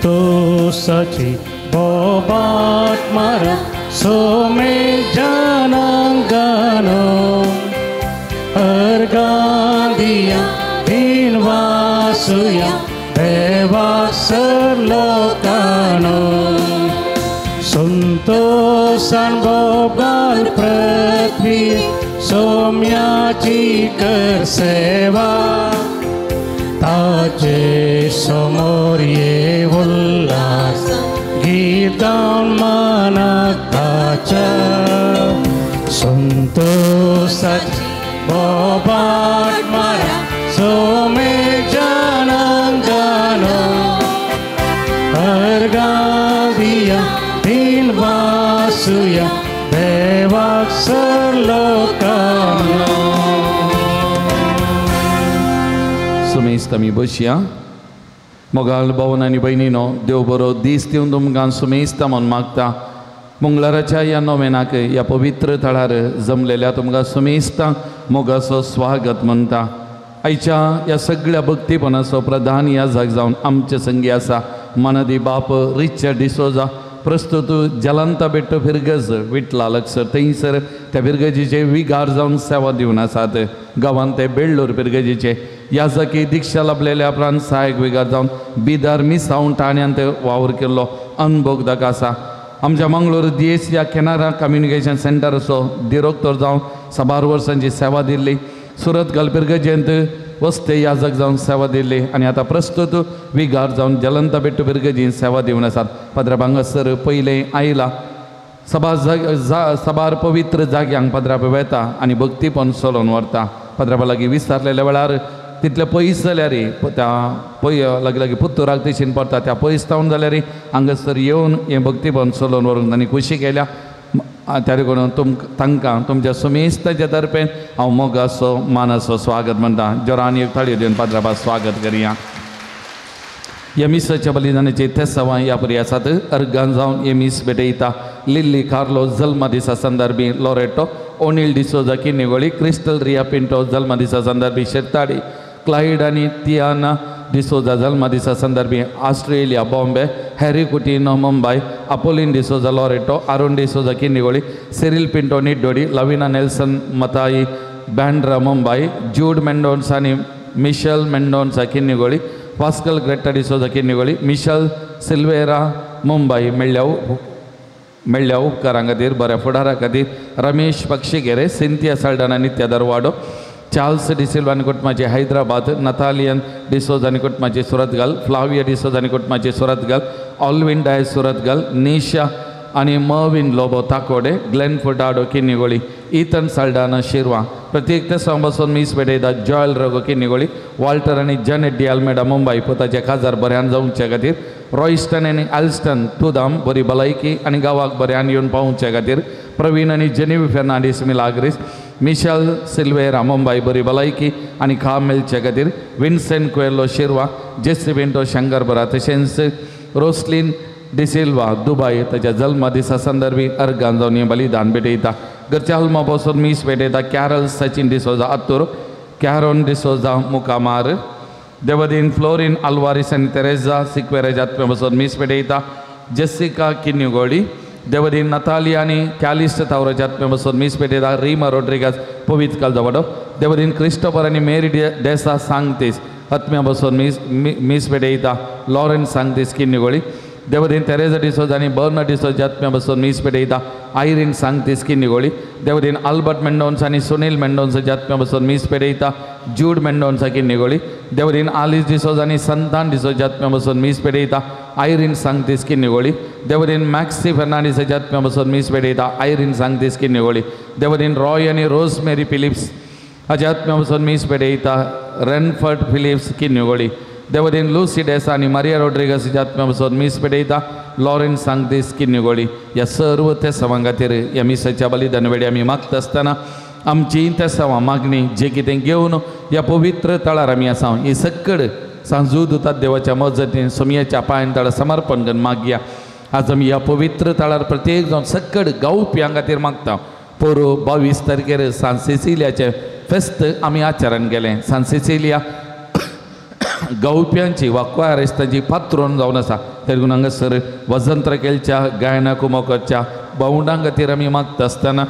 संतोषाची बोबाट मारा सोमे जनांगनो अर्गादिया दिन वासुया देवासर लोकानो संतोषान बोगाल पृथ्वी सोम्याची कर सेवा ताजे समोर ये उल्हास गीत गाऊन मानाचा संतोषाची बोबाट मारा सोमे जनांगनो अर्गादिया दिन वासुया देवाक सर लोकानो. सुमेस्त आमी बसया. मोगाल भवन आनी भयणीनो देव बरो दीस दिवन तुमकां सुमेस्त म्हूण मागता. मंगळाराच्या ह्या नोवेनाक ह्या पवित्र थळार जमलेल्या तुमकां सुमेस्ता मोगाचो स्वागत म्हणटा. आयच्या ह्या सगळ्या भक्तीपणाचो प्रधान ह्या जाग जावन आमचे संगी आसा मनदी बाप रिचर्ड डिसोजा प्रस्तुत जलंता बेट्टो फिरगज विटला लक्षर थंयसर त्या फिरगजीचे विगार जावन सेवा दिवन आसात. गांवांत ते बेळ्ळूर फिरगजीचे ह्या जागी दिक्षा लाभलेल्या उपरांत सहायक विगार जावन बिदार मिसावन ठाण्यांत वावर केल्लो अनभोगदाक आसा. आमच्या मंगळूर दियेस ह्या केनारा कम्युनिकेशन सेंटराचो डिरेक्टर जावन साबार वर्सांची सेवा दिल्ली. सुरत फिरगजेंत वस्ते याजक जावन सेवा दिल्ली आनी आतां प्रस्तुत विगार जावन जलंता बेट्टू फिरगजीन सेवा दिवन आसात. पाद्रा हांगासर पयलें आयला सबार सबार पवित्र जाग्यांक पाद्राप वेता आनी भक्तीपण चलोवन व्हरता. पाद्रापा लागीं विचारलेल्या वेळार तितले पयस जाल्यार त्या पय लागीं लागीं पुत्तुराक दिशीन पडटा त्या पयस तावन जाल्यार हांगासर येवन हें भक्तीपण चलोवन व्हरूंक तांणी खुशी केल्या. त्या देखून तांकां तुमच्या सुमेस्ताच्या तर्फेन हांव मोगाचो मानाचो स्वागत म्हणटा. जोरान एक थाळयो दिवन पाद्रापा स्वागत करया. ह्या मिसाच्या बलिदानाचे तेसावां ह्या परी आसात. अर्गान जावन हे मीस भेटयता लिल्ली कार्लो जल्मा दिसा संदर्भी Loreto O'Neill D'Souza Kinnigoli Crystal Riya Pinto जल्मा दिसा संदर्भी शेताडी क्लायड आनी तियाना डिसोजा जल्मा दिसा संदर्भी Australia Bombay Harry Coutinho Mumbai Apolline D'Souza Loreto Arun D'Souza Kinnigoli Cyril Pinto Niddodi Lavina Nelson Mathai Bandra Mumbai Jude Mendonca आनी Michelle Mendonca Kinnigoli Pascal Greta D'Souza Kinnigoli Michelle Silveira Mumbai मेळ्ळ्या उपकारां खातीर बऱ्या फुडारा खातीर Ramesh पक्षीगेरे Cynthia Saldana नित्या दरवाडो Charles D'Silva आनी कुटुंबाचे हैदराबाद नतालियन डिसोज आनी कुटुंबाचे सुरतगल फ्लाविया डिसोज आनी कुटुंबाचे सुरतगल ऑलविन डायस सुरतगल निशा आनी Mervin Lobo Takode Glenn Furtado Kinnigoli Ethan Saldanha Shirva प्रत्येक तेसांव बसून मीस पेटयता जॉयल रगो किन्नीगोळी वॉल्टर आनी जनेट डी आल्मेडा मुंबय पुताचे काजार बऱ्यान जावचे खातीर रॉयस्टन आनी आल्स्टन तुदाम बरी भलायकी आनी गांवाक बऱ्यान येवन पावोवचे खातीर प्रवीण आनी जेनिवी फेर्नांडीस मिलाग्रीस मिशेल सिल्वेरा मुंबय बरी भलायकी आनी काम मेळचे खातीर विन्सेंट कुएलो शिरवा जेसी पिंटो शंकरबरा तशेंच रोसलीन डिसिल्वा दुबाय ताच्या जल्मा दिसा संदर्भी अर्गान जावन हें बलिदान भेटयता. घरच्या हल्मा पासून मीस भेटयता कॅरल सचिन डिसोजा अत्तूर कॅरोन डिसोजा मुकामार देवदीन फ्लोरीन अल्वारीस आनी तेरेजा सिक्वेरेज आत्म्या पासून मीस भेटयता जेसिका किन्युगोळी देवदीन नतालिया आनी कॅलिस्ट तावराच्या आत्म्या पासून मीस भेटयता रीमा रोड्रिगास पवित कालजवाडो देवदीन क्रिस्टोफर आनी मेरी डेसा सांगतीस आत्म्या पासून मीस भेटयता लॉरेन्स सांगतीस किन्युगोळी देवदीन तेरेजा डिसोजा आनी बर्नर्ड डिसोजा आत्म्या पासून मीस भेटयता आयरीन सांगतीस किन्नीगोळी देवदीन आल्बर्ट मेंडोन्सा आनी सुनील मेंडोन्सा आत्म्या पासून मीस भेटयता जूड मेंडोन्सा किन्नीगोळी देवदीन आलिस डिसोजा आनी संतान डिसोजा आत्म्या पासून मीस भेटयता आयरीन सांगतीस किन्नीगोळी देवदीन मॅक्सी फेर्नांडीस आत्म्या पासून मीस भेटयता आयरीन सांगतीस किन्नीगोळी देवदीन रॉय आनी रोजमेरी फिलिप्स हाच्या आत्म्या पासून मीस भेटयता रेनफर्ट फिलिप्स किन्नीगोळी देवदीन लुसी डेसा आनी मारिया रोड्रिगस आत्म्या पासून मीस भेटयता लॉरेन्स सांगतीस किन्नीगोळी. ह्या सर्व तेसावां खातीर ह्या मिसाच्या बलिदान वेळी आमी मागता आसतना आमची तेसावां मागणी जे कितें घेवन ह्या पवित्र तळार आमी आसा ही सक्कड सांजू दुतात देवाच्या मजतीन सोमयाच्या पांयान तळार समर्पण करून मागया. आज आमी ह्या पवित्र तळार प्रत्येक जावन सक्कड गावप्यां खातीर मागता. पोरू 22 तारखेर सांत सिसिलियाचें फेस्त आमी आचरण केलें. सांत सिसिलिया गावप्यांची वा क्वारेस्तांची पात्रोन जावन आसा. तेगून हांगासर वजंत्र केलच्या गायना कुमोकरच्या भावंडां खातीर आमी मागता आसतना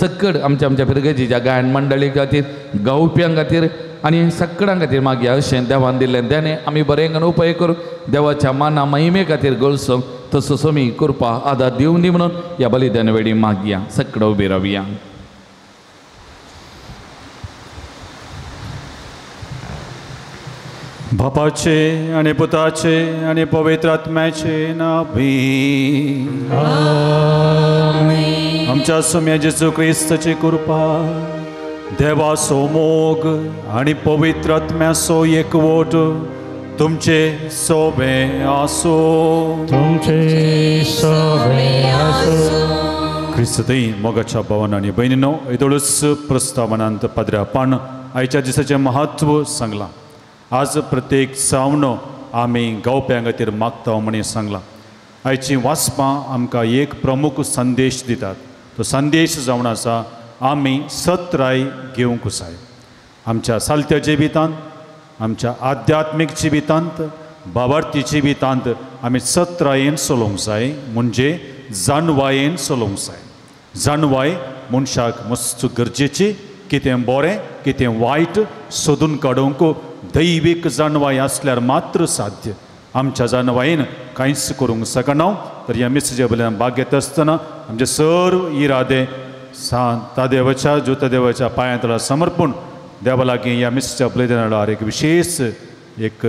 सकड आमच्या आमच्या फिरगजीच्या गायन मंडळी खातीर गावप्यां खातीर आनी सकडां खातीर मागया. अशें देवान दिल्लें देणें आमी बरें उपाय करून देवाच्या माना महिमे खातीर गळसूंक तसो सोमी कृपा आदार दिवन दी म्हणून ह्या बलिदान वेळी मागया. सकड उबी रावया. बापाचे आनी पुताचे आनी पवित्र आत्म्याचे नांवी आमेन. आमच्या सोम्या जेजू क्रिस्ताची कृपा, देवाचो मोग आनी पवित्र आत्म्याचो एकवट तुमचे सोबे आसो. तुमचे सोबे आसो. क्रिस्तई मोगाच्या भावान आनी भयणीनो, येदोळूच प्रस्तावनांत पाद्र्यापान आयच्या दिसाचें म्हत्व सांगलां. आज प्रत्येक सावनो आमी गावप्यां खातीर मागता म्हण सांगलां. आयचीं वाचपां आमकां एक प्रमुख संदेश दितात. तो संदेश जावन आसा आमी सत्राय घेवंक जाय. आमच्या सालत्या जिवितांत, आमच्या आध्यात्मीक जिवितांत, भावार्थी जिवितांत आमी सत्रायेन चलोवंक जाय, म्हणजे जाणवायेन चलोवंक जाय. जाणवाय मनशाक मस्त गरजेची, कितें बरें कितें वायट सोदून काडूंक दैवीक जाणवाय आसल्यार मात्र साध्य. आमच्या जाणवायेन कांयच करूंक शकना. तर ह्या मिसाच्या बल्यान भाग घेता आसतना आमचे सर्व इरादे तादेवाच्या ज्योतदेवाच्या पांयां तळा समर्पण देवा लागीं ह्या मिसाच्या बलिदाना वेळार एक विशेष एक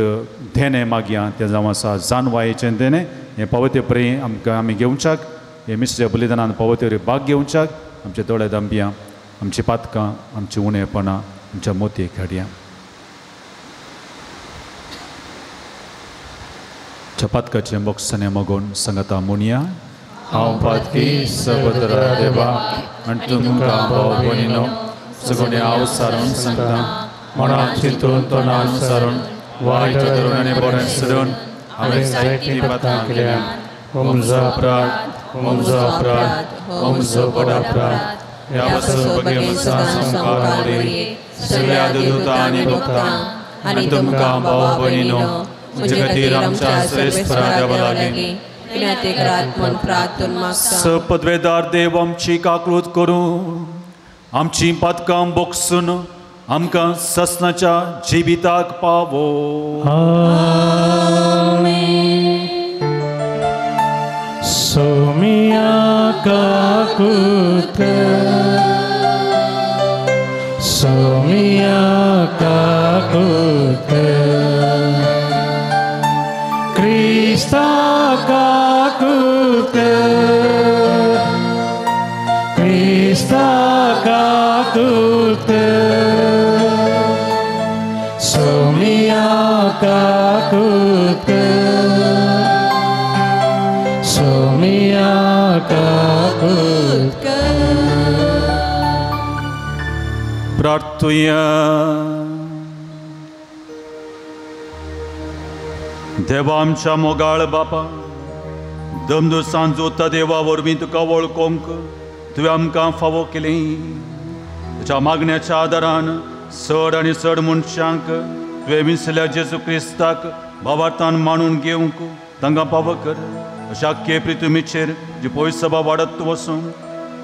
देणें मागया. तें जावन आसा जाणवायेचें देणें. हें पावते पर्यंत आमकां आमी घेवच्याक, हे मिसाच्या बलिदानान पावते भाग घेवच्याक आमचे दोळे दांबया, आमची पातकां, आमची उणेपणां आमच्या मोतयेक हाडया. पातकाचें बोगसणें मागून सांगता म्हणया. हांव पातकी सबदरा देवा आनी तुमकां भाव भयणीनो सगळें हांव सारून सांगता. मनात चिंतून तोंडान सारून वायट धरून आनी बरें सोडून हांवें जायतीं पातकां केल्यांत. म्हजो अपराध, म्हजो अपराध, म्हजो व्हड अपराध. ह्या पासून भगेवंता संवसार मोरी सगळ्या दुता आनी भक्तां आनी तुमकां भाव भयणीनो म्हजे खातीर आमच्या सर्वेस्परा देवा लागीं सपदवेदार देव आमची काकळूत करून आमची पातकां बोगसून आमकां ससनाच्या जिविताक पावो. सोमिया काकूत, सोमिया काकूत, क्रिस्ता काकूत, क्रिस्ता काकूत, सोमिया काकूत, सोमिया काकूत. प्रार्थुया. देवा आमच्या मोगाळ बापा, दमदुसान जोता देवा वरवीं तुका वळखोंक तुवें आमकां फावो केली. तुज्या मागण्याच्या आदारान चड आनी चड मनशांक तुवें विसल्या जेजू क्रिस्ताक भावार्थान मानून घेवंक तांकां पावो कर. अशा केपरी तुमीचेर जी पयस सभा वाडत वसूं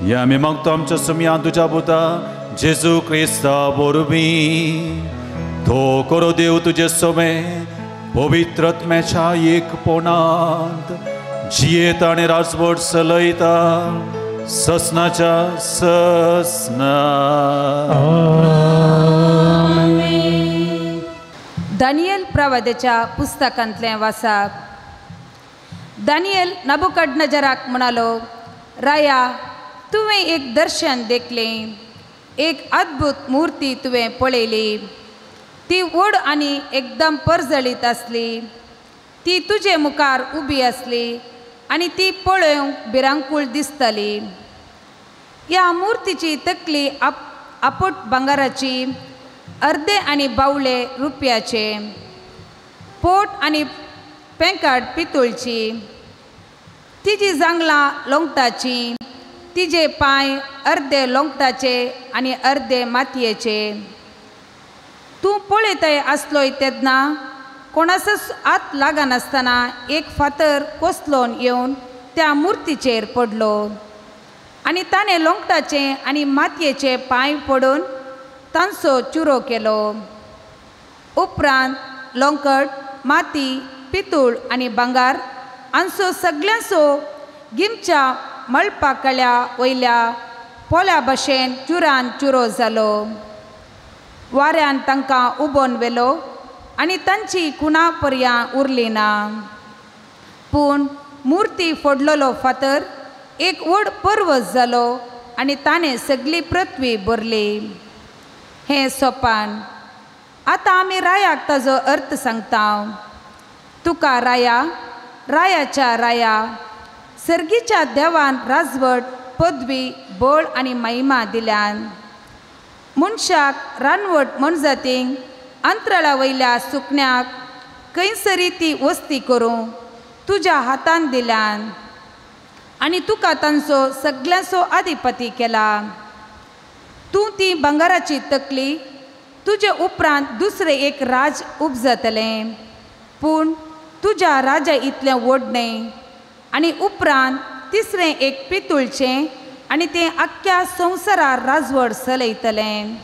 ह्या आमी मागता आमच्या सुमया तुज्या पुता जेजू क्रिस्ता वरवीं. तो करो देव तुजे सोमे पवित्र आत्म्याच्या एकपणांत जियेत आनी राजवट चलयता ससनाच्या ससना. दानियल प्रवाद्याच्या पुस्तकांतलें वाचप. दानियल नबुकदनेजराक म्हणालो, राया, तुवें एक दर्शन देखलें, एक अद्भुत मूर्ती तुवें पळयली. ती व्हड आनी एकदम परजळीत आसली. ती तुजे मुखार उबी आसली आनी ती पळोवंक भिरांकूळ दिसताली. ह्या मुर्तीची तकली आपोट भांगराची, अर्दे आनी बावले रुपयाचे, पोट आनी पेंकाट पितूळची, तिजी जांगलां लोंगटाची, तिजे पांय अर्दे लोंगटाचे आनी अर्दे मातयेचे. तूं पळयताय आसलोय तेन्ना कोणाचोच हात लागनासतना एक फातर कोसलोन येवन त्या मुर्तीचेर पडलो आनी ताणें लोंगटाचे आनी मातयेचे पांय पडून तांचो चुरो केलो. उपरांत लोंकट, माती, पितूळ आनी भांगर हांचो सगळ्यांचो गिमच्या मळपाकळ्या वयल्या पोल्या भशेन चुरान चुरो जालो. वाऱ्यान तांकां उबोन व्हेलो आनी तांची कुणा पर्यां उरली ना. पूण मुर्ती फोडलेलो फातर एक व्हड पर्वत जालो आनी ताणें सगळी पृथ्वी भरली. हें सोपान. आतां आमी रायाक ताजो अर्थ सांगता. तुका राया, रायाच्या राया, सर्गीच्या देवान राजवट, पदवी, बळ आनी महिमा दिल्यान. मनशाक रानवट मनजातींक अंतराळा वयल्या सुकण्याक खंयसरी ती वस्ती करूं तुज्या हातान दिल्यान आनी तुका तांचो सगळ्यांचो अधिपती केला. तूं ती भांगराची तकली, तुजे उपरांत दुसरें एक राज उपजतलें, पूण तुज्या राजा इतलें व्हड न्हय. आनी उपरांत तिसरें एक पितूळचें आनी तें आख्ख्या संवसारार राजवट चलयतलें.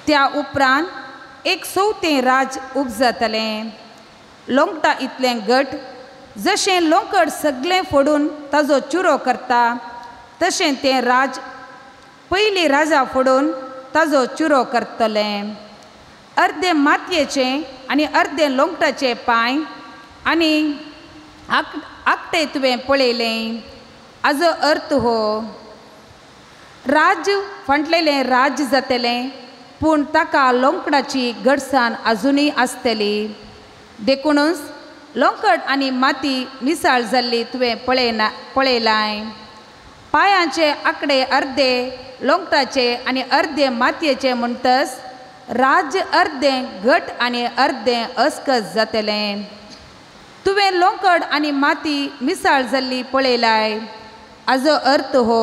त्या उपरांत एक चवथें राज उपजतलें, लोंगटा इतलें घट, जशें लोंकड सगळें फोडून ताजो चुरो करता तशें तें राज पयलीं राजा फोडून ताजो चुरो करतलें. अर्दे मातयेचें आनी अर्दे लोंगटाचे पांय आनी आकटे तुवें पळयलें. हाजो अर्थ हो, राज्य फांटलेलें राज्य जातलें, पूण ताका लोंकडाची घटसाण आजुनूय आसतली. देखूनच लोंकड आनी माती मिसाळ जाल्ली तुवें पळयलाय. पांयांचे आंकडे अर्दे लोंगटाचे आनी अर्दे मातयेचे म्हणटच राज्य अर्दें घट आनी अर्दें अस्कस जातलें. तुवें लोंकड आनी माती मिसाळ जाल्ली पळयलाय. हाजो अर्थ हो,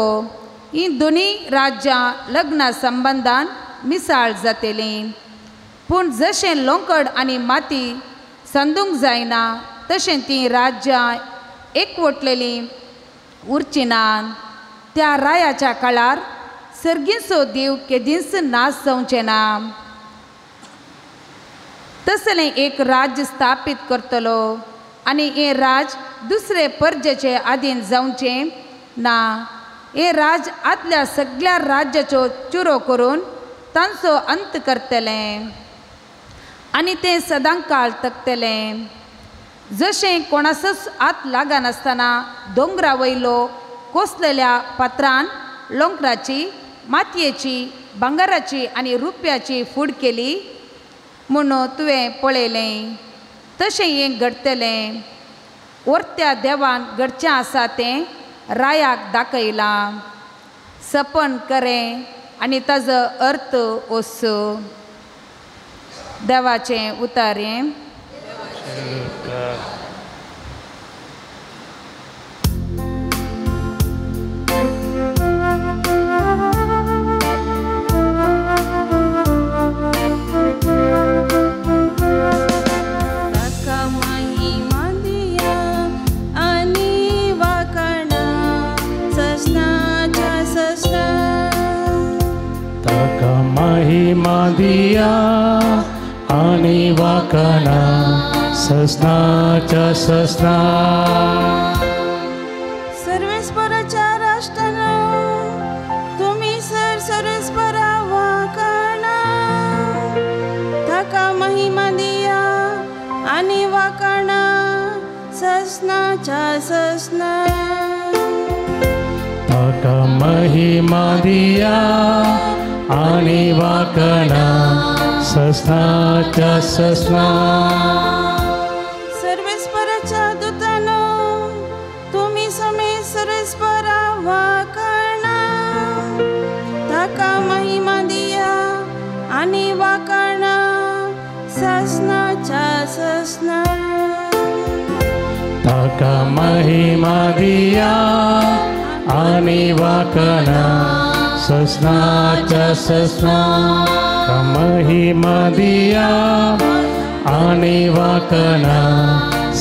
हीं दोनूय राज्यां लग्ना संबंदान मिसाळ जातलीं, पूण जशें लोंकड आनी माती संदूंक जायना तशें तीं राज्यां एकवटलेलीं उरचीं ना. त्या रायाच्या काळार सर्गीचो देव केदींच नाश जावचें ना. तसलें एक राज्य स्थापीत करतलो आनी हें राज दुसरे परजेचे आदीन जावचें ना. हें राज आदल्या सगळ्या राज्याचो चुरो करून तांचो अंत करतलें आनी तें सदांकाळ तकतलें. जशें कोणाचोच हात लागनासतना दोंगरा वयलो कोसलेल्या पात्रान लोंकराची, मातयेची, भांगराची आनी रुप्याची फूड केली म्हूण तुवें पळयलें, तशें हें घडटलें. वरत्या देवान घडचें आसा तें रायाक दाखयलां. सपन करें आनी ताजो अर्थ ओस. देवाचें उतारें. महिमा दिया आनी वाकणा ससनाच्या ससना. सर्वेस्पराच्या राष्ट्रानो तुम्ही सर सर्वेस्परा वाकणा, ताका महिमा दिया आनी वाकणा ससनाच्या ससना. ताका महिमा दिया आनी वाकणा ससनाच्या ससना. सर्वेस्पराच्या दुतानो तुम्ही समे सर्वेस्परा वाकणा, ताका महिमा दिया आनी वाकणा ससनाच्या ससना. ताका महिमा दिया आनी वाकणा ससनाच्या ससना. महिमा दिया आनी वाकणा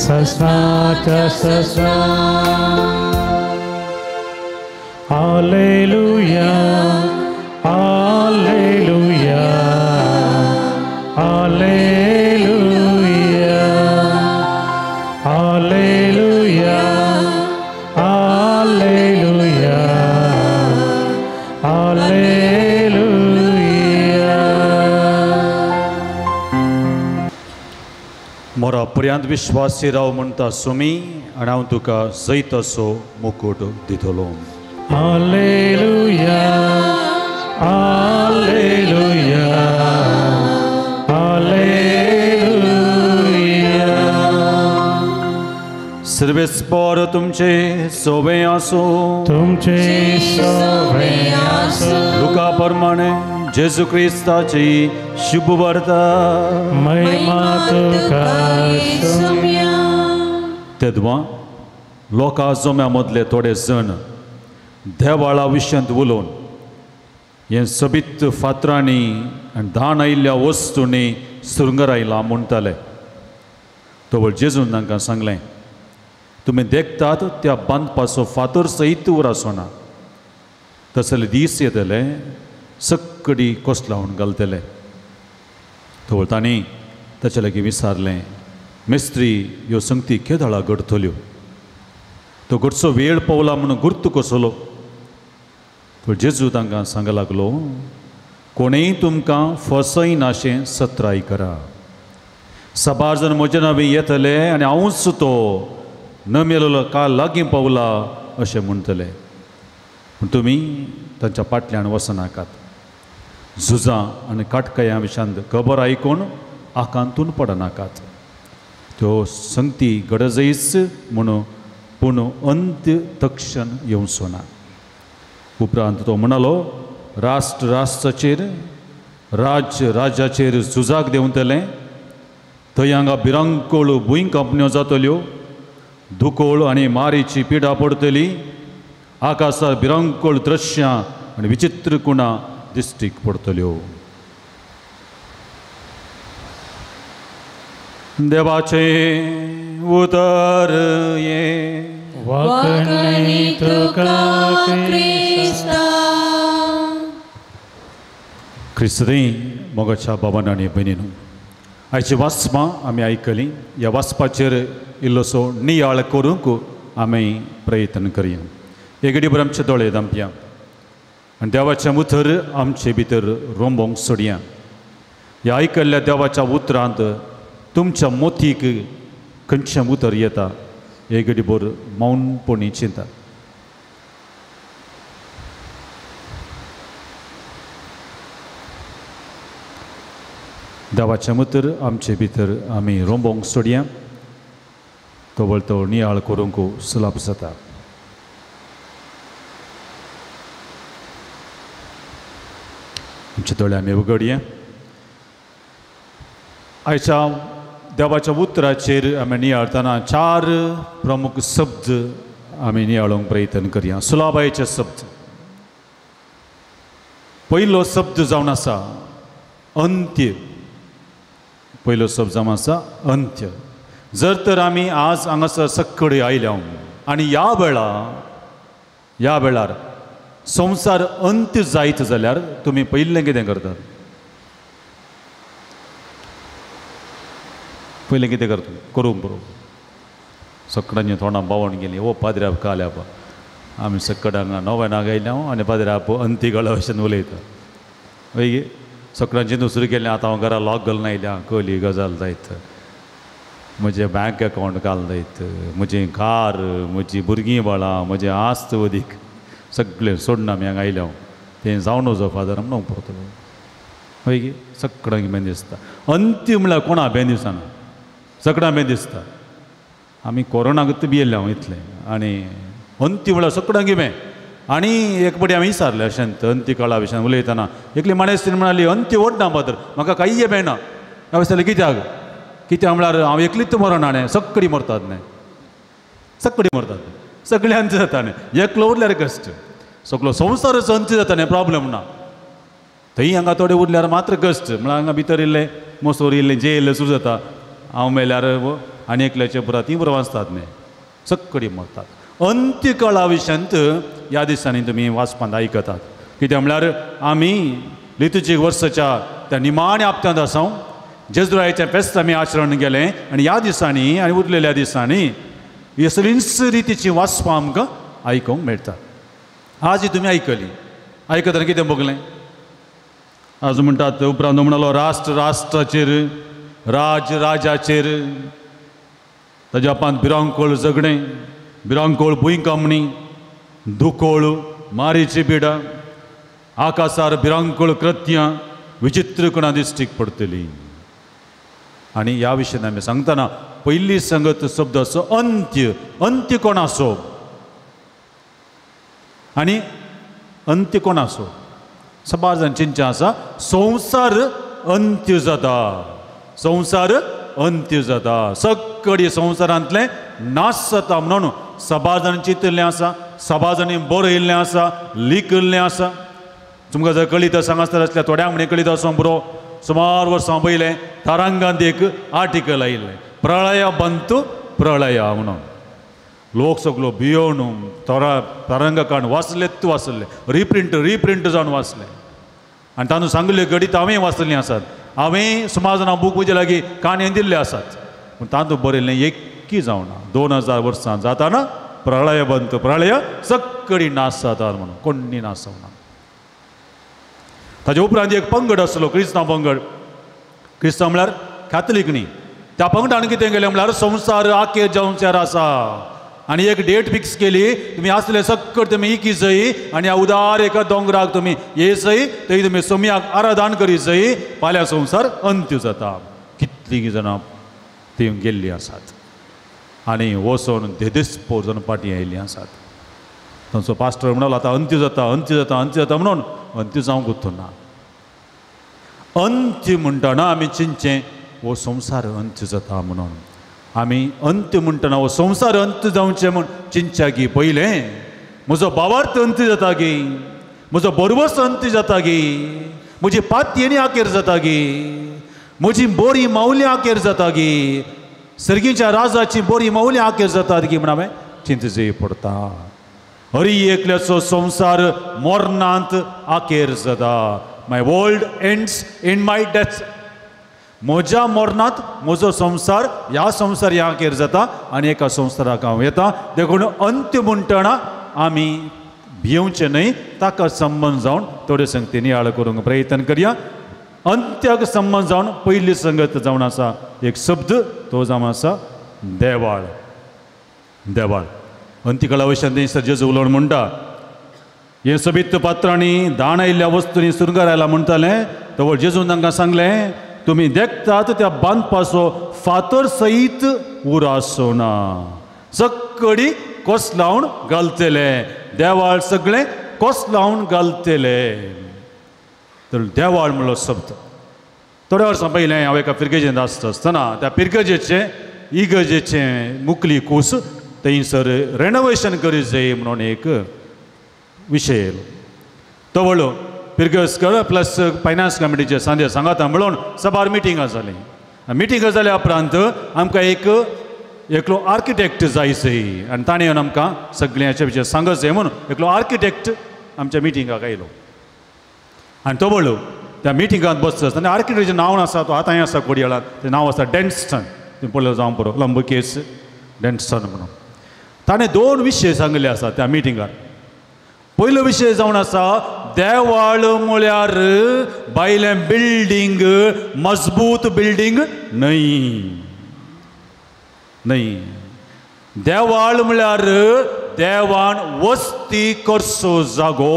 ससनाच्या ससना. Alleluia, alleluia, alleluia, alleluia, alleluia, alleluia. मोरा पर्यंत विश्वासी राव म्हणटा सुमी आनी हांव तुका जैत असो मुकूट दितलो. Alleluia, alleluia, alleluia. सर्वेस्पर तुमचे सोबे आसूं. तुमचे सोबे आसूं. लुका प्रमाणे जेजू क्रिस्ताची शुभ वार्ता. महिमा तुका सुम्या. तेदवा लोकां जम्या मदले थोडे जण देवाळा विशयांत उलोवन हें सोबीत फातरांनी आनी धान आयिल्ल्या वस्तूंनी सुरंगरायलां म्हणटाले. तवळ जेजून तांकां सांगलें, तुमी देखतात त्या बांदपाचो फातर सयत उरासो ना, तसले दीस येतले सक्कडी कोसलावन घालतले. तवळ तांणी ताचे लागीं विचारलें, मिस्त्री ह्यो संगती केदळा घडटल्यो? तो घडचो वेळ पावला म्हणून गुर्त कसलो? पूण जेजू तांकां सांग लागलो, कोणूय तुमकां फसयनाशें सत्राय करा. साबार जण म्हजे नांवी येतले आनी हांवूच तो न मेलोलो काल लागीं पावला अशें म्हणटले. पूण तुमी तांच्या फाटल्यान वचनाकात. झुजां आनी काटकायां विशांत खबर आयकून आकांतून पडनाकात. त्यो संगती गरजयच म्हणून पूण अंत्य तक्षण येवचो ना. उपरांत तो म्हणालो, राष्ट्र राष्ट्राचेर, राज्य राज्याचेर झुजाक देंवतलें. थंय हांगा भिरांकूळ भूंय कंपन्यो जातल्यो, दुकोळ आनी मारीची पिडा पडटली. आकाशार भिरांकूळ दृश्यां आनी विचित्र कुणां दिश्टीक पडटल्यो. देवाचें उतर हें. वाकणी तुका क्रिस्ता. क्रिस्ती मोगाच्या बाबान आनी भयणीनू, आयची वाचपां आमी आयकली. ह्या वाचपाचेर इल्लोसो नियाळ करूंक आमी प्रयत्न करया. एगडीभर आमचे दोळे धांपया आनी देवाचें उतर आमचे भितर रोंबोवंक सोडया. ह्या आयकल्ल्या देवाच्या उतरांत तुमच्या मोतीक खंयचें उतर येता एक घडीभर मौनपणी चिंता. देवाचें उतर आमचे भितर आमी रोंबोवंक सोडया. तवळ तो नियाळ करूंक सुलाभ जाता. आमचे दोळे आमी उगडया. आयच्या देवाच्या उतराचेर आमी नियाळतना चार प्रमुख शब्द आमी नियाळूंक प्रयत्न करया. सुलाबायचे शब्द. पयलो शब्द जावन आसा अंत्य. पयलो शब्द जावन आसा अंत्य. जर तर आमी आज हांगासर सक्कडी आयल्या आनी ह्या वेळार संवसार अंत्य जायत जाल्यार तुमी पयलें कितें करतात? पयलें कितें करता? करूंक बरोबर सगळ्यांनी तोंडां बावण गेली, ओ पाद्र्याप काल्याप आमी सक्कड हांगा नव्यानाक आयल्या आनी पाद्र्याप अंती गळा भशेन उलयता. मागीर सगळ्यांची दुसरी केलें, आतां हांव घरा लॉक घालून आयल्या, कहली गजाल जायत, म्हजें बँक अकावंट घाल जायत, म्हजें कार, म्हजी भुरगीं बाळां, म्हजें आस्त वदीक सगळें सोडून आमी हांगा आयल्या, तें जावन वचो फादर म्हणून परतलो. मागीर सगळ्यांक बेन दिसता अंत्य म्हणल्यार कोणा बेन दिसना, सगळ्यां बेन दिसता. आमी कोरोनाक भियेल्ले हांव इतलें आनी अंत्य म्हणल्यार सगळ्यांक बें. आनी एक पटी आमी विचारलें अशें अंत्य काळा विशयान उलयतना एकली माणेस्तीन म्हणाली, अंत्य ओडना फादर, म्हाका कांय बेना. हांवें विचारलें कित्याक? कित्याक म्हळ्यार हांव एकलीच मरना न्ही, सक्कडी मरतात न्ही, सक्कडी मरतात, सगळें अंत्य जाता न्ही, एकलो उरल्यार कश्ट, सगळो संवसारच अंत्य जाता न्ही, प्रॉब्लम ना. थंय हांगा थोडे उरल्यार मात्र कश्ट, म्हळ्यार हांगा भितर इल्लें मोसोर इल्लें जे इल्लें सुरू जाता, हांव मेल्यार आनी एकल्याचे पुरा तीं बरोबर वाचतात न्ही, सक्कडी मरतात. अंत्यकाळा विशयांत ह्या दिसांनी तुमी वाचपांत आयकतात. कित्याक म्हळ्यार आमी लितुजीक वर्साच्या त्या निमाण्या हप्त्यांत आसा. जेजुरायचें फेस्त आमी आचरण केलें आनी ह्या दिसांनी आनी उरलेल्या दिसांनी ही सगळींच रितीची वाचपां आमकां आयकूंक मेळटा. आज ही तुमी आयकली, आयकतना कितें भोगलें? आज म्हणटात उपरांत म्हणलो राष्ट्र राष्ट्राचेर, राज राजाचेर, ताज्या पांत भिरांकूळ झगडें, भिरांकूळ भुंयकांपणी, दुकोळ, मारीची पिडा, आकासार भिरांकूळ कृत्यां, विचित्र कुणा दिश्टीक पडटली. आनी ह्या विशयान आमी सांगतना पयली संगत शब्द असो अंत्य. अंत्य कोण आसो आनी अंत्य कोण आसो? सबार जाण चिंतचें आसा संवसार अंत्य जाता, संवसार अंत्य जाता, सगळी संवसारांतलें नाश जाता म्हणून सबार जाण चिंतिल्लें आसा, सबार जाणीं बरयल्लें आसा, लिखिल्लें आसा. तुमकां जर कळीत सांगासर आसल्यार थोड्यांक म्हणे कळीत आसूं बरो, सुमार वर्सां पयलें तारांगांत एक आर्टिकल आयिल्लें, प्रळय बंतू प्रळय म्हणून. लोक सगलो भियोवन तरंग काडून वाचलेच वाचले, रिप्रिंट रिप्रिंट जावन वाचले. आनी तांदूळ सांगले घडीत हांवें वाचलें आसात, हांवें सुमार जाणां बूक म्हजे लागीं काणये दिल्ले आसात, पूण तातूंत बरयल्लें एककी जावना. 2000 वर्सां जाताना प्रळय बंत प्रळय सक्कडी नाश जाता म्हणून कोण्णी नाश जावना. ताजे उपरांत एक पंगड आसलो, क्रिस्तांव पंगड. क्रिस्तांव म्हळ्यार कॅथलीक न्ही. त्या पंगडान कितें केलें म्हळ्यार संवसार आखेर जावच्यार आसा आनी एक डेट फिक्स केली, तुमी आसले सक्कड तुमी इकी जय आनी ह्या उदार एका दोंगराक तुमी ये जय, थंय तुमी सोम्याक आराधन करी जय, फाल्यां संवसार अंत्य जाता. कितलीं जाणां थंय गेल्लीं आसात आनी वचोन धेदेस्पोर जावन फाटीं आयिल्लीं आसात. तांचो पास्टर म्हणलो आतां अंत्य जाता, अंत्य जाता, अंत्य जाता म्हणून अंत्य जावंक उरना. अंत्य म्हणटना आमी चिंतचें हो संवसार अंत्य जाता म्हणून. आमी अंत्य म्हणटना हो संवसार अंत्य जावचें म्हूण चिंतच्या गी पयलें म्हजो भावार्थ अंत्य जाता गी, म्हजो बरवस अंत्य जाता गी, म्हजी पातयेनी आखेर जाता गी, म्हजी बोरी मावली आखेर जाता गी, सर्गीच्या राजाची बोरी मावली आखेर जाता गी म्हण हांवें चिंतचें पडटा. हरी एकल्याचो संवसार मरणांत आखेर जाता. My world ends in my death. म्हज्या मरणांत म्हजो संवसार ह्या संवसार ह्या आखेर जाता आनी एका संवसाराक हांव येता. देखून अंत्य म्हणटना आमी भियेवचें न्हय, ताका संबंद जावन थोड्यो संगती नियाळ करूंक प्रयत्न करया. अंत्याक संबंद जावन पयली संगत जावन आसा एक शब्द, तो जावन आसा देवाळ. देवाळ अंत्यकाळा वयल्यान थंयसर जेजू उलोवन म्हणटा, हे सोबीत पात्रांनी दाण आयिल्ल्या वस्तूंनी सुरंगार आयला म्हणटालें. तवळ जेजून तांकां सांगलें, तुमी देखतात त्या बांदपाचो फातर सयत उरासो ना, सक्कडी कोस लावन घालतले, देवाळ सगळें कोस लावन घालतले. तर देवाळ म्हणलो शब्द. थोड्या वर्सां पयलें हांव एका पिरगजेंत आसता आसतना त्या पिरगजेचें इगर्जेचें मुकली कूस थंयसर रेनोवेशन करी जाय म्हणून एक विशय येयलो. तो व्हडलो पिरगजकर प्लस फायनान्स कमिटीचे सांजे सांगाता म्हणून सबार मिटिंगां जालीं. मिटिंगां जाल्या उपरांत आमकां एक एकलो आर्किटेक्ट जाय सय आनी ताणें येवन आमकां सगळें हाचे विशय सांगत जाय म्हणून एकलो आर्किटेक्ट आमच्या मिटिंगाक आयलो. आनी तो व्हडलो त्या मिटिंगांत बसता आसतना आर्किटेक्टचें नांव आसा, तो आतांय आसा कोडयाळांत, तें नांव आसा डॅन्स्टन. तुमी पळयलो जावं पुरो, लंब केस डॅन्स्टन म्हणून. ताणें दोन विशय सांगिल्ले आसा त्या मिटिंगार. पयलो विशय जावन आसा देवाळ म्हळ्यार भायलें बिल्डींग, मजबूत बिल्डींग न्हय, न्हय. देवाळ म्हळ्यार देवान वस्ती करचो जागो,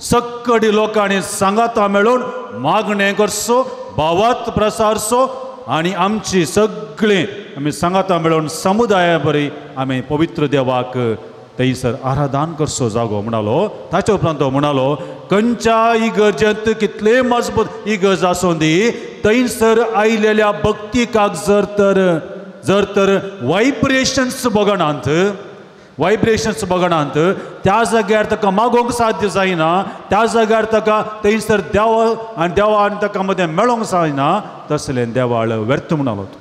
सक्कडी लोकांनी सांगाता मेळून मागणें करचो, भावात प्रसारचो आनी आमची सगळीं आमी सांगाता मेळून समुदाया बरी आमी पवित्र देवाक थंयसर आराधन करचो जागो म्हणालो. ताचे उपरांत तो म्हणालो, खंयच्या इगर्जेंत कितले मजबूत इगर्ज आसूं दी, थंयसर आयिल्ल्या भक्तिकाक जर तर वायब्रेशन्स बगणांत, वायब्रेशन्स बगणांत त्या जाग्यार ताका मागोवंक साध्य जायना, त्या जाग्यार ताका थंयसर देवा आनी देवा आनी ताका मदें मेळोंक जायना, तसलें देवाळ व्यर्थ म्हणालो तो.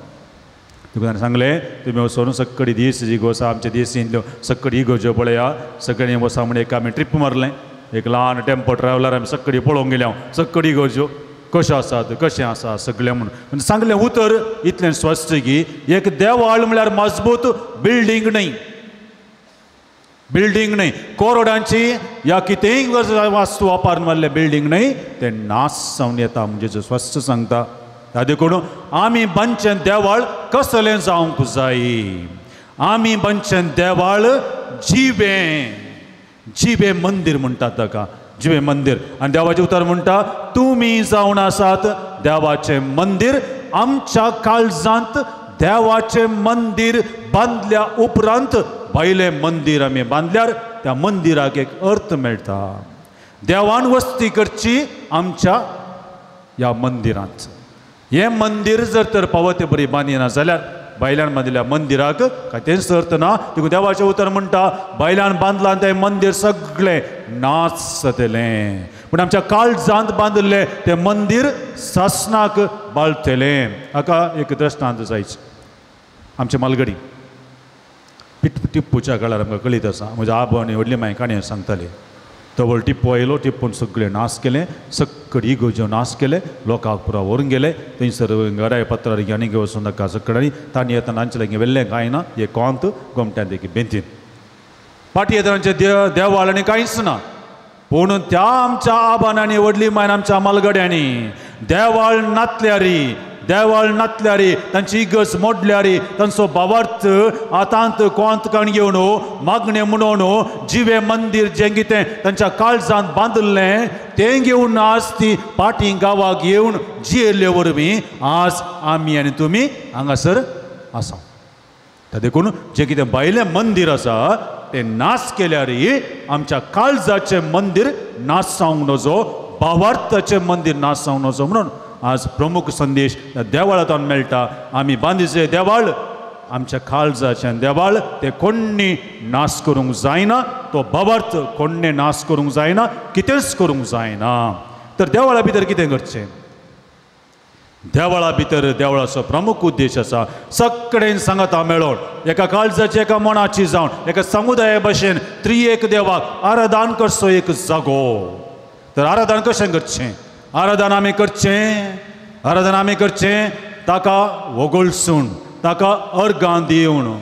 तुका ताणें सांगलें तुमी वचून सक्कडी दीस जी गोसा आमच्या देशींतल्यो सक्कडी इगर्ज्यो पळया. सगळ्यांनी वसा म्हण एक आमी ट्रीप मारलें, एक ल्हान टेम्पो ट्रॅव्हलर आमी सक्कडी पळोवंक गेले. हांव सक्कडी इगर्ज्यो कश्यो आसात कशें आसा सगळें म्हणून सांगलें उतर इतलें स्पश्ट की एक देवाळ म्हळ्यार मजबूत बिल्डींग न्हय, बिल्डींग न्हय, कोरोडांची या कितेंय वास्तू वापरून मारलें बिल्डींग न्हय, तें नाश जावन येता. म्हणजे स्पश्ट सांगता. देखून आमी बांदचें देवाळ कसलें जावंक जाय? आमी बांदचें देवाळ जिवें, जिवें मंदीर म्हणटात ताका, जिवें मंदीर. आनी देवाचें उतर म्हणटा तुमी जावन आसात देवाचें मंदीर. आमच्या काळजांत देवाचें मंदीर बांदल्या उपरांत भायलें मंदीर आमी बांदल्यार त्या मंदिराक एक अर्थ मेळटा. देवान वस्ती करची आमच्या ह्या मंदिरांत. हें मंदीर जर तर पावते बरी बांदिना जाल्यार बायल्यान बांदिल्ल्या मंदिराक काय तेंच अर्थ ना. देखून देवाचें उतर म्हणटा बायल्यान बांदलां तें मंदीर सगळें नाच जातलें, पूण आमच्या काळजांत बांदिल्लें तें मंदीर सासणाक बाळतलें. हाका एक दृश्टांत जायचें. आमचे मालगडी टिप्पूच्या काळार आमकां कळीत आसा. म्हज्या आबो आनी व्हडली माय काणयो सांगताली. तवळ टिप्पू आयलो, टिप्पून सगळें नाश केलें, सक्कडी इगर्ज्यो नाश केले, लोकांक पुरा व्हरून गेले. थंयसर गराय पत्रार आनी वचून नाका सगळ्यांनी तांणी येतना आमचे लागीं वेल्लें कांय ना, हे कोंत गोमट्यान देखी बेंतीन फाटी येतना आमचें देवाळ आनी कांयच ना. पूण त्या आमच्या आबान आनी व्हडली मायन आमच्या मालगड्यांनी देवाळ नातल्यारी, देवाळ नातल्यारी, तांची इगर्ज मोडल्यारी, तांचो भावार्थ आतांत कोंत कण घेवन मागणें म्हणून जिवें मंदीर जें कितें तांच्या काळजांत बांदिल्लें तें घेवन आज ती पाटी गांवाक येवन जियेल्ले वरवीं आज आमी आनी तुमी हांगासर आसा. देखून जें कितें भायलें मंदीर आसा तें नाश केल्यार आमच्या काळजाचें मंदीर नाश जावंक नजो, भावार्थाचें मंदीर नाश जावंक नजो. म्हणून आज प्रमुख संदेश देवाळांतल्यान मेळटा. आमी बांदिचें देवाळ आमच्या काळजाचें देवाळ तें कोण्णी नाश करूंक जायना, तो भावार्थ कोण्णी नाश करूंक जायना, कितेंच करूंक जायना. तर देवाळा भितर कितें करचें? देवळा भितर देवळाचो प्रमुख उद्देश आसा सगळें सांगाता मेळोन एका काळजाची एका मनाची जावन एका समुदाया भशेन त्रिएक देवाक आराधन करचो एक जागो. तर आराधन कशें करचें? आराधन आमी करचें, आराधन आमी करचें ताका वगळसून, ताका अर्गां दिवन,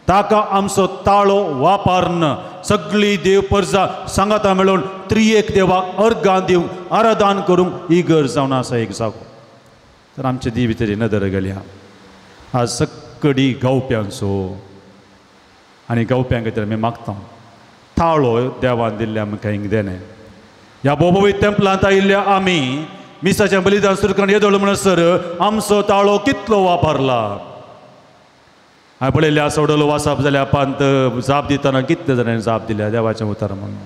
ताका आमचो ताळो वापरून सगळी देव परजा सांगाता मेळोवन त्रिएक देवाक अर्गां दिवंक आराधन करूंक ही गरज जावन आसा एक जागो. तर आमचे दी भितर नदर गेल्या आज सक्कडी गावप्यांचो आनी गावप्यां खातीर आमी मागता ताळो देवान दिल्ले आमकां हिंग देणें. ह्या बोबोवी तेंपलांत आयिल्ल्या आमी मिसाचें बलिदान सुरू करून येदोळ म्हणसर आमचो ताळो कितलो वापरला. हांवें पळयल्ल्या सवडलो वासाप जाल्या पांत जाप दितना कितले जाणांनी जाप दिल्या देवाचें उतर म्हणून.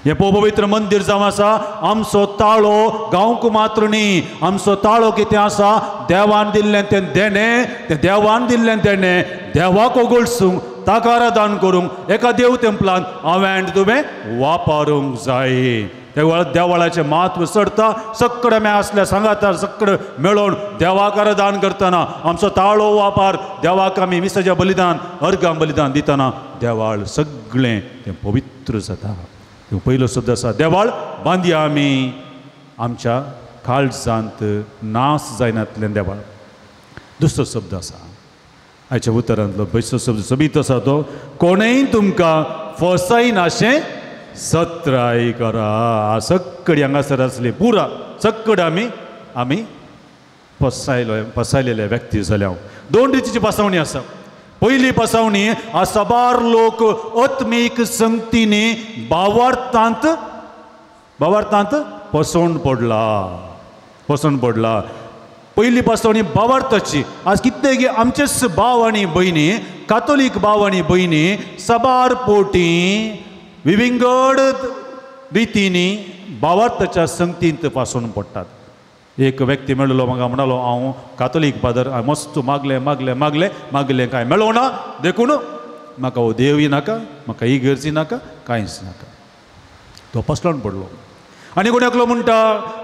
हें पवित्र मंदीर जावन आसा आमचो ताळो गांवक मात्र न्ही, आमचो ताळो कितें आसा देवान दिल्लें तें देणें, तें देवान दिल्लें देणें देवाक ओगळसूंक ताका आराधन करूंक एका देव तेंपलान हांवें आनी तुवें वापरूंक जाय. त्या देवळाचें म्हत्व चडता सगळें आमी आसल्या सांगातार सगळें मेळोवन देवाक आराधन करतना आमचो ताळो वापर देवाक आमी मिसाचें बलिदान अर्गां बलिदान दितना देवाळ सगळें तें पवित्र जाता. पयलो शब्द आसा देवाळ बांदया आमी आमच्या काळजांत नाश जायनातलें देवाळ. दुसरो शब्द आसा आयच्या उतरांतलो बसो शब्द सोबीत आसा तो कोणूय तुमकां फसयनाशें सत्राय करा. सक्कडी हांगासर आसली पुरा सक्कड आमी आमी फसायलेले व्यक्ती जाल्या. दोन रितीची फसवणी आसा. पयली फसवणी साबार लोक आत्मीक संगतीनी भावार्थांत भावार्थांत फसोवन पडला, फसोवन पडला. पयली फसवणी भावार्थाची. आज कितले आमचेच भाव आनी भयणी कातोलीक भाव आनी भयणी साबार पोटी विविंगड रितींनी भावार्थाच्या संगतींत फसोवन पडटात. एक व्यक्ती मेळ्ळो म्हाका म्हणालो हांव कातोलीक फादर, हांवें मस्त मागलें मागलें मागलें मागलें कांय मेळों ना, देखून म्हाका हो देवय नाका, म्हाका ही गरजी नाका, कांयच नाका. तो फसलोन पडलो. आनी कोण एकलो म्हणटा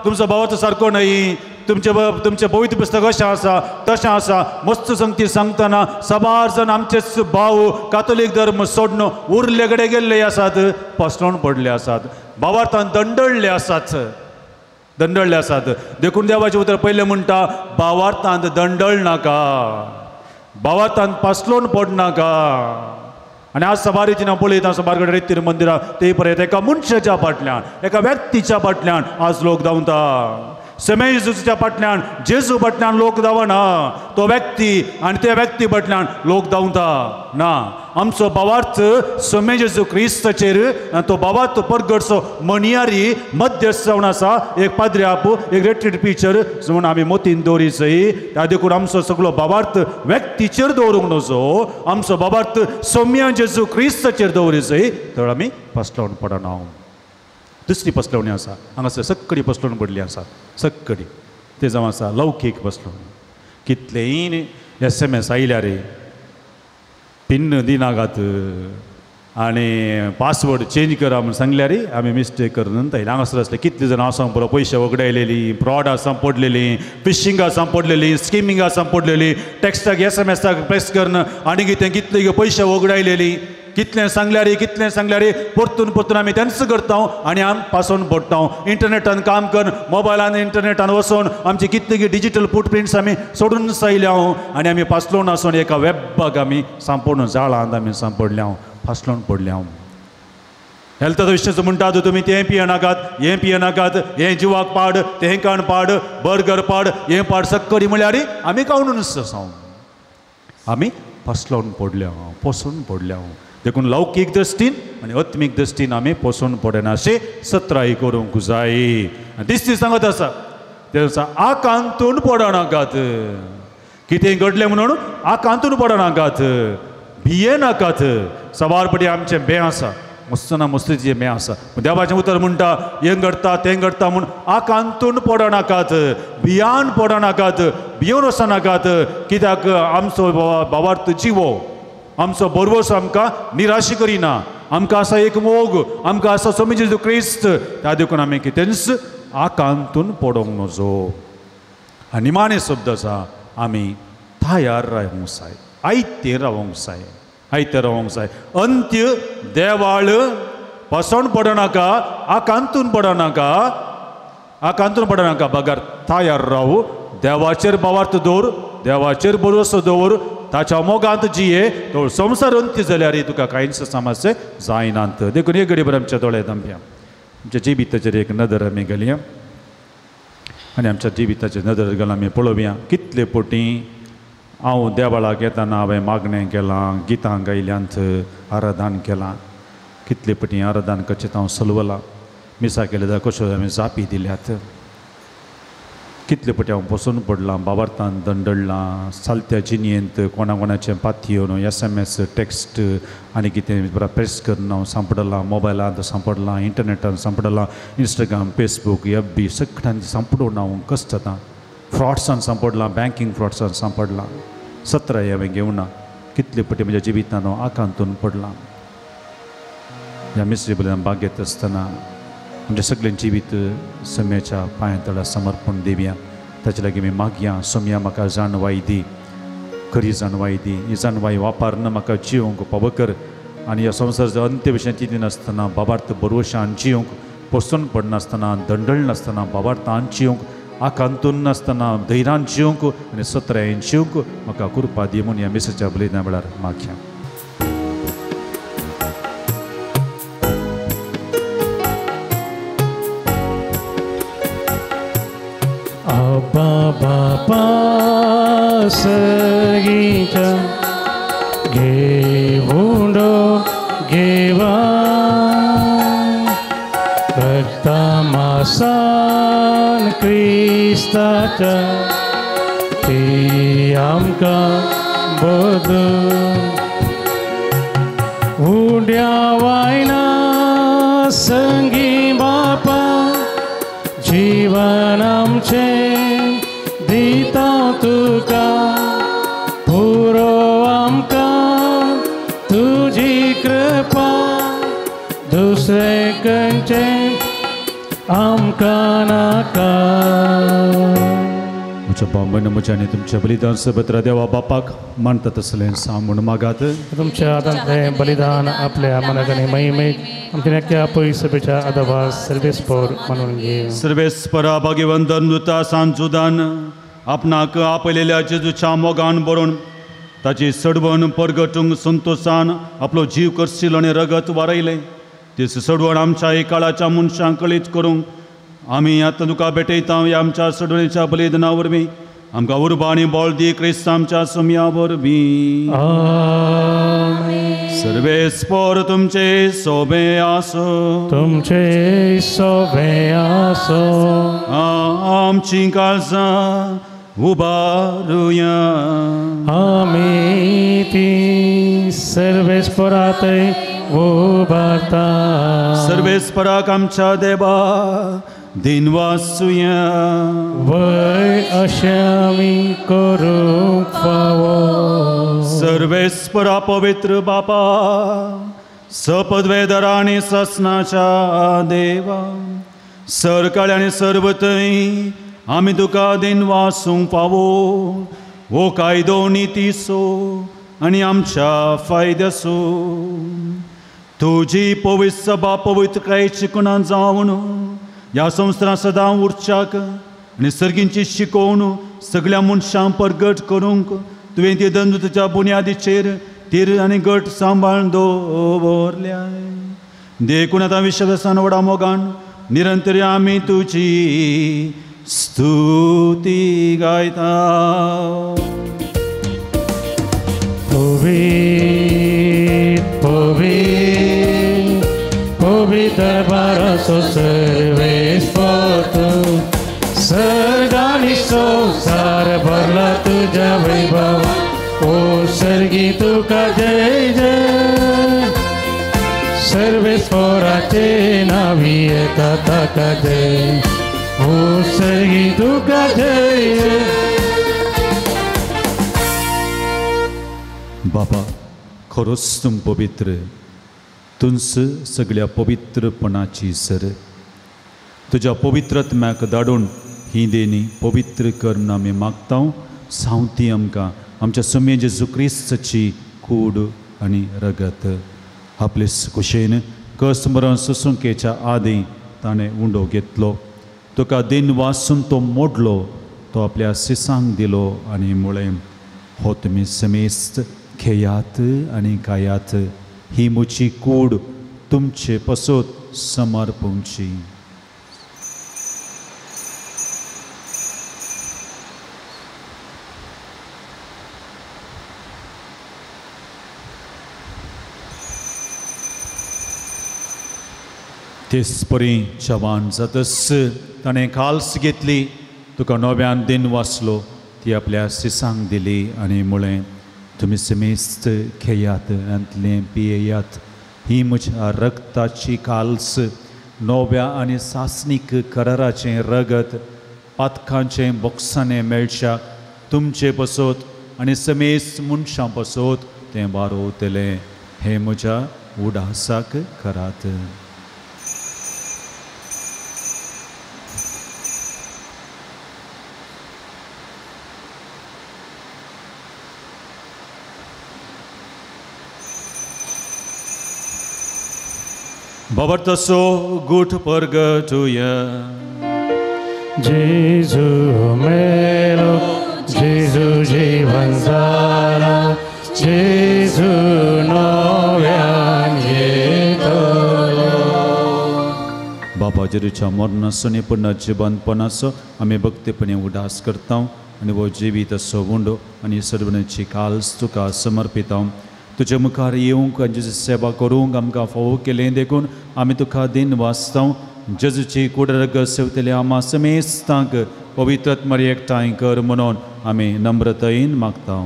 तुमचो भावाचो सारको न्हय, तुमचें तुमचें पवित्र पुस्तक अशें आसा तशें आसा. मस्त संगती सांगतना साबार जाण आमचेच भाव कातोलीक धर्म सोडून उरले कडेन गेल्ले आसात, पसरोन पडले आसात, भावार्थान दंडळ्ळे आसात, दंडळ्ळे आसात. देखून देवाचें उतर पयलें म्हणटा, भावार्थान दंडळ नाका, भावार्थान पासलोन पडनाका. आनी आज सबार रितीन हांव पळयता, सबार कडेन रितीर मंदिरां ते पळयता, एका मनशाच्या फाटल्यान, एका व्यक्तीच्या फाटल्यान आज लोक धांवता. सेमे जेजूच्या फाटल्यान, जेजू फाटल्यान लोक धांवना, तो व्यक्ती आनी त्या व्यक्ती फाटल्यान लोक धांवता ना. आमचो भावार्थ सोमे जेजू क्रिस्ताचेर, तो भावार्थ परगटचो मनियारी मध्यस्थ जावन आसा, एक पाद्री आपू, एक रिट्रीट टिचर म्हूण आमी मोतीन दवरी सई. त्या देखून आमचो सगळो भावार्थ व्यक्तीचेर दवरूंक नजो, आमचो भावार्थ सोम्या जेजू क्रिस्ताचेर दवरी सई, तर आमी पसलावन पडना. दुसरी पसलवणी आसा हांगासर, सक्कडी पसलवण पडली आसा, सक्कडी ते जावन आसा लौकीक पसलवणी. कितलेय SMS आयल्यार पिन्न दिनाकात आनी पासवर्ड चेंज करा म्हूण सांगल्यार आमी मिस्टेक करून येयले. हांगासर आसले कितले जाणां आसा पुरो पयशे वगडायलेली, फ्रॉड सांपडलेली, फिशिंगां सांपडलेली, स्किमिंगां सांपडलेली, टॅक्स्टाक SMSाक प्रेस करून आनी कितें कितले पयशे वगडायलेली. कितलें सांगल्यार कितलें सांगल्यार परतून परतून आमी तेंच करता आनी आमी पासोवन पडटा. इंटरनेटान काम करून, मोबायलान इंटरनेटान वचोन आमची कितली डिजीटल फुटप्रिंट्स आमी सोडून आयल्या आनी आमी पासलोवन आसून एका वेबाक आमी सांपडून, जाळांत आमी सांपडल्या, फासलोवन पडल्या. हेल्थाचो विशय म्हणटात तुमी तें पियेनाकात, हें पियेनाकात, हें जिवाक पाड, तें काण पाड, बर्गर पाड, हें पाड, सक्करी म्हळ्यार आमी कावणून आसा, आमी फसलोवन पडल्या, पोसून पडल्या. देखून लौकीक दृश्टीन आनी आत्मीक दृश्टीन आमी पोसून पडना अशें सत्राय करूंक जाय. दिसती सांगत आसा ते आसा आकांतून पडनाकात, कितें घडलें म्हणून आकांतून पडनाकात, भियेनाकात. सवार पटी आमचें बें आसा, मस्त ना मस्तीचें बें आसा. देवाचें उतर म्हणटा हें घडटा तें घडटा म्हूण आकांतून पडनाकात, भियान पडनाकात, भियोन वचनाकात. कित्याक आमचो भावार्थ जिवो, आमचो बरवस आमकां निराश करिना, आमकां आसा एक मोग, आमकां आसा स्वामी जेजू क्रिस्त. त्या देखून आमी कितेंच आकांतून पडोंक नजो. आनी निमाणें शब्द आसा, आमी तयार रावूंक जाय, आयतें रावूंक जाय, आयतें रावूंक जाय. अंत्य देवाळ पसण पडनाका, आकांतून पडनाका, आकांतून पडनाका, बगर तयार रावू, देवाचेर भावार्थ दवर, देवाचेर भरवसो दवर, ताच्या मोगांत जिये, तो संवसार अंत्य जाल्यार तुका कांयच समस्या जायनात. देखून एक घडी आमच्या दोळे धांपया, आमच्या जिविताचेर एक नदर आमी घालया आनी आमच्या जिविताचेर नदर घालून आमी पळोवया कितले पटी हांव देवाळाक येतना हांवें मागणें केलां, गितां गायल्यांत, आराधन केलां, कितले पटी आराधन करचें हांव सलवलां, मिसां केलें जाल्यार कश्यो हांवें जापी दिल्यात, कितले पटी हांव बसून पडलां, बाबार्थान दंडडलां, सालत्या जिणयेंत कोणा कोणाचें पातयेवन SMS text आनी कितें प्रेस करून हांव सांपडलां, मोबायलांत सांपडलां, इंटरनेटान सांपडलां, इंस्टाग्राम, फेसबूक, FB सगळ्यांनी सांपडून हांव कश्ट जाता, फ्रॉड्सान सांपडलां, बँकींग फ्रॉड्सान सांपडलां, सत्राय हांवें घेवना, कितले पटी म्हज्या जिवितान हांव आकांतून पडलां. ह्या मिसरी बल्यान बागेत आसतना आमच्या सगळें जिवीत सम्याच्या पांया तळा समर्पण दिवया. ताचे लागीं आमी मागया, सोम्या म्हाका जाणवाय दी, खरी जाणवाय दी, ही जाणवाय वापरून म्हाका जिवंक पावकर आनी ह्या संवसाराच्या अंत्य विशयान चिंतिनासतना बाबार्थ बरोवशान जिवंक, पोसून पडनासतना, दंडळ नासतना, बाबार्थान जिवंक, आकांतून नासतना धैर्यान जिवंक आनी सत्रायेन जिवंक म्हाका कृपा दी म्हूण ह्या मिसाच्या बलिदाना वेळार मागया. अब्बा बापा सगीच्या घेवंडो घेवा रक्तमासान क्रिस्ताच्या ती आमकां बदल उड्या वायना संगी बापा जीवन आमचें दिता तुका पुरो आमकां तुजी कृपा दुसरे खंयचें आमकां नाका. म्हज्या भाव म्हज्या आनी तुमच्या बलिदान सबत्र देवा बापाक मानता तसलें सांग म्हूण मागात. तुमच्या हातांतलें बलिदान आपल्या मनाक आनी महिमेक आमच्या नक्या पयसभेच्या आदावा सर्वेस्पर मानून घे. सर्वेस्परा भाग्यवंत दुता सांजुदान आपणाक आपयलेल्या जेजूच्या मोगान बरोवन ताची सडवण परगटूंक संतोशान आपलो जीव करसिलो आनी रगत वारयलें. तेच सडवण आमच्या एकाळाच्या मनशांक कळीत करूंक आमी आतां तुका भेटयता. ह्या आमच्या सडवणीच्या बलिदाना वरवीं आमकां उर्बा आनी बळ दी क्रिस्त आमच्या सोम्या वरवीं. सर्वेस्पर तुमचे सोबे आसो. तुमचे सोबे आसो. आमची काळजां उबारुया. आमी ती सर्वेस्परात उबारता. सर्वेस्पराक आमच्या देवा दिनवासुया. वय अशें आमी करूंक फावो. सर्वेस्परा पवित्र बापा सपदवेदरा आनी ससनाच्या देवा सरकाळ आनी सर्वथंय आमी तुका दिनवासूंक फावो. हो कायदो नितीचो आनी आमच्या फायद्याचो. तुजी पवित्र सभा पवित्रकायेची कुणां जावन ह्या संवसारांत सदां उरच्याक आनी सर्गींची शिकोवन सगळ्या मनशांक परगट करूंक तुवें ती दंदुताच्या बुन्यादीचेर तीर आनी गट सांबाळून दवरल्या. देखून आतां विश्वासान व्हडा मोगान निरंतर आमी तुजी स्तुती गायता. पवित्र पवित्र पवित्र दरबाराचो सर्वेस्पर तूं सर्ग आनी संवसार भरला तुज्या वैभवा. ओ सर्गी तुका जय जय. सर्वेस्पराचे नावी येता ताका जय. ओ सर्गी तुका जय जय. बाबा खरोच तूं पवित्र, तुंच सगळ्या पवित्रपणाची सर. तुज्या पवित्रत्म्याक धाडून ही देणी पवित्र कर म्हूण आमी मागता. सावती आमकां आमच्या सोम्या जेजू क्रिस्ताची कूड आनी रगत. आपले कुशेन कस मरण सोसुंकेच्या आदीं ताणें उंडो घेतलो. तुका दिन वासून तो मोडलो, तो आपल्या सिसांक दिलो आनी म्हळें, हो तुमी समेस्त घेयात आनी खायात. ही म्हजी कूड तुमचे पसत समर्पणची. तेच परी जवान जातच ताणें काल्स घेतली, तुका नव्यान दिन वाचलो, ती आपल्या सिसांक दिली आनी म्हळें, तुमी समेस्त घेयात आनी पियेयात. ही म्हज्या रगताची काल्स, नव्या आनी सासणीक कराराचें रगत, पातकांचें बोक्साणें मेळच्या तुमचे पसत आनी समेस्त मनशां पसत तें वारोवतलें. हें म्हज्या उडासाक करात. बाबा तसो गुठ परगटुया. जेजू मेलो, जेजू जीवन जाला, जेजू नव्यान येतलो. बाबा जेजूच्या मरणाचो आनी पुनर्जिवंतपणाचो आमी भक्तीपणे उदास करता आनी हो जिवीत असो उंडो आनी सर्वणाची काल्स तुका समर्पिता. तुजे मुखार येवंक आनी जेजू सेवा करूंक आमकां फावो केलें देखून आमी तुका दिन वाचता. जेजूची कूड रगत सेवतले आमा समेस्तांक पवित्र एकठांय कर म्हणून आमी नम्रतायेन मागता.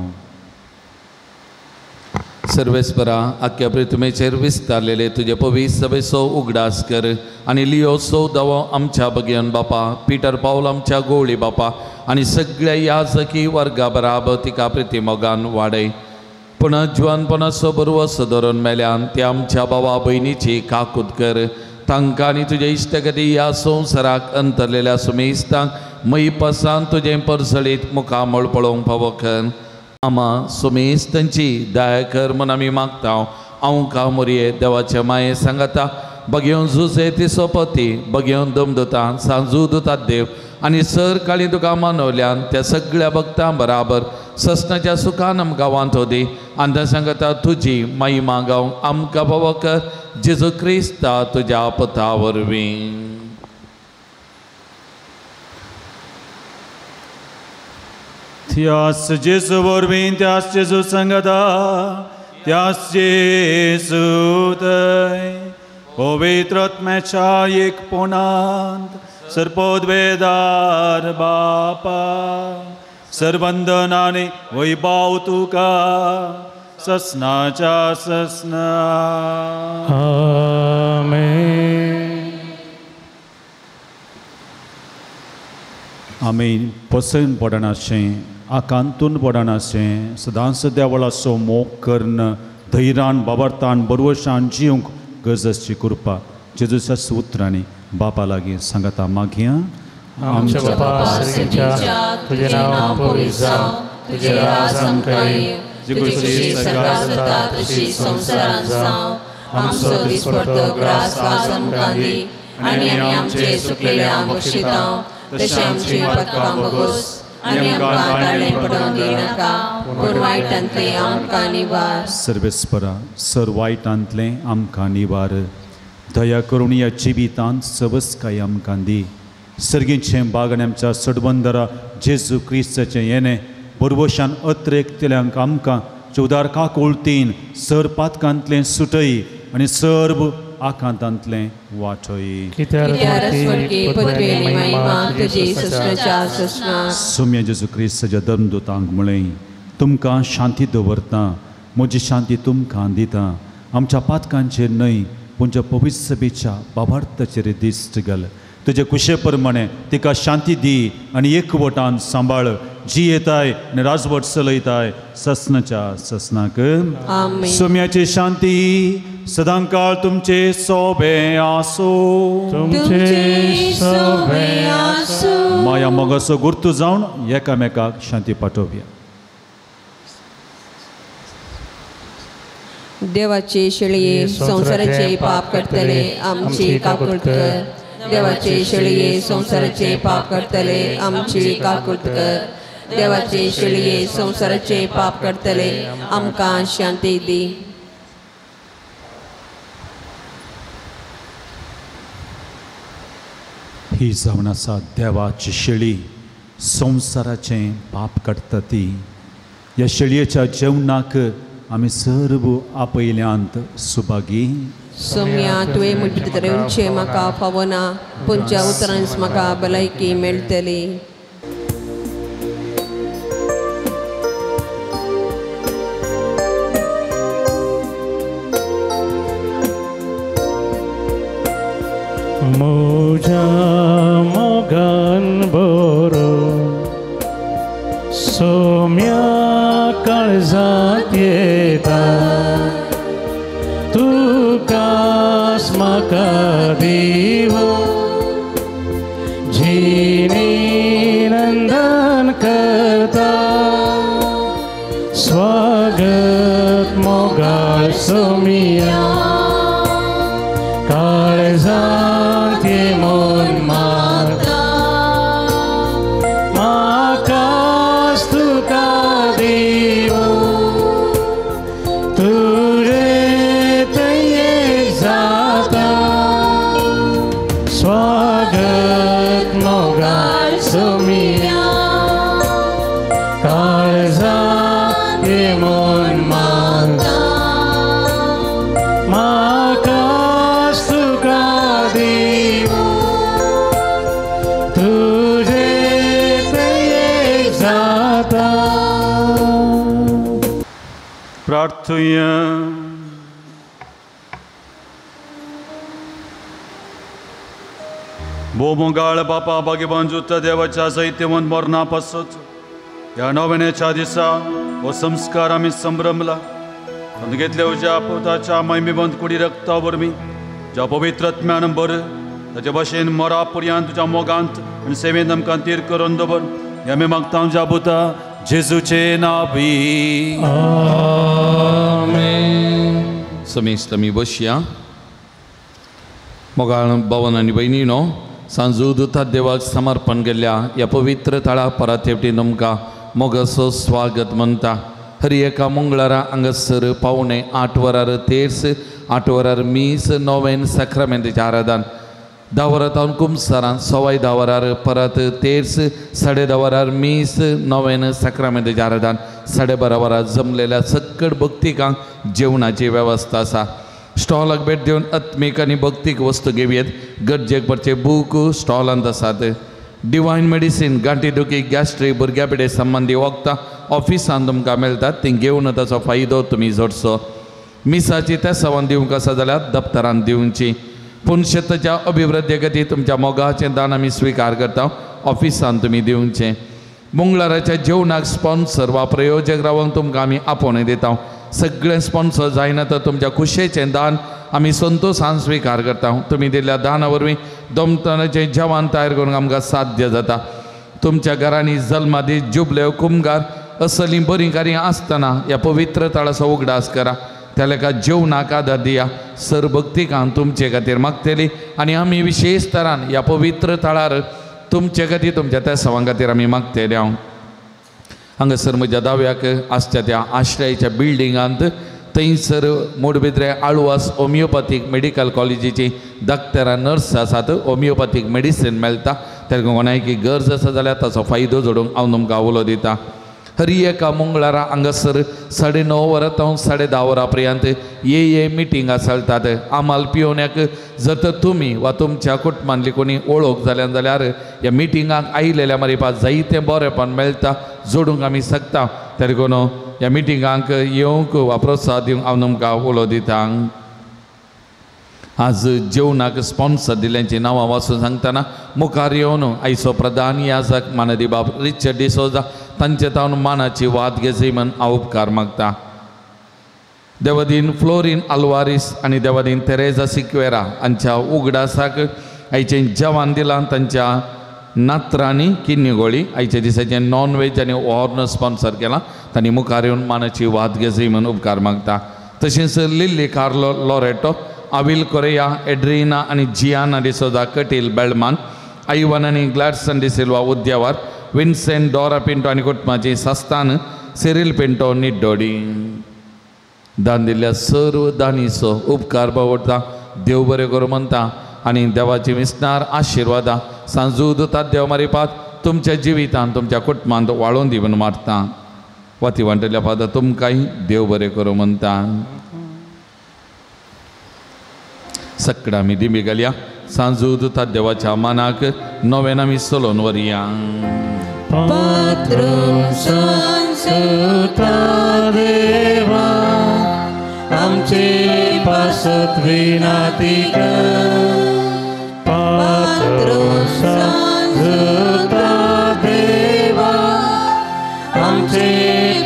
सर्वेस्परा आख्या पृथ्वीचेर विस्तारलेले तुजे पवित्र सभेचो उगडास कर आनी लियो सौदावो आमच्या बगेन बापा, पिटर पावल आमच्या गोवळी बापा आनी सगळ्या याजकी वर्गा बराबर तिका प्रितीमोगान वाडय. पुनः जिवनपणाचो बरवस धरून मेल्यान ते आमच्या बाबा भयणीची काकूत कर. तांकां आनी तुज्या इश्टगती ह्या संवसाराक अंतरलेल्या सुमेस्तांक मयपासान तुजें परजळीत मुखामळ पळोवंक फावो कर. आमा सुमेस तांची दया कर म्हूण आमी मागता. हांव का मोरये देवाचे माये सांगता बगेवन जुजे ती सोपती बगेवन दमदता सांजू दुतात देव आनी सर काळी तुका मानवल्यान त्या सगळ्या भक्तां बराबर ससनाच्या सुखान आमकां वांटो दी आनी त्या सांगता तुजी महिमा गावंक आमकां फावो कर जेजू क्रिस्ता तुज्या पथा वरवीं. त्यास जेजू वरवीं त्यास जेजू सांगता त्यास जेजू थंय पवित्र आत्म्याच्या एकपणांत सर्पोद्वेदार बापा सर्वंदनाने वैभाव तुका ससनाच्या ससना. आमेन. आमी पसंत पडनाशें आकांतून पडनाशें सदांच देवळाचो मोग करून धैर्यान बाबरतान बरवशान जिवंक गरज आसची कृपा जेजूच्या उतरांनी बापा लागीं सांगता मागया. आमच्या बापा सर्गीच्या तुजें नांव पवित्र जावं, तुजें राज आमकां येवं, तुजी खुशी स्वर्गांत जाता तशी संवसारांत जावं. आमचो दिसपडतो ग्रास आज आमकां दी आनी आमचे चुकलेल्या बक्षितांव तशें आमची पातकां भोगोस आनी आमकां ताळें पडोवंक दिनाका पूण वायटांतलें आमकां निवार. सर्वेस्परा सर वायटांतलें आमकां निवार. दया करून ह्या जिवितांत सवसकाय आमकां दी. सर्गीचें बाग आनी आमच्या सडबंदरा जेजू क्रिस्ताचें येणें बरवशान अत्रेकतल्यांक आमकां चवदार काकुळतीन सर पातकांतलें सुटय आनी सर्व आकांतांतलें वाटय. सोम्या जेजू क्रिस्ताच्या धर्मदूतांक म्हळें तुमकां शांती दवरता, म्हजी शांती तुमकां दिता. आमच्या पातकांचेर न्हय पूण पवित्र सभेच्या बाबार्थाचेर दिश्ट घाल. तुजे कुशे प्रमाणे तिका शांती दी आनी एकवटान सांबाळ. जी येताय आनी राजवट चलयताय ससनाच्या ससनाक. सोम्याची शांती सदांकाळ तुमचे सोबे आसूं. तुमचे सोबे आसूं. माया मोगाचो गुर्तू जावन एकामेकाक शांती पाठोवया. देवाचे शेळये संवसाराचे पाप करतले आमची काकूट कर. देवाचे शेळये संवसाराचे पाप करतले आमची काकूट कर. देवाचे शेळये संवसाराचे पाप करतले आमकां शांती दी. ही जावन आसा देवाची शेळी संवसाराचें पाप काडटा ती. ह्या शेळयेच्या जेवणाक आमी सर्व आपयल्यांत सुभागी. सोम्या तुवें म्हजे भितर येवचें म्हाका फावना पूण ज्या उतरांच म्हाका भलायकी मेळटली. म्हज्या मोगान बरो सोम्या काळजांत येता तुकास म्हाका दिव जिणी नंदन करता. स्वागत मोगाळ सोमिया काळजांत ये मन मारता म्हाकास तुका दिव तुजे तये जाता. स्वागत मोगाळ सोमिया काळजांत ये मन मारता म्हाकास तुका दिव तुजे तये जाता. प्रार्थुया. भोव बापा भाग्यवान जुत्ता देवाच्या सैत्यवंत मरणा पासत ह्या नव्याच्या दिसा हो संस्कार आमी संभ्रमला. घेतल्या उज्या पुताच्या महिमेबंद कुडी रक्ता वरवीं ज्या पवित्र आत्म्यान बर ताचे भाशेन मरा पर्यंत तुज्या मोगांत आनी सेवेंत आमकां तीर करून दवर. आमी मागता जाबुता जेजूचे नावी. आमेन. समेस्त आमी बसया. मोगाळ भावन आनी भयणीनो, सांजू दुता देवाक समर्पण केल्ल्या ह्या पवित्र थळा परातेवटी तुमकां मोगाचो स्वागत म्हणटा. हर एका मंगळारा हांगासर 7:45 वरार तेर्स, 8 वरार मीस, नोवेन साक्रामेंताचें आराधन, 10 वरां तावन कुमसारान, 10:15 वरार परत तेर्स, 10:30 वरार मीस, नोवेन साक्रामेंताचें आराधन, 12:30 वरार जमलेल्या सक्कड भक्तिकांक जेवणाची वेवस्था आसा. स्टॉलाक भेट दिवन आत्मीक आनी भक्तीक वस्तू घेवयेत. गरजेक पडचे बूक स्टॉलांत आसात. डिवायन मेडिसीन, गांठी दुखी, गॅस्ट्रीक, भुरग्या पिडे संबंदी वखदां ऑफिसान तुमकां मेळटात, ती घेवन ताचो फायदो तुमी जोडचो. मिसाची तेसावान दिवंक आसा जाल्यार दप्तरान दिवची. पूण शेताच्या अभिवृद्धी खातीर तुमच्या मोगाचें दान आमी स्विकार करता, ऑफिसान तुमी दिवचें. मंगळाराच्या जेवणाक स्पॉन्सर वा प्रयोजक रावंक तुमकां आमी आपोवणें दिता. सगळें स्पॉन्सर जायना तर तुमच्या खुशयेचें दान आमी संतोशान स्विकार करता. तुमी दिल्ल्या दाना वरवीं दोमतनाचें जेवण तयार करूंक आमकां साध्य जाता. तुमच्या घरांनी जल्मादीस, जुबले, कुमगार असलीं बरीं कार्यां आसतना ह्या पवित्र थळाचो उगडास करा. त्या लेखा जेवणाक आदार दिया. सरभक्तिकान तुमचे खातीर मागतली आनी आमी विशेश तरान ह्या पवित्र थळार तुमचे खातीर, तुमच्या त्या सवां खातीर आमी मागतले. हांव हांगासर म्हज्या दाव्याक आसच्या त्या आश्रयाच्या बिल्डिंगांत थंयसर मोडबिद्रे आळवास होमियोपॅथीक मेडिकल कॉलेजीची डॉक्टरां नर्स आसात. होमियोपॅथीक मेडिसीन मेळटा. त्या कोणाकी गरज आसा जाल्यार ताचो फायदो जोडूंक हांव तुमकां उलो दिता. हर एका मंगळारा हांगासर 9:30 वरां तावन 10:30 वरां पर्यंत ये मिटिंगां चलतात. आमाल पिवण्याक जर तर तुमी वा तुमच्या कुटुंबांतली कोणी ओळख जाल्यार जाल्यार ह्या मिटिंगाक आयिल्ल्या मारिपा जायतें बरेंपण मेळटा, जोडूंक आमी शकता. तरी कोण ह्या मिटिंगांक येवंक वा प्रोत्साहन दिवंक हांव तुमकां उलो दिता. आज जेवणाक स्पॉन्सर दिल्यांची नांवां वाचून सांगतना मुखार येवन आयचो प्रधान याजक मानदी बाब रिचर्ड डिसोजा तांचे तावन मानाची वाद घेजी म्हण हांव उपकार मागता. देवादीन फ्लोरीन आल्वारीस आनी देवादीन तेरेजा सिक्वेरा हांच्या उगडासाक आयचें जेवण दिलां. तांच्या नात्रांनी किन्नी गोळी आयच्या दिसाचें नॉन वेज आनी हॉर्न स्पॉन्सर केलां. तांणी मुखार येवन मानाची वाद घेजी म्हण उपकार मागता. तशेंच लिल्ली कार्लो लॉरेटो, आविल कोरेया, एड्रिना आनी जियाना डिसोजा कटील बेल्मान, आयवन आनी ग्लॅडसन डिसिल्वा उद्यावर, विन्सेंट डोरा पिंटो आनी कुटुंबाची संस्थान, सिरील पिंटो निड्डोडी. दान दिल्ल्या सर्व दानीचो उपकार बावडटा. देव बरें करूं म्हणटा आनी देवाची विसनार आशिर्वादां सांजू दुतात देव मारिपात तुमच्या जिवितांत तुमच्या कुटुंबांत वाळोवन दी म्हूण मारता. वाती वांटल्या फादर तुमकांय देव बरें करूं म्हणटा. सकडा आमी दिमी घालया. सांजू दुतात देवाच्या मानाक नव्यान आमी चलोवन व्हरया. पात्रून सांजुता देवा आमचे पासत विनाती कर. पात्रून सांजुता देवा आमचे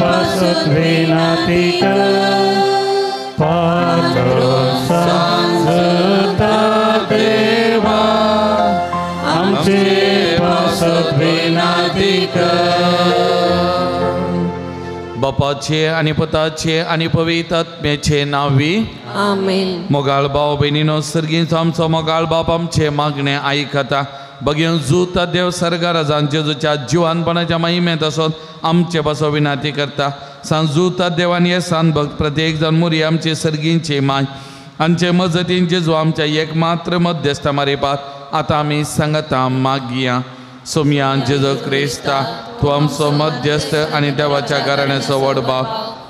पासत विनाती कर. पात्रून सांजुता देवा आमचे पासत विनाती कर. बापाचे आनी पुताचे आनी पवित्र आत्म्याचे नांवी आमेन. मोगाळ भाव भयणीनो, सर्गींचो आमचो मोगाळ बाप आमचे मागणें आयकता. बगेवन जुता देव सर्गाराजान जेजूच्या जिवानपणाच्या महिमेंत असो आमचे पासो विनाती करता. सांजुता देवान हे सान भक्त प्रत्येक जाण मुरी आमचे सर्गींची माय आमचे मजतीन जेजू आमच्या एकमात्र मध्यस्था मारिपात आतां आमी सांगता मागया. सोमया जेजू क्रिस्ता, तूं आमचो मध्यस्थ आनी देवाच्या घराण्याचो व्हड भाव,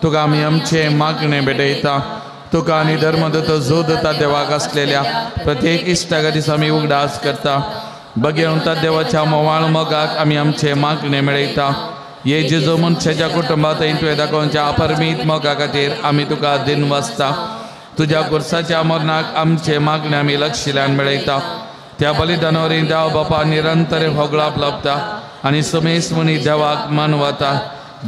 तुका आमी आमचें मागणें भेटयता. तुका आनी धर्मदूत जोदता देवाक आसलेल्या प्रत्येक इश्टागा दिसा आमी उगडास करता. बगेवन देवाच्या मोवाळ मोगाक आमी आमचें मागणें मेळयता. हे जेजू मनशाच्या कुटुंबांत तुवें दाखोवच्या अपरमीत मोगा खातीर आमी तुका दिन वाचता. तुज्या खुर्साच्या मरणाक आमचें मागणें आमी लक्षिल्यान मेळयता. त्या बलिदाना वरवीं देव बापा निरंतर होगळाप लाभता आनी समेस मुनी देवाक मानवता.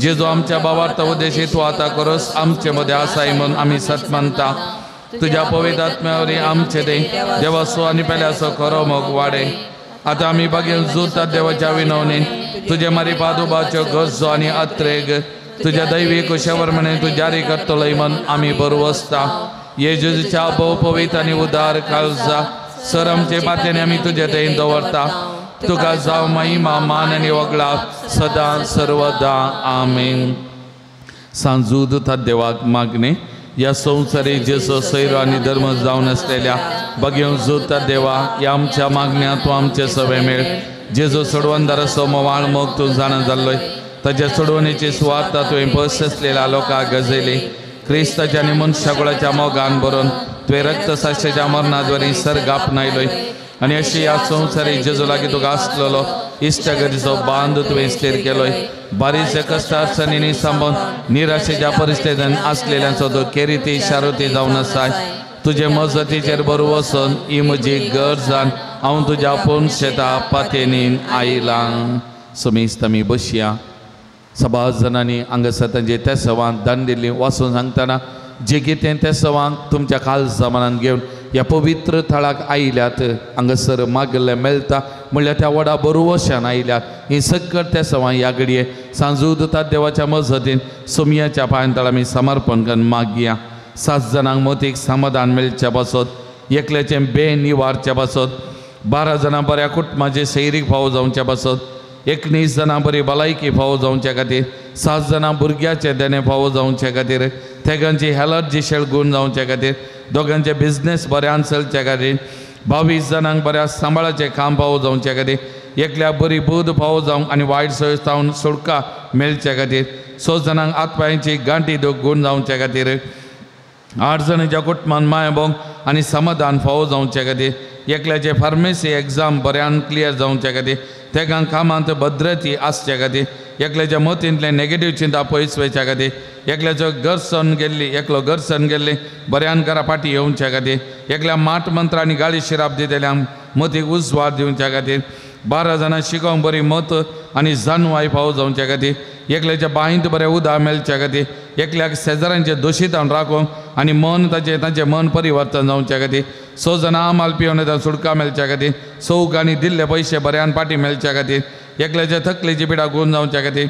जेजू आमच्या बाबार्थ उद्देशी तूं आतां करोस आमचे मदें आसाय म्हूण आमी सत मानता. तुज्या पवित्र आत्म्या वरवीं आमचे ते देवाचो आनी पेल्याचो खरो मोग वाडे. आतां आमी बागेल जुता देवाच्या विनवणीन तुजे मारी पादुबाच्यो गरजो आनी अत्रेग तुज्या दैवी कुशेवर म्हणे तूं जारी करतलोय म्हण आमी बरवसता. ये जेजूच्या भोव पवित्र आनी उदार काळजा सर आमचे पात्याने आमी तुजे थंय दवरता. तुका जावं महिमा मान आनी वगळा सदां सर्वदा. आमेन. सांजू दुता देवाक मागणे ह्या संवसारी जेसो सैरो आनी धर्म जावन आसलेल्या बगेवन जुता देवा ह्या आमच्या मागण्या तूं आमचे सवे मेळ. जेजो सोडवणदाराचो मोवाळ मोग तूं जाणा जाल्लोय ताच्या सोडवणेची सुवार्ता तुवें पस आसलेल्या लोकांक गजयली. क्रिस्ताच्या आनी मनशाकुळाच्या मोगान भरून तुवें रक्तसाक्षेच्या मरणाद्वारी सर्ग आपणायलोय आनी अशी ह्या संवसारी जेजू लागीं तुका आसलेलो इश्टागतीचो बांद तुवें स्थिर केलोय. बारीच्या कश्टार्चणींनी सांबोन निराशेच्या परिस्थितीन आसलेल्यांचो तो केरिती शारुती जावन आसाय. तुजे मजतीचेर बरो वचून ही म्हजी गरजान हांव तुज्या आपूण शेता पातेनीन आयलां. समेस्त आमी बसया. सभास जाणांनी हांगासर तांचे त्या सवांक दान दिल्ली वाचून सांगतना जे कितें त्या सवांक तुमच्या काळजा मनान घेवन ह्या पवित्र थळाक आयल्यात हांगासर मागल्लें मेळटा म्हणल्यार त्या व्हडा बरोवशान आयल्यात. ही सकट त्या सवां ह्या घडये सांजू दुता देवाच्या मजतीन सोमयाच्या पांयतळ आमी समर्पण करून मागया. 7 जाणांक मतीक समाधान मेळच्या पासत, एकल्याचें बे निवारच्या पासत, 12 जाणां बऱ्या कुटुंबाचे सैरीक फावो जावच्या पासत, 19 जाणां बरी भलायकी फावो जावच्या खातीर, 7 जाणां भुरग्याचें देणें फावो जावचे खातीर, तेगांची एलर्जी शेळगून जावचे खातीर, दोगांचे बिजनेस बऱ्यान चलच्या खातीर, 22 जाणांक बऱ्या सांबाळाचें काम फावो जावचे खातीर, एकल्या बरी बुद्द फावो जावंक आनी वायट सोय जावन सुटका मेळचे खातीर, 6 जाणांक हातपायांची गांठी दूख गूण जावचे खातीर, 8 जाणांच्या कुटुंबान मायबोंग आनी समाधान फावो जावचे खातीर, एकल्याचे फार्मेसी एग्जाम बऱ्यान क्लियर जावचे खातीर, तेगांक कामांत भद्रती आसचे खातीर, एकल्याच्या मतींतलें नेगेटीव चिंता पयस वयच्या खातीर, एकल्याचो गरसण गेल्ली एकलो गरसण गेल्ली बऱ्यान घरा फाटी येवच्या खातीर, एकल्या माट मंत्र आनी गाळी शिराप दितल्यांक मतीक उजवाड दिवच्या खातीर, 12 जाणां शिकोवंक बरी मत आनी जाणवाय फावो जावच्या खातीर, एकल्याच्या बांयंत बरें उदक मेळच्या खातीर, एकल्याक शेजाऱ्यांचे दोशीतान राखूंक आनी मन ताचें तांचें मन परिवर्तन जावच्या खातीर, 6 जाणां आमाल पिवन येता सुटका मेळच्या खातीर, 4 दिल्ले पयशे बऱ्यान फाटी मेळच्या खातीर, एकल्याच्या तकलेची पिडा गुण जावच्या खातीर,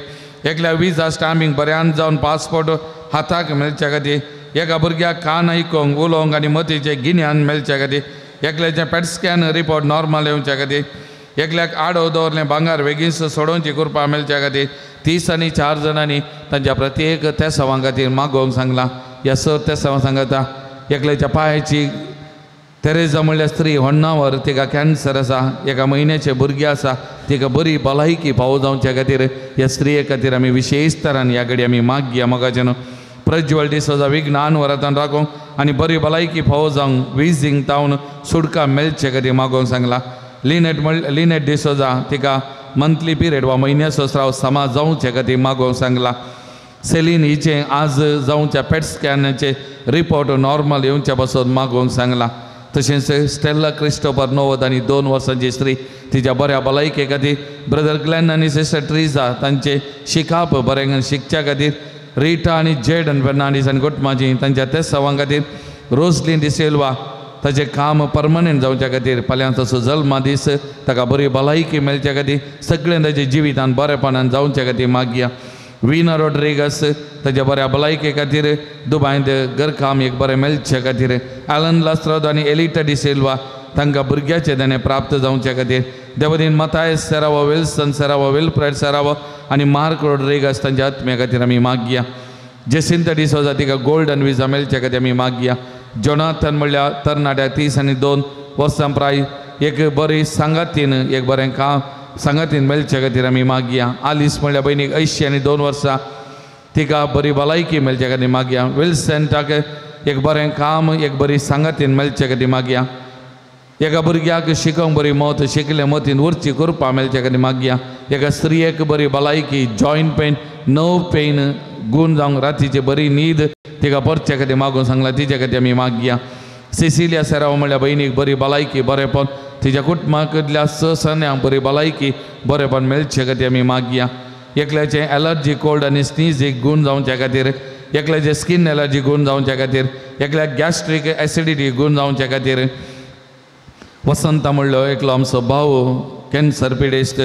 एकल्या विजा स्टाम्पींग बऱ्यान जावन पासपोर्ट हाताक मेळच्या खातीर, एका भुरग्याक कान आयकोंक उलोवंक आनी मतीचें गिन्यान मेळच्या खातीर, एकल्याचें पेट स्कॅन रिपोर्ट नॉर्मल येवच्या खातीर, एकल्याक आडो दवरलें भांगर बेगीन सोडोवची कृपा मेळच्या खातीर, 30 आनी 4 जाणांनी तांच्या प्रत्येक तेसावां खातीर मागोवंक सांगलां. ह्या सर तेसावां सांगता एकल्याच्या पांयाची तेरेजा म्हणल्यार स्त्री होण्णावर तिका कॅन्सर आसा, एका म्हयन्याचें भुरगें आसा, तिका बरी भलायकी फावो जावच्या खातीर ह्या स्त्रिये खातीर आमी विशेश तरान ह्या घडी आमी मागया. मोगाचें न्हू प्रज्वल डिसोजा विघ्नान वरातान राखूंक आनी बरी भलायकी फावो जावंक विजींग तावन सुटका मेळचे खातीर मागोवंक सांगलां. लिनेट लिनेट डिसोजा तिका मंथली पिरियड वा म्हयन्याचो स्राव समा जावचे खातीर मागोवंक सांगलां. सेलीन हिचें आज जावच्या पेट स्कॅनाचे रिपोर्ट नॉर्मल येवच्या पासून मागोवंक सांगलां. तशेंच स्टेल्ला क्रिस्टोफर 90 आनी 2 वर्सांची स्त्री तिच्या बऱ्या भलायके खातीर, ब्रदर ग्लॅन आनी सिस्टर ट्रिजा तांचे शिकाप बरें शिकच्या खातीर, रिटा आनी जेडन फेर्नांडीस आनी कुटुंबाची तांच्या तेसावां खातीर, रोजलीन डिसिल्वा ताचें काम परमनंट जावच्या खातीर, फाल्यां तसो जल्मा दीस ताका बरी भलायकी मेळच्या खातीर, सगळें ताच्या जिवितान बरेपणान जावच्या खातीर मागया. विना रोड्रिगस ताच्या बऱ्या भलायके खातीर दुबायंत घरकाम एक बरें मेळचे खातीर, एलन लास्ट्रोद आनी एलिटा डिसिल्वा तांकां भुरग्याचें देणें प्राप्त जावचे खातीर, देवदीन Mathias Serrao, Wilson Serrao, Wilfred Serrao आनी मार्क रोड्रिगस तांच्या आत्म्या खातीर आमी मागया. जेसिंता डिसोजा तिका गोल्डन विजा मेळचे खातीर आमी मागया. जोनाथन म्हणल्यार तरणाट्या 30 आनी 2 वर्सां प्राय एक बरी सांगातीन एक बरें काम सांगातीन मेळचे खातीर आमी मागया. आलीस म्हणल्यार भयणीक 80 आनी 2 वर्सां तिका बरी भलायकी मेळचे खातीर मागया. विल्संटाक एक बरें काम एक बरी सांगातीन मेळचे खातीर मागया. एका भुरग्याक शिकोवंक बरी मत शिकले मतीन उरची कृपा मेळचे खातीर मागया. एका स्त्रियेक बरी भलायकी जॉयंट पेन नर्व पेन गूण जावंक रातीची बरी न्हीद तिका परचे खातीर मागून सांगलां, तिच्या खातीर आमी मागया. सिसिलिया सेराव म्हणल्यार भयणीक बरी भलायकी बरेपण तिच्या कुटुंबाकडल्या 6 सन्यांक बरी भलायकी बरेपण मेळचे खातीर आमी मागया. एकल्याचें एलर्जी कोल्ड आनी स्नीज गूण जावच्या खातीर, एकल्याचें स्कीन एलर्जी गूण जावच्या खातीर, एकल्याक गॅस्ट्रीक एसिडिटी गूण जावच्या खातीर, वसंता म्हणलो एकलो आमचो भाव कॅन्सर पिडेस्त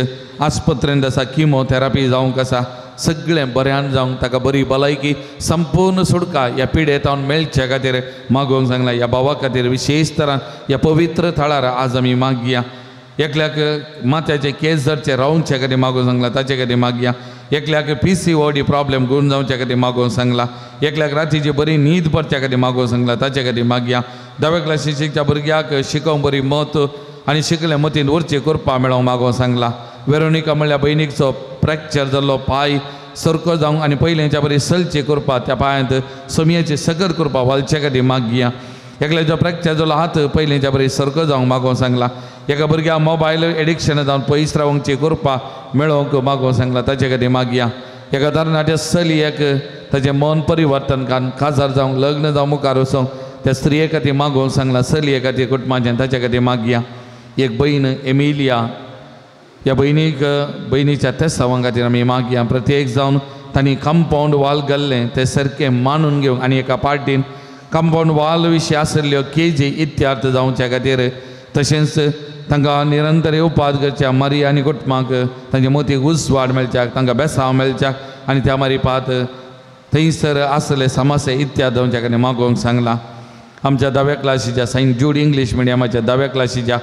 आस्पत्रेंत आसा, किमोथेरापी जावंक आसा, सगळें बऱ्यान जावंक ताका बरी भलायकी संपूर्ण सुटका ह्या पिडेतावन मेळचे खातीर मागोवंक सांगला. ह्या भावा खातीर विशेष तरान ह्या पवित्र थळार आज आमी मागया. एकल्याक माथ्याचे केस जरचे रावचे खातीर मागोवंक सांगला, ताचे खातीर मागया. एकल्याक PCOD problem गुण जावच्या खातीर मागोवंक सांगला. एकल्याक रातीची बरी न्हीद पडच्या खातीर मागोवंक सांगला, ताचे खातीर मागया. धावे क्लासी शिकच्या भुरग्याक शिकोवंक बरी मत आनी शिकले मतीन उरची करपा मेळोवंक मागोवंक सांगला. वेरोनिका म्हणल्यार भयणीचो फ्रॅक्चर जाल्लो पांय सारको जावंक आनी पयलींच्या बरी सलची करपा त्या पांयांत सोमयेची सगत करपा वालचे खातीर मागया. एकल्याचो फ्रॅक्चर जाल्लो हात पयलींच्या बरी सारको जावंक मागोवंक सांगला. एका भुरग्याक मोबायल एडिक्शन जावन पयस रावंकची करपा मेळोवंक मागोवंक सांगला, ताचे खातीर मागया. एका तरणाट्या चलयेक ताचें मन परिवर्तन काजार जावंक लग्न जावंक मुखार वचोंक त्या स्त्रिये खातीर मागोवंक सांगला, चलये खातीर कुटुंबाचें ताचे खातीर मागया. एक भयण एमिलिया ह्या भयणीक भयणीच्या तेसांवां खातीर आमी मागया. प्रत्येक जावन तांणी कंपावंड वाल घाल्लें तें सारकें मानून घेवंक आनी एका पार्टीन कंपावंड वाल विशीं आशिल्ल्यो केजी इत्यार्थ जावच्या खातीर तशेंच तांकां निरंतर येवपात करच्या मारी आनी कुटुंबाक तांचे मोतीक उजवाड मेळच्याक तांकां बेसांव मेळच्याक आनी त्या मारिपात थंयसर आसले समस्या इत्याद जावच्या खातीर मागोवंक सांगलां. आमच्या धाव्या क्लासीच्या सेंट जूड इंग्लीश मिडियमाच्या धाव्या क्लासीच्या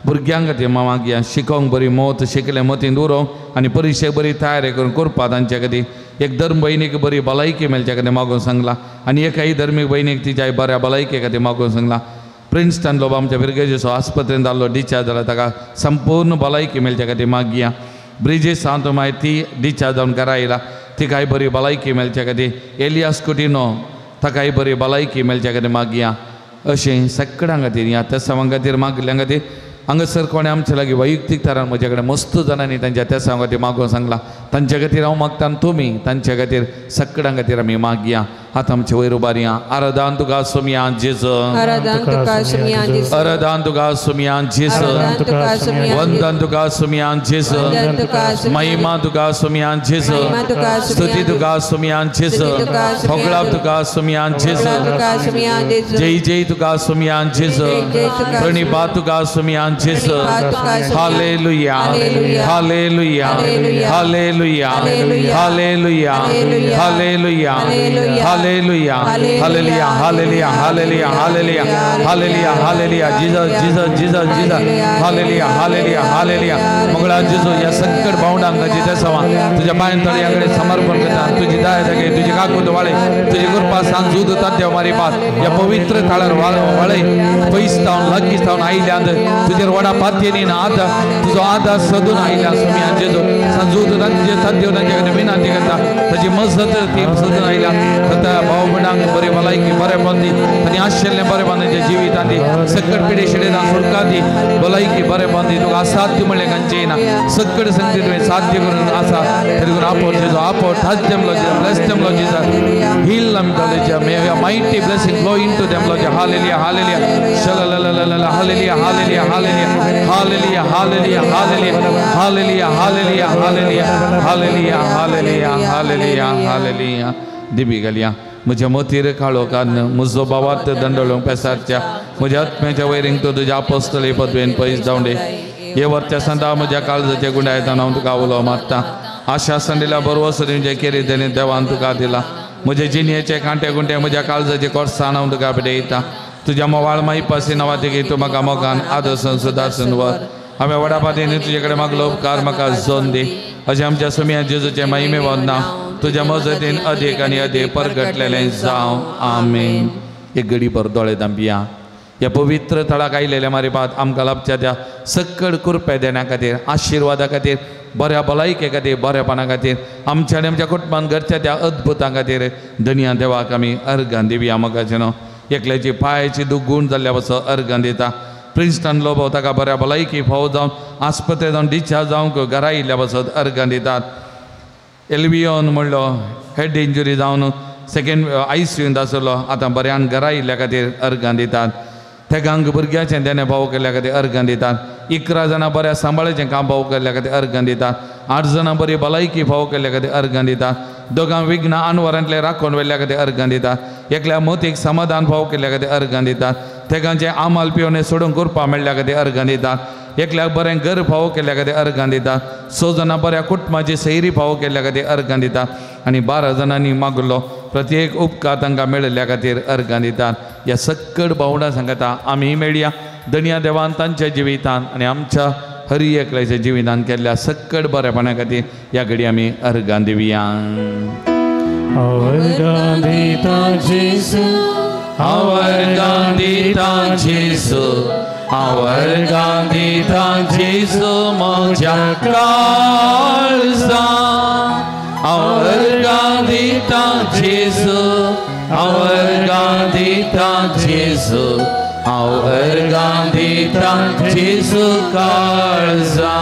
भुरग्यां खातीर मागया. शिकोवंक बरी मत शिकले मतीन उरोवंक आनी परिक्षेक बरी तयारी करून करपा तांचे खातीर. एक धर्म भयणीक बरी भलायकी मेळच्या खातीर मागोवंक सांगलां आनी एकाय धर्मीक भयणीक तिच्या बऱ्या भलायके खातीर मागोवंक सांगलां. प्रिन्स्टन लोब आमच्या फिरगेजेचो आस्पत्रेंत जाल्लो डिस्चार्ज जाला ताका संपूर्ण भलायकी मेळच्या खातीर मागया. ब्रिजेश सांत मागीर ती डिस्चार्ज जावन घरा आयला तिकाय बरी भलायकी मेळच्या खातीर. एलियास कुटिनो ताकाय बरी भलायकी मेळच्या खातीर मागया. अशें सगळ्यां खातीर ह्या तेसांवां खातीर मागल्या खातीर हांगासर कोणें आमचे लागीं वैयक्तीक तरान म्हज्या कडेन मस्त जाणांनी तांच्या तेसांवां खातीर मागोवंक सांगलां, तांचे खातीर हांव मागता आनी तुमी तांचे खातीर सगळ्यां खातीर आमी मागया. आतां आमचे वयर उबारया. आराधन तुका सुमया जेजू, आराधन तुका सुमया जेजू, आराधन तुका सुमया जेजू, वंदन तुका सुमया जेजू, महिमा तुका सुमया जेजू, स्तुती तुका सुमया जेजू, होगळाप तुका सुमया जेजू, जय जय तुका सुमया जेजू, प्रणिपात तुका सुमया जेजू. Hallelujah, hallelujah, hallelujah, hallelujah, hallelujah, hallelujah, hallelujah, hallelujah, hallelujah, hallelujah, hallelujah, hallelujah. Jesus, Jesus, Jesus, Jesus. Hallelujah, hallelujah, hallelujah. Mangala जेजू ह्या संकट भावंडांक तेसांवां तुज्या पांयां तळयांकडे समर्पण करता. तुजी दया जागे तुजी काकूत वाळे तुजी कृपा सांजूद तात्या मारिपात ह्या पवित्र थळार वाळे पयस जावन लागीं जावन आयल्यात तुजेर व्हडा पातयेनी आदार तुजो आदार सदून आयल्या सुमया जेजू सांजूद तात्या तांचे कडेन विनंती करता. ताची मजत ती सदून आयल्या त्या भाव भयणांक बरी भलायकी बरें दी आनी आशिल्लें बरें तांच्या जिवितांत दी सकट पिडे शिडेदां सुटका दी भलायकी बरें दी. तुका असाध्य म्हणलें खंयचें ना, सकट संगती तुवें साध्य करून आसा. तरी करून आपोट जेजू आपोट touch them Lord Jesus, bless them Lord Jesus, heal them Lord Jesus, may your mighty blessing flow into them Lord Jesus. Hallelujah, hallelujah, shalalalala, hallelujah, hallelujah, hallelujah, hallelujah, hallelujah, hallelujah, hallelujah, hallelujah, hallelujah, hallelujah, hallelujah, hallelujah. दिबी घालया म्हज्या मोतीर काळो कान्न म्हजो बावात दंडोळोंक पेसारच्या म्हज्या आत्म्याच्या वैरींक तूं तुज्या आपोस्तली पदवेन पयस जावंडे. हे वरच्या संदा म्हज्या काळजाचे गुंडायताना हांव तुका उलो मारता. आशा संदिल्या बरवस तुमचे केरी देणे देवान तुका दिला. म्हजे जिणयेचे कांटे गुंटे म्हज्या काळजाचे कोर्सान हांव तुका पेटयता. तुज्या मोवाळ माईपासी नांवा तूं म्हाका मोगान आदर्शन सुदारसन वर. हांवें व्हडा पातीन तुजे कडेन मागलो उपकार म्हाका जोन दी. अशें आमच्या सुमया जेजूचें महिमे वंदना तुज्या मजतीन अधीक आनी अधीक परगटलेलें जावं. आमेन. एक घडी भर दोळे धांपया. ह्या पवित्र थळाक आयलेल्या मारिपात आमकां लाभच्या त्या सकड कृपे देण्या खातीर आशिर्वादा खातीर बऱ्या भलायके खातीर बऱ्यापणा खातीर आमच्या आनी आमच्या कुटुंबान घरच्या त्या अद्भुतां खातीर धनया देवाक आमी अर्गां दिवया. मोगाचें न्हू एकल्याची पांयाची दूख गूण जाल्ल्या पासून अर्गां दिता. प्रिन्स्टन लोबो ताका बऱ्या भलायकी फावो जावन आस्पत्रे जावन डिस्चार्ज जावंक घरा येयल्ल्या पासत अर्गां दितात. एल्वियोन म्हणलो हेड इंजुरी जावन सेकेंड आयसीयूंत आसलो आतां बऱ्यान घरा येयल्ल्या खातीर अर्गां दितात. तेगांक भुरग्याचें देणें भाव केल्ल्या खातीर अर्गां दितात. 11 जाणां बऱ्या सांबाळाचें काम भाव केल्ल्या खातीर अर्गां दितात. 8 जाणां बरी भलायकी फावो केल्ल्या खातीर अर्गां दितात. दोगां विघ्न आनवरांतले राखून व्हेल्ल्या खातीर अर्गां दितात. एकल्या मोतीक समाधान फावो केल्ल्या खातीर अर्गां दितात. तेगांचें आमाल पिवणे सोडून करपा मेळ्ळ्या खातीर अर्गां दितात. एकल्याक बरें घर फावो केल्ल्या खातीर अर्गां दिता, 6 जाणां बऱ्या कुटुंबाची सैरी फावो केल्ल्या खातीर अर्गां दिता आनी 12 जाणांनी मागलो प्रत्येक उपकार तांकां मेळिल्ल्या खातीर अर्गां दितात. ह्या सक्कड भावंडां सांगता आमी मेळया दनया देवान तांच्या जिवितान आनी आमच्या हरी एकल्याच्या जिवितान केल्ल्या सक्कड बरेपणा खातीर ह्या घडी आमी अर्गां दिवया. अर्गां दिता जेजू, अर्गां दिता जेजू, अर्गां दिता जेजू म्हज्या काळजा, अर्गां दिता जेजू, अर्गां दिता जेजू, अर्गां दिता जेजू काळजा.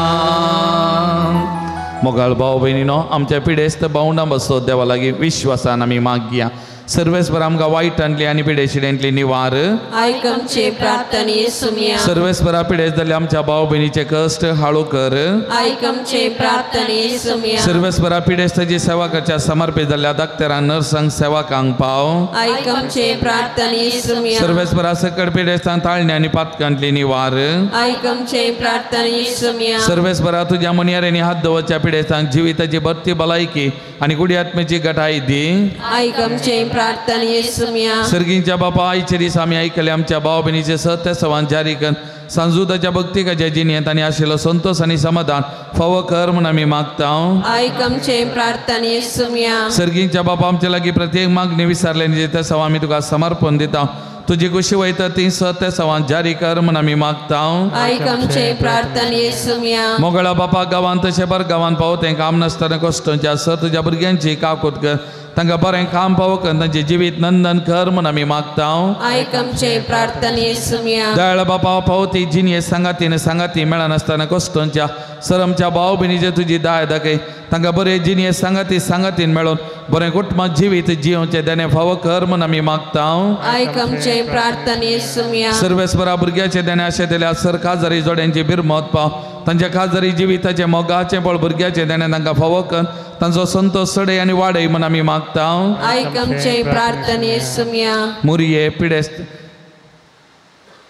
मोगाळ भाव भयणीनो, आमच्या पिडेस्त भावंडां बसो देवा लागीं विश्वासान आमी मागया. सर्वेस्पर आमकां वायटांतली आनी पिडेशिड्यांतली निवार. आयक आमचे प्रार्थने सुमया. सर्वेस्परा पिडेस्त जाल्ले आमच्या भाव भयणीचे कश्ट हाळू कर. आयक आमचे प्रार्थने सुमया. सर्वेस्परा पिडेस्ताची सेवा करच्या समर्पित जाल्ल्या डाक्टरांक, नर्सांक, सेवकांक पाव. आयक आमचे प्रार्थने सुमया. सर्वेस्परा सकड पिडेस्तांक ताळणे आनी पातकांतली निवार. आयक आमचे प्रार्थने सुमया. सर्वेस्परा तुज्या मनयारेंनी हात दवरच्या पिडेस्तांक जिविताची बत्ती भलायकी आनी गुडी आत्म्याची गटाय दी. आयक आमचे प्रार्थने सुमया. सर्गींच्या बापा, आयचे दीस आमी आयकले आमच्या भाव भयणीचे सत्य सवान जारी कर सांजुदाच्या भक्तिकाच्या जिणेंत आनी आशिल्लो संतोष आनी समाधान फावो कर म्हूण आमी मागता. आयक आमचे प्रार्थने सुमया. सर्गींच्या बापा, आमच्या लागीं प्रत्येक मागणी विसरले ते सवा आमी तुका समर्पण दिता. तुजी कुशी वयता ती सत्य सवान जारी कर म्हूण आमी मागता. आयक आमचे प्रार्थने सुमया. मोगळा बापा, गांवांत तशें बर गांवांत पावो तें काम नासतना कश्टांच्या सर तुज्या भुरग्यांची काकूत कर, तांकां बरें काम पावो कर, तांचें जिवीत नंदन कर म्हूण आमी मागता. आयक आमचे प्रार्थने सुमया. दयाळ बापा, पावो ती जिणये सांगातीन सांगाती मेळनासतना कश्टांच्या सर आमच्या भाव भयणीचे तुजी दाय दाखय, तांकां बरें जिणये सांगाती सांगातीन मेळोन बरें कुटुंबात जिवीत जियोवचें देणें फावो कर म्हूण आमी मागता. आयक आमचे प्रार्थने सुमया. सर्वेस्परा भुरग्याचें देणें आशें दिल्यार सर खाजरी जोड्यांची बिरमत पाव, तांच्या खाजरी जिविताचें मोगाचें बळ भुरग्याचें देणें तांकां फावो कर, तांचो संतोष सडय आनी वाडय म्हूण आमी मागता. आयक आमचे प्रार्थने सुमया. मुरये पिडेस्त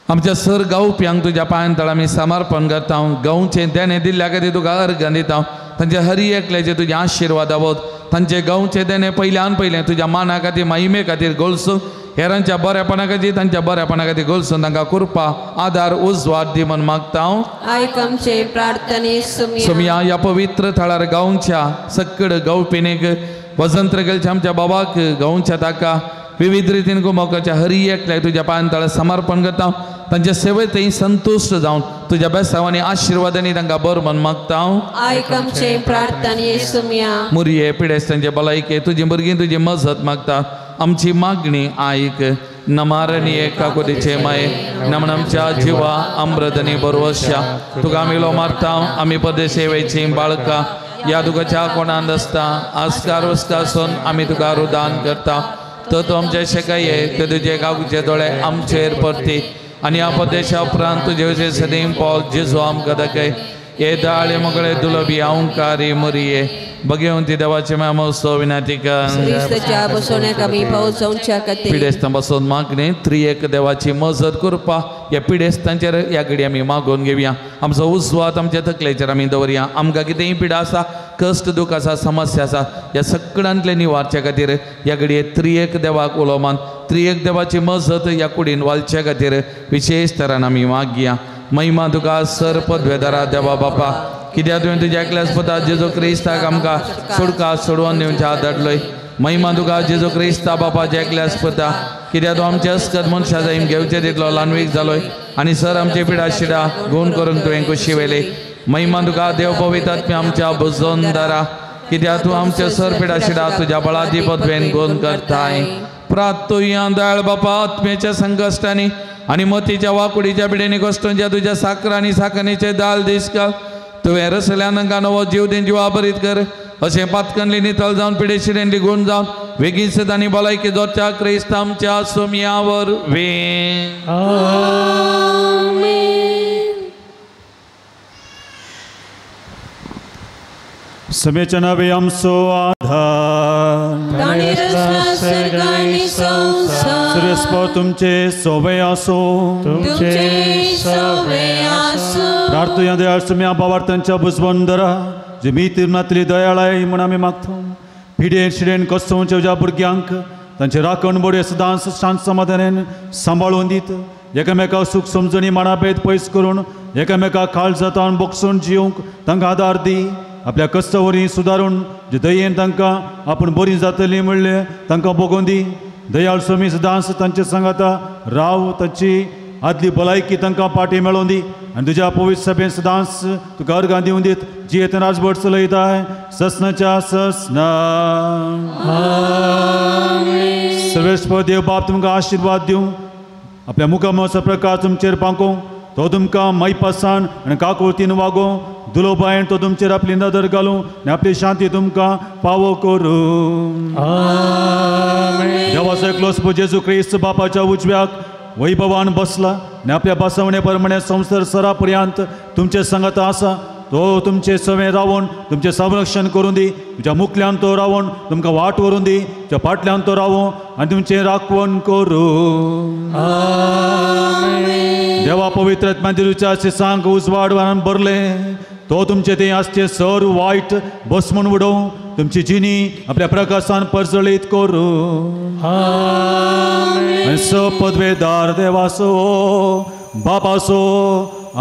आमच्या सर गावप्यांक तुज्या पांयां तळ आमी समर्पण करता. गांवचें देणें दिल्ल्या खातीर तुका अर्गां दिता. तांचे हरी एकल्याचे तुजे आशिर्वाद आवत, तांचे गांवचें देणें पयल्यान पयलें तुज्या माना खातीर महिमे खातीर गोलसून हेरांच्या बऱ्यापणा खातीर तांच्या बऱ्यापणा खातीर गोलसून तांकां कृपा आदार उजवाड दी म्हूण मागता. आयक आमचे प्रार्थने सुमया. सुमया ह्या पवित्र थळार गांवच्या सक्कड गांवपिणीक वसंत गेलच्या आमच्या बाबाक गांवच्या ताका विविध रितीन गुमोकाच्या हरी एकल्याक तुज्या पांयां तळा समर्पण करता. तांचे सेवेतय संतुश्ट जावन तुज्या बेसांवांनी आशिर्वादांनी तांकां बरो म्हूण मागता. आयक आमचे प्रार्थने सुमया. मुरये पिडेस्तांचे भलायके तुजी भुरगीं तुजी मजत मागता. आमची मागणी आयक. नमारणी काकुतीचे माये नमन आमच्या जिवा अमृतनी बरवश्या तुका आमी उलो मारता. आमी परदेशे वयची बाळकां ह्या तुकाच्या कोणांत आसता आस्कार वस्तासून आमी तुका रुदान करता. तर तूं आमचे शेकाये ते तुजे काकुचे दोळे आमचेर परती आनी ह्या परदेशा उपरांत तुजे वचेर सदीं पावल जेजू आमकां दाखय. हे दाळे मोगळे दुलबी अंकारी मुरये भगवंती देवाचे मामोत्सव विनातिका पिडेस्तां बसून मागणी त्रिएक देवाची मजत करपा ह्या पिडेस्तांचेर ह्या घडी आमी मागून घेवया. आमचो उजवात आमच्या तकलेचेर आमी दवरया. आमकां कितेंय पिडा आसा, कश्ट दुख आसा, समस्या आसा, ह्या सगळ्यांतले निवारच्या खातीर ह्या घडये त्रिएक देवाक उलो मान त्रिएक देवाची मजत ह्या कुडीन वालच्या खातीर विशेष तरान आमी मागया. महिमा तुका सर पदवेदारा देवा बापा, कित्याक तुवें तुज्या एकल्याच पुता जेजू क्रिस्ताक आमकां सोडका सोडोवन दिवच्या धाडलोय. महिमा तुका जेजू क्रिस्ता बापा ज्या एकल्याच पुता, कित्याक तूं आमचे अस्कत मनशा जायम घेवचे तितलो ल्हानवीक जालोय आनी सर आमचे पिडा शिडा गुण करून तुवें कुशी व्हेली. महिमा तुका देव पवित्र आमच्या बुजोनदारा, कित्याक तूं आमचे सर पिडा शिडा तुज्या बळादी पदवेन गुण करताय. प्रातुया दयाळ बापा, आत्म्याच्या संकश्टांनी आनी मतीच्या वाकुडीच्या पिडेनी कश्टांच्या तुज्या साकर आनी साकरणीचे दाल दिसकाल तुवें रसल्यान तांकां नवो जीव दिन जिवा भरीत कर. अशें पातकनली नितळ जावन पिडे शिडेनली गुण जावन वेगीन आनी भलायकी जोडच्या क्रिस्त आमच्या सुमया वरवीं. समेच्या नावे आमचो आधार तुमचे सोवे आसो, प्रार्थना दयाळ सुम्या बाबार्थांच्या बुजवंदरा जे मी तिरनातली दयाळाय म्हूण आमी मागता. पिडेन शिडेन कसोवच्या ज्या भुरग्यांक तांचे राखण बडये सदांच शांत समाधानान सांबाळून दीत. एकामेका सूख समजणी माणाभेद पयस करून एकामेका काळ जातान बोगसून जिवंक तांकां आदार दी. आपल्या कश्टा वरवीं सुदारून जे दयेन तांकां आपूण बरी जातली म्हणलें तांकां भोगोवन दी. दयाळ स्वामी सदांच तांचे सांगाता राव. तांची आदली भलायकी तांकां पाटी मेळोवन दी आनी तुज्या पवित्र सभेन सदांच तुका अर्गां दिवन दीत. जियेतन राजभट चलयताय ससनाच्या ससना. सर्वेस्पर देव बाप तुमकां आशिर्वाद दिवं. आपल्या मुखामळाचो प्रकाश तुमचेर पांकों. तो तुमकां मैपासान आनी काकुळतीन वागोवं. दुलोबायन तो तुमचेर आपली नदर घालूं आनी आपली शांती तुमकां फावो करूं. देवाचो एकलोच जेजू क्रिस्त बापाच्या उजव्याक वैभवान बसला आनी आपल्या बसवणे प्रमाणे संवसार सरा पर्यंत तुमचे सांगात आसा. तो तुमचे सवें रावून तुमचें संरक्षण करूं दी. तुमच्या मुखल्यान तो रावून तुमकां वाट व्हरूं दी. तुमच्या फाटल्यान तो रावूं आनी तुमचें राखवण करूं. देवा पवित्र आत्म्याच्या सांग उजवाड वान भरलें. तो तुमचे तें आसचें सर्व वायट बस म्हूण उडोवं. तुमची जिणी आपल्या प्रकाशान परजळीत करूं. आनी स पदवेदार देवासो बापासो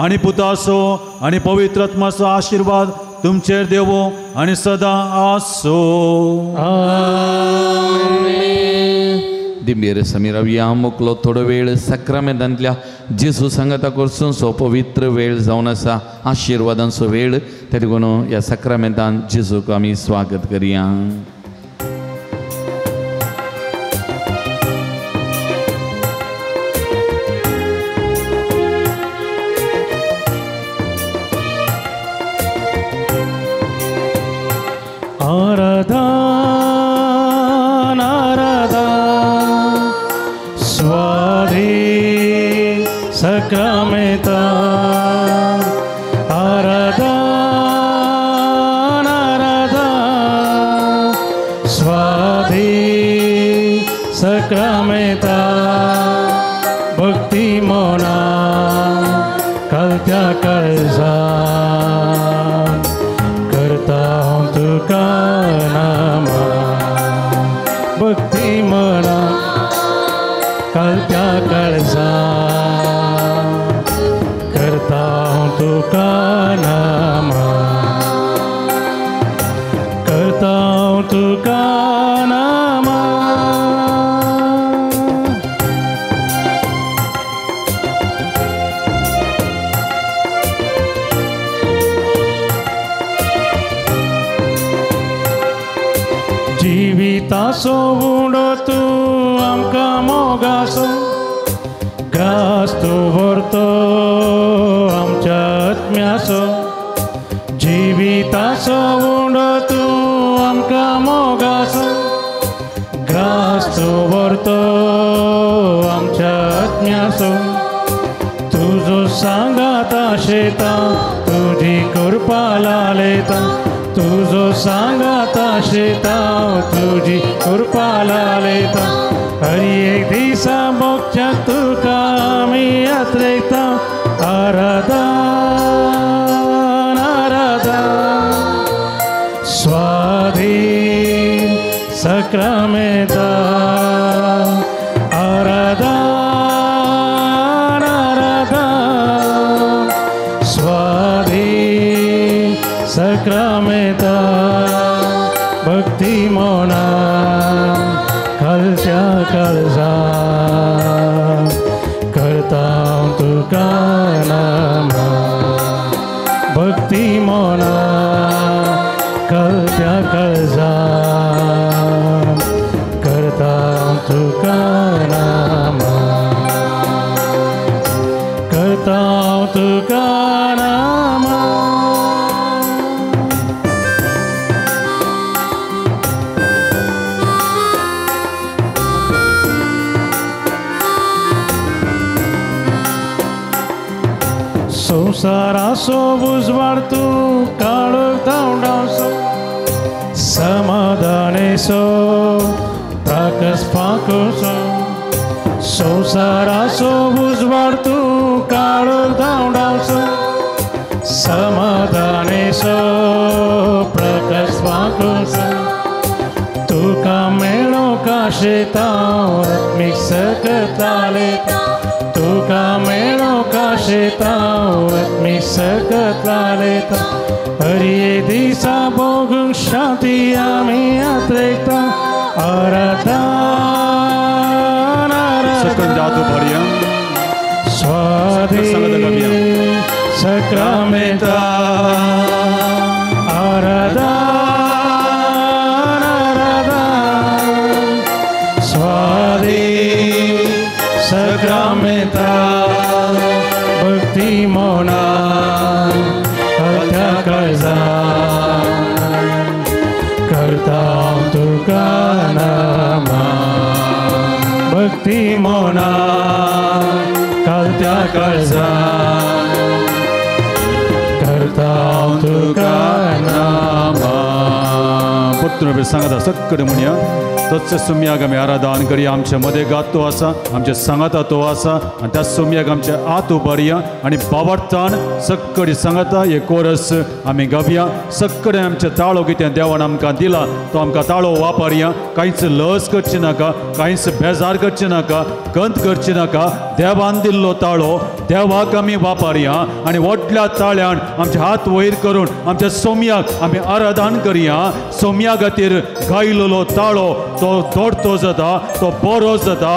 आनी पुतासो आनी पवित्र आत्माचो आशिर्वाद तुमचेर देवो आनी सदां आसो. दिंबेर समीर या मुकलो थोडो वेळ साक्रामेंतांतल्या जेजू सांगाता करसून सो पवित्र वेळ जावन आसा आशिर्वादांचो वेळ. ते देखून ह्या साक्रामेंतान जेजूक आमी स्वागत करया. आराधन आराधन स्वाधी सक्रामेता. आराधन आराधन स्वाधी सक्रामेता. भक्ती मना कलत्या कळजा करता तुका नामा. भक्ती मना कलत्या कळजा करता तुका नामा. करता तुका नामा. जिविताचो उडो तूं आमकां मोगाचो ग्रास तूं व्हरतो आमच्या आत्म्याचो. जिविताचो उडो तूं आमकां मोगाचो ग्रास तूं व्हरतो आमच्या आत्म्याचो. तुजो सांगाता शेता तुजी कृपा लालेता. तुजो सांगाता शेता तुजी कृपा लालेता. हर एक दिसा मोगच्या तुका आमी यात्रेता. आराधन आराधन स्वाधीन सक्रामेता. आराधन आराधन स्वाधीन सक्रामेता. भक्ती मना कलत्या कळजा करता तुका नामा. भक्ती मना कलत्या कळजा करता तुका नामा. करता तुका नामा. संवसाराचो उजवाड तूं काळोख धांवडावचो समाधानेचो प्राकस फांकोचो. संवसाराचो उजवाड तूं काळोख धांवडावचो समाधानेसो प्रकाश वाकुसा तुका मेळो काशेता आत्मीक सकतालेता तुका मेळो काशेता आत्मीक सकतालेता हरये दिसा भोगूंक शांती आमी आत्रेता आराधन आराधन स्वाधीन सक्रामेंता आराधन आराधन स्वाधीन सक्रामेंता भक्ती मोना हत्या काळजा करता तुका नमा भक्ती मोना कालत्या काळजा करता तुका नमा. परतून सांगता सक्कड म्हणया तोच सोम्याक आमी आराधन करया. आमच्या मदें गात तो आसा, आमच्या सांगाता तो आसा आनी त्या सोम्याक आमच्या आत उबारया आनी बाबार्थान सक्कडी सांगाता हे कोरस आमी गावया. सक्कडे आमच्या ताळो कितें देवान आमकां दिला तो आमकां ताळो वापरया. कांयच लस करची नाका, कांयच बेजार करचें नाका, गंत करची नाका. देवान दिल्लो ताळो देवाक आमी वापरया आनी व्हडल्या ताळ्यान आमचे हात वयर करून आमच्या सोम्याक आमी आराधन करया. सोम्या खातीर गायलेलो ताळो तो दोडतो जाता, तो बरो जाता,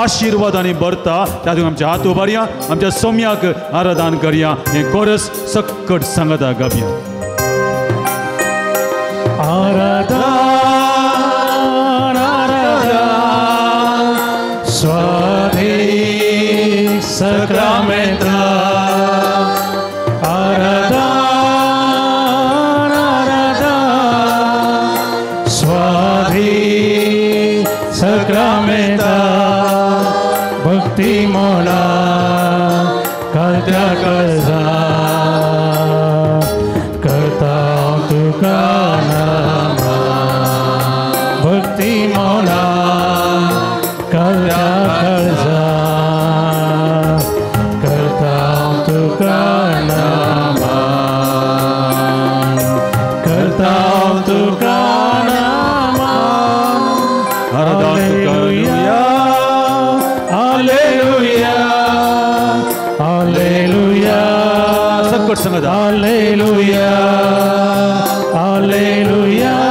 आशिर्वादांनी भरता. तातूंत आमचे हात उबारया, आमच्या सोम्याक आराधन करया. हें कोरस सक्कट सांगता गावया. आराधन आराधन स्वाधीन सक्रामेंता आराधन आराधन स्वाधीन सक्रामेंता भक्ती मोना कालत्या काळजा करता तुका नमा भक्ती मोना कालत्या काळजा करता तुका नमा करता तुका नमा. Hallelujah hallelujah hallelujah सक्कट सांगता hallelujah hallelujah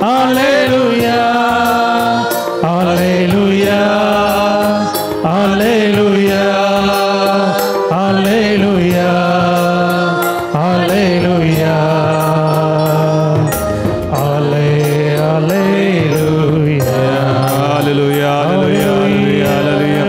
hallelujah hallelujah hallelujah hallelujah hallelujah हाले hallelujah hallelujah hallelujah hallelujah hallelujah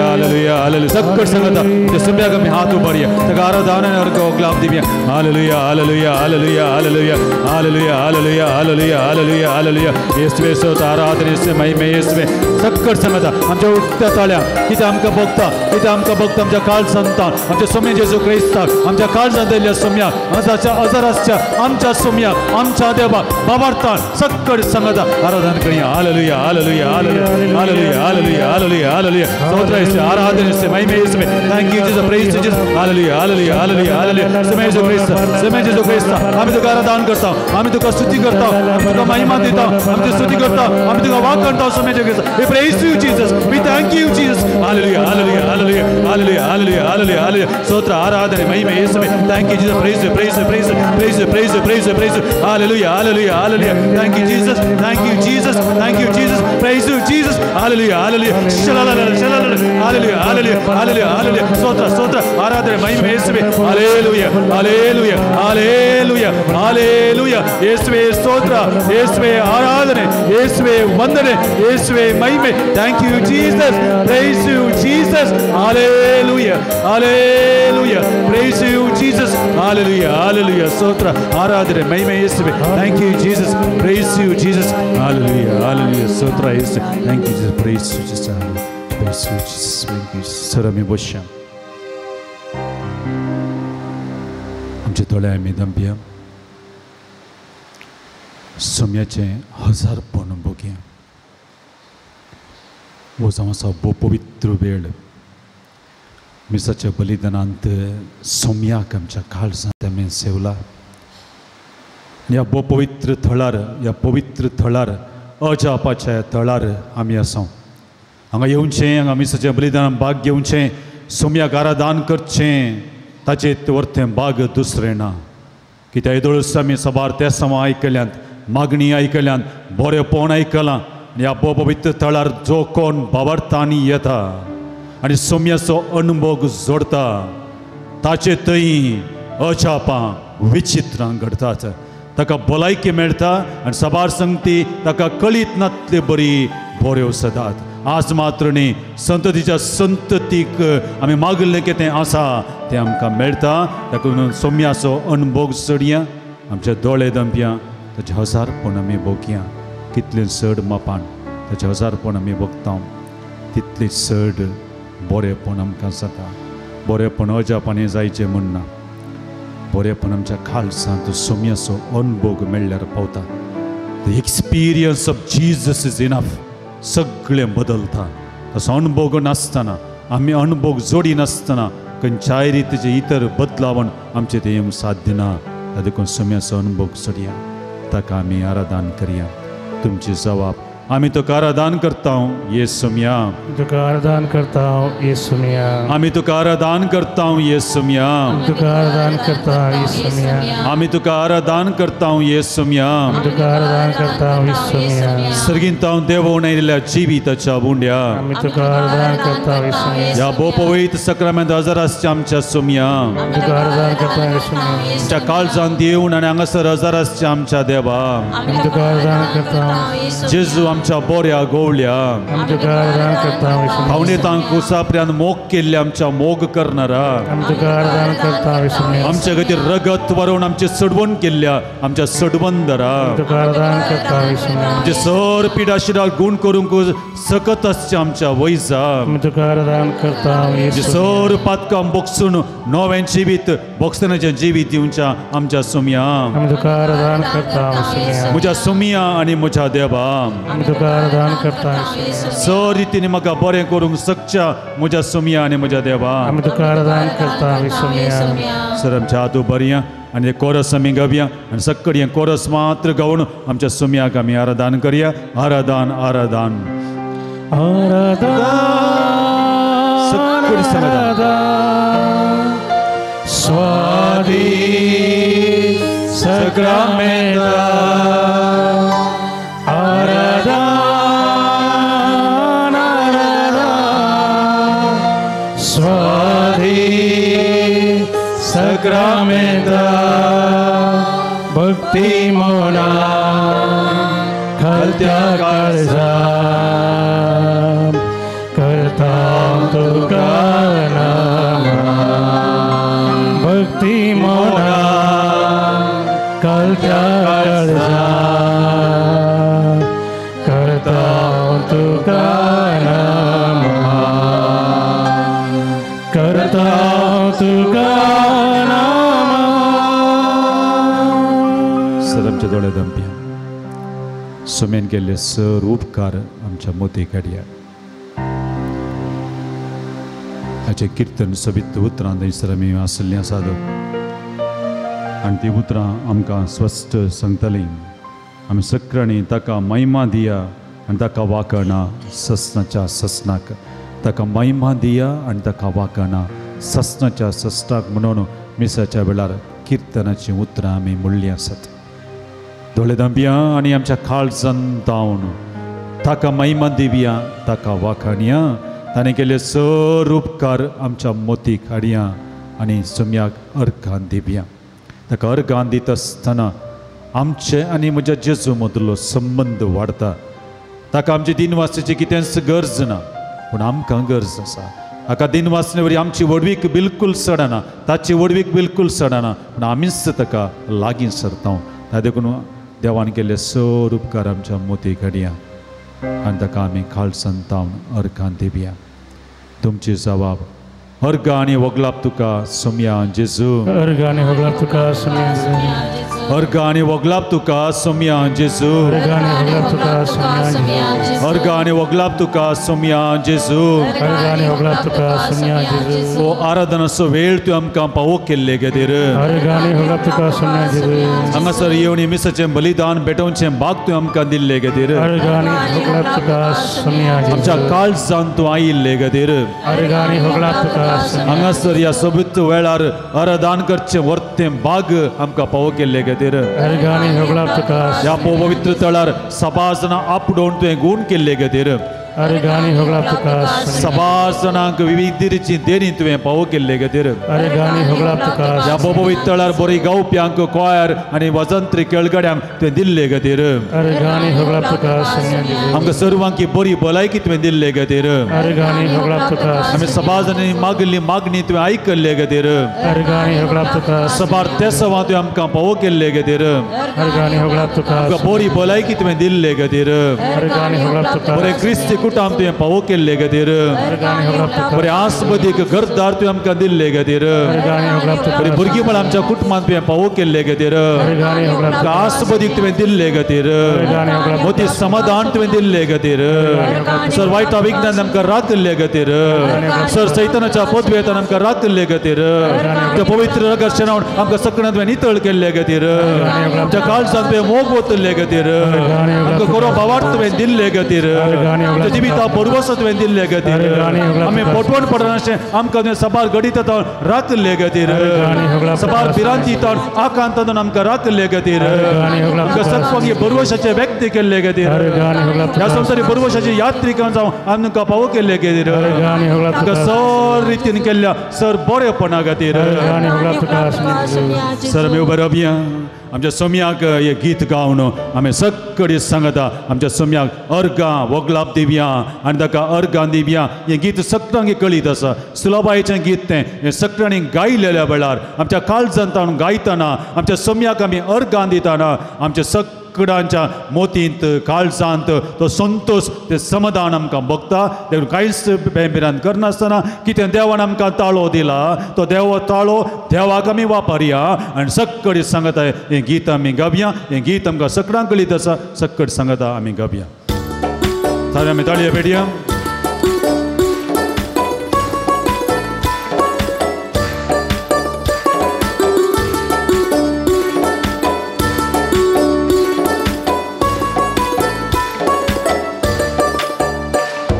hallelujah hallelujah. सक्कट सांगता ते सोम्याक आमी हात उबारया, ताका आराधन आनी ग्लाप दिवया. Hallelujah hallelujah hallelujah hallelujah hallelujah hallelujah hallelujah hallelujah hallelujah. येसुवे स्तोत्र, आराधन येसुवे, महिमे येसुवे. सक्कट सांगता आमच्या उक्त्या ताळ्या कितें आमकां भोगता, कितें आमकां भोगता आमच्या काळजांतान आमच्या सोम्या जेजू क्रिस्ताक आमच्या काळजांत दिल्ल्या सोम्या हजारच्या हजार आसच्या आमच्या सोम्या आमच्या देवा बाबार्थान सक्कट सांगता आराधन करया. Hallelujah hallelujah hallelujah hallelujah hallelujah hallelujah hallelujah. स्तोत्र येसुवे, आराधन येसुवे, महिमे येसुवे. Thank you Jesus, praise you Jesus. Hallelujah hallelujah hallelujah hallelujah. Saumya जेजू क्रिस्त, सोम्या जेजू क्रिस्त, आमी तुका आराधन करता, आमी तुका स्तुती करता, आमी तुका महिमा दिता, आमी तुका स्तुती करता, आमी तुका वाक करता. सोम्या जेजू क्रिस्त, we praise you Jesus, we thank you Jesus. Hallelujah hallelujah hallelujah hallelujah hallelujah hallelujah hallelujah. स्तोत्र, आराधन, महिमा येसुवे. Thank you Jesus, praise you, praise you, praise you, praise you, praise you, praise you, praise you. Hallelujah hallelujah hallelujah. Thank you Jesus, thank you Jesus, thank you Jesus, praise you Jesus. Hallelujah hallelujah शलाला शलाला hallelujah hallelujah hallelujah hallelujah. स्तोत्र स्तोत्र, आराधन, महिमा येसुवे. Hallelujah hallelujah hallelujah hallelujah. येसुवे स्तोत्र, येसुवे आराधने, येसुवे वंदने, येसुवे महिमे. Thank you Jesus, praise you Jesus. Hallelujah hallelujah, praise you Jesus. Hallelujah hallelujah. स्तोत्र, आराधने, महिमे येसुवे. Thank you Jesus, praise you Jesus. Hallelujah hallelujah. स्तोत्र येसुवे. Thank you Jesus, praise you Jesus, praise you Jesus. Thank you sir. आमी बसया, आमचे दोळे आमी दंपया, सोम्याचें हजारपण भोगया. हो जावन आसा भोव पवित्र वेळ. मिसाच्या बलिदानांत सोम्याक आमच्या काळजांत आमी सेवला. ह्या पवित्र थळार, ह्या पवित्र थळार, अजापाच्या थळार आमी आसा. हांगा येवचें, हांगा मिसाच्या बलिदानान भाग घेवचें, सोम्याक आराधन करचें, ताचें वरतें भाग दुसरें ना. कित्याक येदोळच आमी साबार तेसांव आयकल्यांत, मागणी आयकल्यांत, बरेंपण आयकलां. ह्या पवित्र थळार जो कोण भावार्थांनी येता आनी सोम्याचो अणभोग जोडता ताचे थंय अजापां विचित्रां घडतात. ताका भलायकी मेळटा आनी साबार संगती ताका कळीत नातले बरी बऱ्यो सदात. आज मात्र न्ही, संततीच्या संततीक आमी मागिल्लें कितें आसा तें आमकां मेळटा. ताका सोम्याचो अणभोग चडया, आमचे दोळे दमप्या, ताचें हजारपण आमी भोगया. कितलें चड मापान ताचें हजारपण आमी भोगता तितलें चड बरेंपण आमकां जाता. बरेंपण अजापांनी जायचें म्हूण ना, बरेंपण आमच्या काळजांत सोम्याचो अणभोग मेळ्ळ्यार पावता. The experience of Jesus is enough. सगळें बदलता. तसो अणभोग नासतना, आमी अणभोग जोडी नासतना खंयच्याय रितीचे इतर बदलावण आमचें तें येवंक साध्य ना. देखून सोम्याचो अणभोग जोडया, ताका आमी आराधन करया. तुमची जवाब आमी तुका आराधन करता येसुम्या, तुका आराधन करता येसुम्या, आमी तुका आराधन करता येसुम्या, तुका आराधन करता येसुम्या, आमी तुका आराधन करता येसुम्या, तुका आराधन करता येसुम्या. सर्गींतावन देवोन आयिल्ल्या जिविताच्या उंड्या आमी तुका आराधन करता येसुम्या. ह्या भोपवैत सक्रामेंत हजर आसच्या आमच्या सुम्या, तुका आराधन करता येसुम्या. आमच्या काळजांत येवन आनी हांगासर हजर आसच्या आमच्या देवा, आमी तुका आराधन करता. जेजू आमच्या बोऱ्या गोवल्या, भावनेतांक कुसाप्र्यान मोग केल्ल्या आमच्या मोग करणारा, आमच्या खातीर रगत वरोवन आमचे सडवण केल्ल्या आमच्या सडवंदरा, आमचे सर पिडा शिरा गुण करूंक सकत आसच्या आमच्या वैजा, सर पातकां बोगसून नवें जिवीत बोगसण्याचें जिवीत दिवच्या आमच्या सुमया, म्हज्या सुमया आनी म्हज्या देवा, सर रितीने म्हाका बरें करूंक शकच्या म्हज्या सुमया आनी म्हज्या देवा. सर आमच्या हात उबारया आनी कोरस आमी गावया आनी सक्कडी हें कोरस मात्र गावन आमच्या सुमयाक आमी आराधन करया. आराधन आराधन आराधन सक्कडी समाधान स्वादी सक्रामेंता आराधन आराधन स्वादी सक्रामेंता भक्ती मोना खालत्या काळजा करता तुका नामा भक्ती मोना खालत्या काळजा करता तुका नामा करता तुका नामा. सर आमच्या दोळे दमप्या सुमेन केल्ले सर उपकार आमच्या मोती काडया. ताचें किर्तन सोबीत उतरां थंयसर आमी आसलीं आसात आनी ती उतरां आमकां स्पश्ट सांगतालीं. आमी सगळ्यांनी ताका महिमा दिया आनी ताका वाकणा ससनाच्या ससनाक, ताका महिमा दिया आनी ताका वाकणा ससनाच्या ससनाक म्हणून मिसाच्या वेळार किर्तनाचीं उतरां आमी म्हणलीं आसात. दोळे दांपया आनी आमच्या काळजान धांवन ताका महिमा दिवया, ताका वाखाणया. ताणें केल्ले सर उपकार आमच्या मोतीक हाडया आनी सुम्याक अर्घान दिवया. ताका अर्घान दिता आसतना आमचे आनी म्हज्या जेजू मदलो संबंद वाडता. ताका आमची दिनवासनेची कितेंच गरज ना, पूण आमकां गरज आसा. हाका दिनवासने वरी आमची व्हडवीक बिलकूल चडना, ताची व्हडवीक बिलकूल चडना, पूण आमीच ताका लागीं सरता. ता देखून देवान केल्ले सर उपकार आमच्या मोतीक हाडया आनी ताका आमी काळजान तावन अर्घान दिवया. तुमची जबाब अर्घ आनी वगलाप तुका सुमया जेजू, अर्घ आनी वगलाप तुका सुमया, अर्घ आनी वगलाप तुका सोमया जेजू अर्घ आनी वगलाप तुका सोमया जेजू ओ आराधनाचो वेळ तूं आमकां पावो केल्ले खातीर हांगासर येवन मिसाचें बलिदान भेटोवचें भाग तूं आमकां दिल्ले खातीर आमच्या काळजान तूं आयिल्ले खातीर हांगासर ह्या सोबीत वेळार आराधन करचें वर्तें भाग आमकां पावो केल्ले खातीर ह्या पवित्र तळार सभासनां आपडोवन तुवें गूण केल्ले खातीर सभासनांक विविध रितीची देणी तुवें पावो केल्ले खातीर ह्या पवित्र तळार बरी गावप्यांक कोयर आनी वजंत्री खेळगड्यांक तुवें दिल्ले खातीर आमकां सर्वांक बरी भलायकी तुवें दिल्ले खातीर आमी सभाजनांनी मागिल्ली मागणी तुवें आयकल्ले खातीर सबार तेसवां तुवें आमकां पावो केल्ले खातीर आमकां बरी भलायकी तुवें दिल्ले खातीर बरें क्रिस्ती कुटाम तुवें पावो केल्ले खातीर बरें आसबदीक घरदार तुवें आमकां दिल्ले खातीर बरी भुरगींपण आमच्या कुटुंबांत तुवें पावो केल्ले खातीर आमकां आसबदीक तुवें दिल्ले खातीर मोती समाधान तुवें दिल्ले खातीर सर वायटा विज्ञान आमकां राखिल्ले खातीर सर सैतानाच्या पदवेतान आमकां राखिल्ले खातीर त्या पवित्र रगत आमकां सगळ्यां तुवें नितळ केल्ले खातीर आमच्या काळजान तुवें मोग ओतिल्ले खातीर आमकां बरो भावार्थ तुवें दिल्ले खातीर आमच्या जिविता बरवस तुवें दिल्ले खातीर आमी पोटवण पडनाशें आमकां तुवें सबार घडीत राखिल्ले खातीर सबार भिरांती आकांतान आमकां राखिल्ले खातीर आमकां सत्वांगी बरवशाचे व्यक्त केल्ले खातीर ह्या संवसारी बरवशाचे यात्रिकां जावन आमकां पावो केल्ले खातीर आमकां सर रितीन केल्ल्या सर बरेपणा खातीर सर आमी उबे रावया आमच्या सोमयाक हे गीत गावन आमी सगळी सांगता आमच्या सोमयाक अर्गां वगलाप दिवया आनी ताका अर्गां दिवया हें गीत सगळ्यांक कळीत आसा सुलभायेचें गीत तें हें सगळ्यांनी गायलेल्या वेळार आमच्या काळजांत गायतना आमच्या सोमयाक आमी अर्गां दितना आमच्या सगळ्यांच्या मोतींत काळजांत तो संतोश ते समाधान आमकां भोगता. देखून कांयच भिरांत करनासतना कितें देवान आमकां ताळो दिला तो देवा ताळो देवाक आमी वापरया आनी सगळी सांगता हें गीत आमी गावया. हें गीत आमकां सगळ्यांक कळीत आसा सगळी सांगता आमी गावया. सारे आमी ताळये पेटया.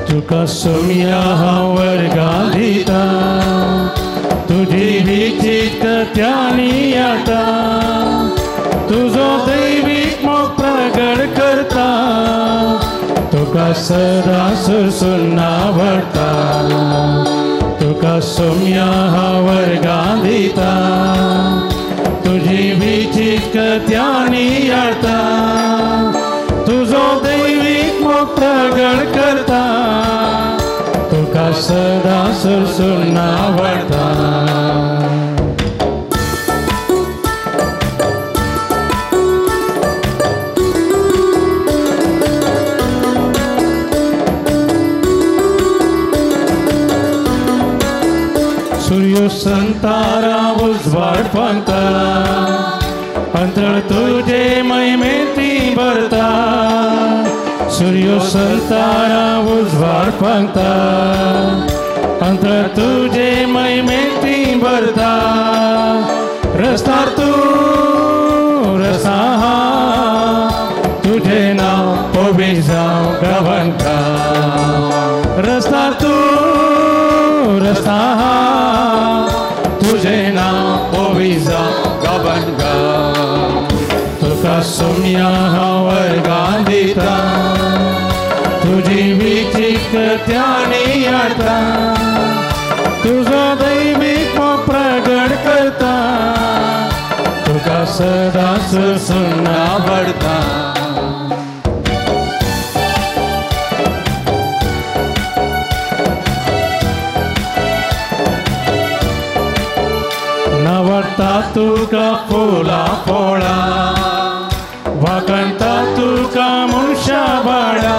तुका सोमया हांव वर्गां दिता तुजी विचित्र त्यानी आता तुजो दैवीक मोग प्रगट करता तुका सदां सुरसून आवडटा तुका सोमया हांव वर्गां दिता तुजी विचित्र त्यानी आता तुजो दैवीक मोग प्रगट करता तुका सदां सुरसून आवडटा. सूर्य संतारा उजवाड फांकता अंतळ तुझे महिमेती भरता सूर्य संतारा उजवाड फांकता अंतळ तुझे महिमेती भरता रस्ता तू रस्ता तुझे नाव पवी जाव गवंता रस्ता तू रस्ता तुझे नाव पवी जाव गवंता तुका सोमया हांव वर्गां दिता तुजी विचित्र त्यानी आता तुजो दैवीक मोग प्रगट करता तुका सदां सुरसून आवडटा. नावडटा तुका फुलां फळां वागणता तुका मनशा बाळा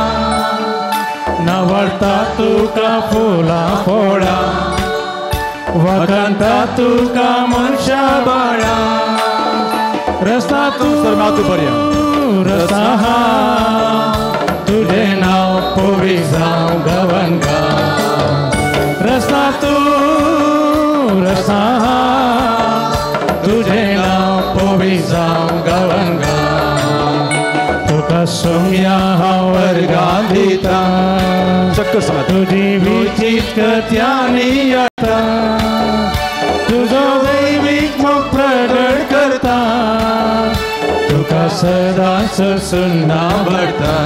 नावडटा तुका फुलां फळां वागणता तुका मनशा बाळा रस्ता तूं रस्ता तुझे नांव पवी जावं गवन गा रस्ता तूं रस्ता तुझे नांव पवी जावं गवन गा तुका सोम्या हांव वर्गां दिता तुजी विचित्र कृत्यांनी येता तुजो दैवीक मोग प्रगट करता तुका सदांच सुन्ना भरता.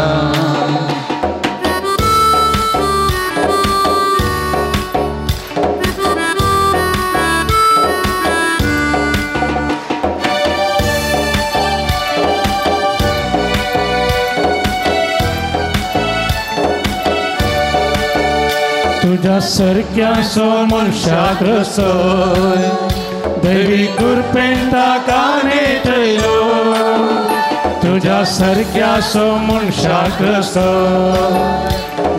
तुज्या सारक्या सो मनशाक रसय दैवी कृपेन ताका नेटयलो तुज्या सारक्या सो मनशाक रसय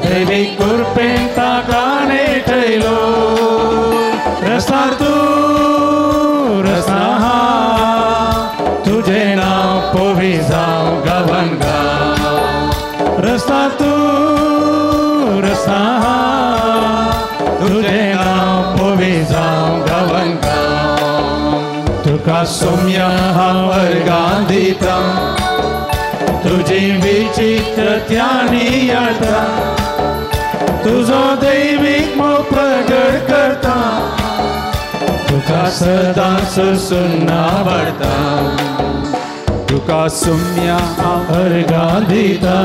दैवी कृपेन ताका नेटयलो रस्ता तूं रस्ता तुझें नांव पवी जावं गवन गा रस्ता तूं रस्ता तुझें नांव पवी जावं गवन गा तुका सोम्या हांव वर्गां दिता तुजी विचित्र कृत्यांनी येता तुजो दैवीक मोग प्रगट करता तुका सदांच सुन्ना भरता तुका सोम्या हांव वर्गां दिता